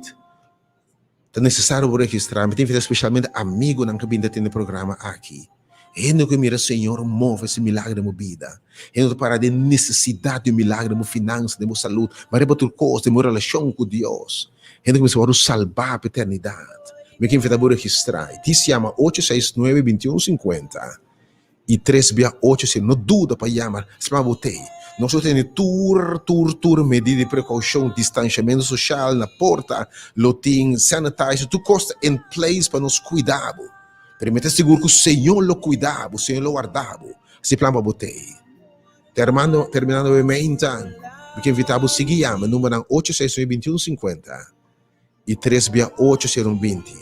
Ta nesesario bo registrá. Mi ta invitá spesialmente amigunan ku bin ta tende programa aki. Hende ku mira Señor move hasi milager den bo bida. Hende ku ta para den nesesidat di un milager den bo finansa, den bo salud, ma riba tur kos den bo relashon ku Dios. Hende ku mester wòrdu salbá pa eternidat. Mi ke invitá bo registrá. I tis yama ocho seis nuebe binti un sinkuenta i tres bia ocho si no duda pa yama sma bo tei. Nos lo tene tur tur tur medida di prekoushon, distanshamentu soshal na porta, lo tin sanitizer, tur kos ta in place pa nos kuida bo. Pero mi ta sigur ku Señor lo kuida bo, Señor lo warda bo. Hasi plan pa bo tei. Termando terminando e meinta, mi ke invitá bo sigui yama numbernan ocho seis nuebe binti un sinkuenta i tres bia ocho sero un binti.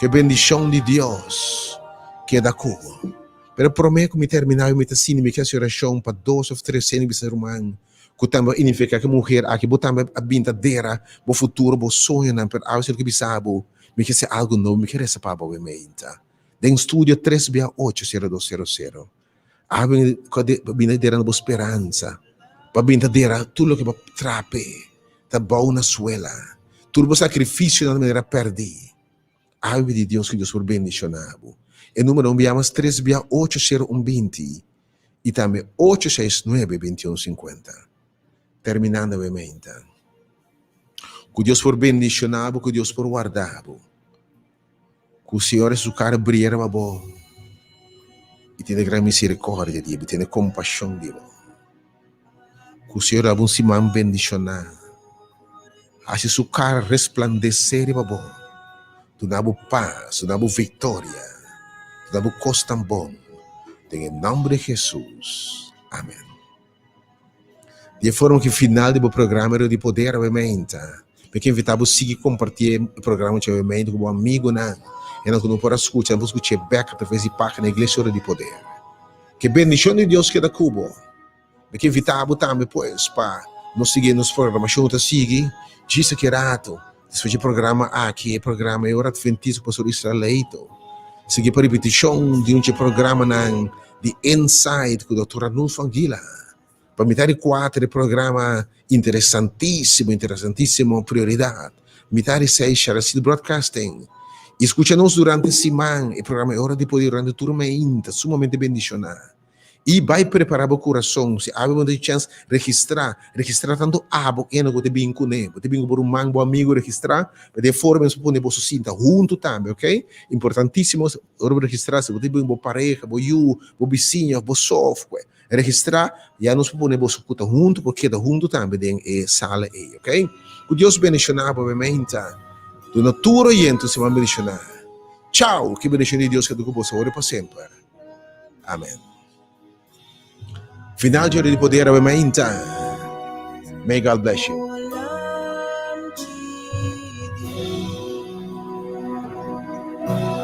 Ku e bendishon di Dios keda ku bo. Pero promé ku mi terminá mi ta sinti mi ke hasi orashon pa dos òf tres hende bisa ruman ku tambe a identifiká ku e muher aki bo tambe a bin ta dera bo futuro bo soñonan pero awe si lo ke bisa bo mi ke hasi algu nobo mi ke resa pa bo awe meinta den studio tres bia ocho sero dos sero sero. A bin ta dera na bo speransa, pa bin ta dera tur loke bo traha p'e, ta bou na suela, tur bo sakrifisionan ta manera pèrdí. A pidi Dios ku Dios por bendishoná bo. E numero un bia mas tres bia ocho sero un binti i tambe ocho seis nuebe binti un sinkuenta. Terminando e meinta. Ku Dios por bendishoná bo, ku Dios por warda bo. Ku Señor e su kara bria riba bo i tene gran miserikordia di bo, tene kompashon di bo. Ku Señor dabo un siman bendishoná, hasi su kara resplandesé riba bo, duna bo pas, duna bo viktoria, duna bo kosnan bon, den e nòmber di Hesus, amen. Di e forma ki final di bo programa Rio di Poder awe meinta, mi ke invita bo sigui komparti e programa dje awe meinta ku bo amigunan, esnan ku no por a skucha, nan por skuch'é bèk atraves di página Iglesia Rio di Poder. Ke bendishon di Dios keda ku bo. Mi ke invita bo tambe pues pa nos sigui nos programashon ku ta sigui djis aki rato despues di e programa aki, e programa e ora Adventista ku Pastor Israel Leito. Sigui pa ripetishon di un dje programanan di Insight ku Dòkter Ranulfo Anguila. Pa mitad di kuater e programa interesantísimo, interesantísimo Prioridad. Mitad di seis Sharacid Broadcasting. I skucha nos durante siman e programa E Ora di Poder durante tur meinta, sumamente bendishoná. I bai prepará bo kurason. Si awe bo no tin chèns, registrá. Registrá tantu abo kende ku ta bin kuné. Bo ta bin ku bo ruman, bo amigu, registrá. Pa den forma nos por pone boso sinta huntu tambe, ok? Importantísimo, ora bo registrá, si bo ta bin ku bo pareha, bo yu, bo bisiña òf bo sof, kue, registrá, ya nos por pone boso ku ta huntu, por keda huntu tambe den e sala ei, ok? Ku Dios bendishoná bo, obviamente. Duna tur oyente un siman bendishoná. Chao! Ku e bendishon di Dios keda ku boso awor i pa semper. Amen. Final di Ora di Poder awe mainta. May God bless you.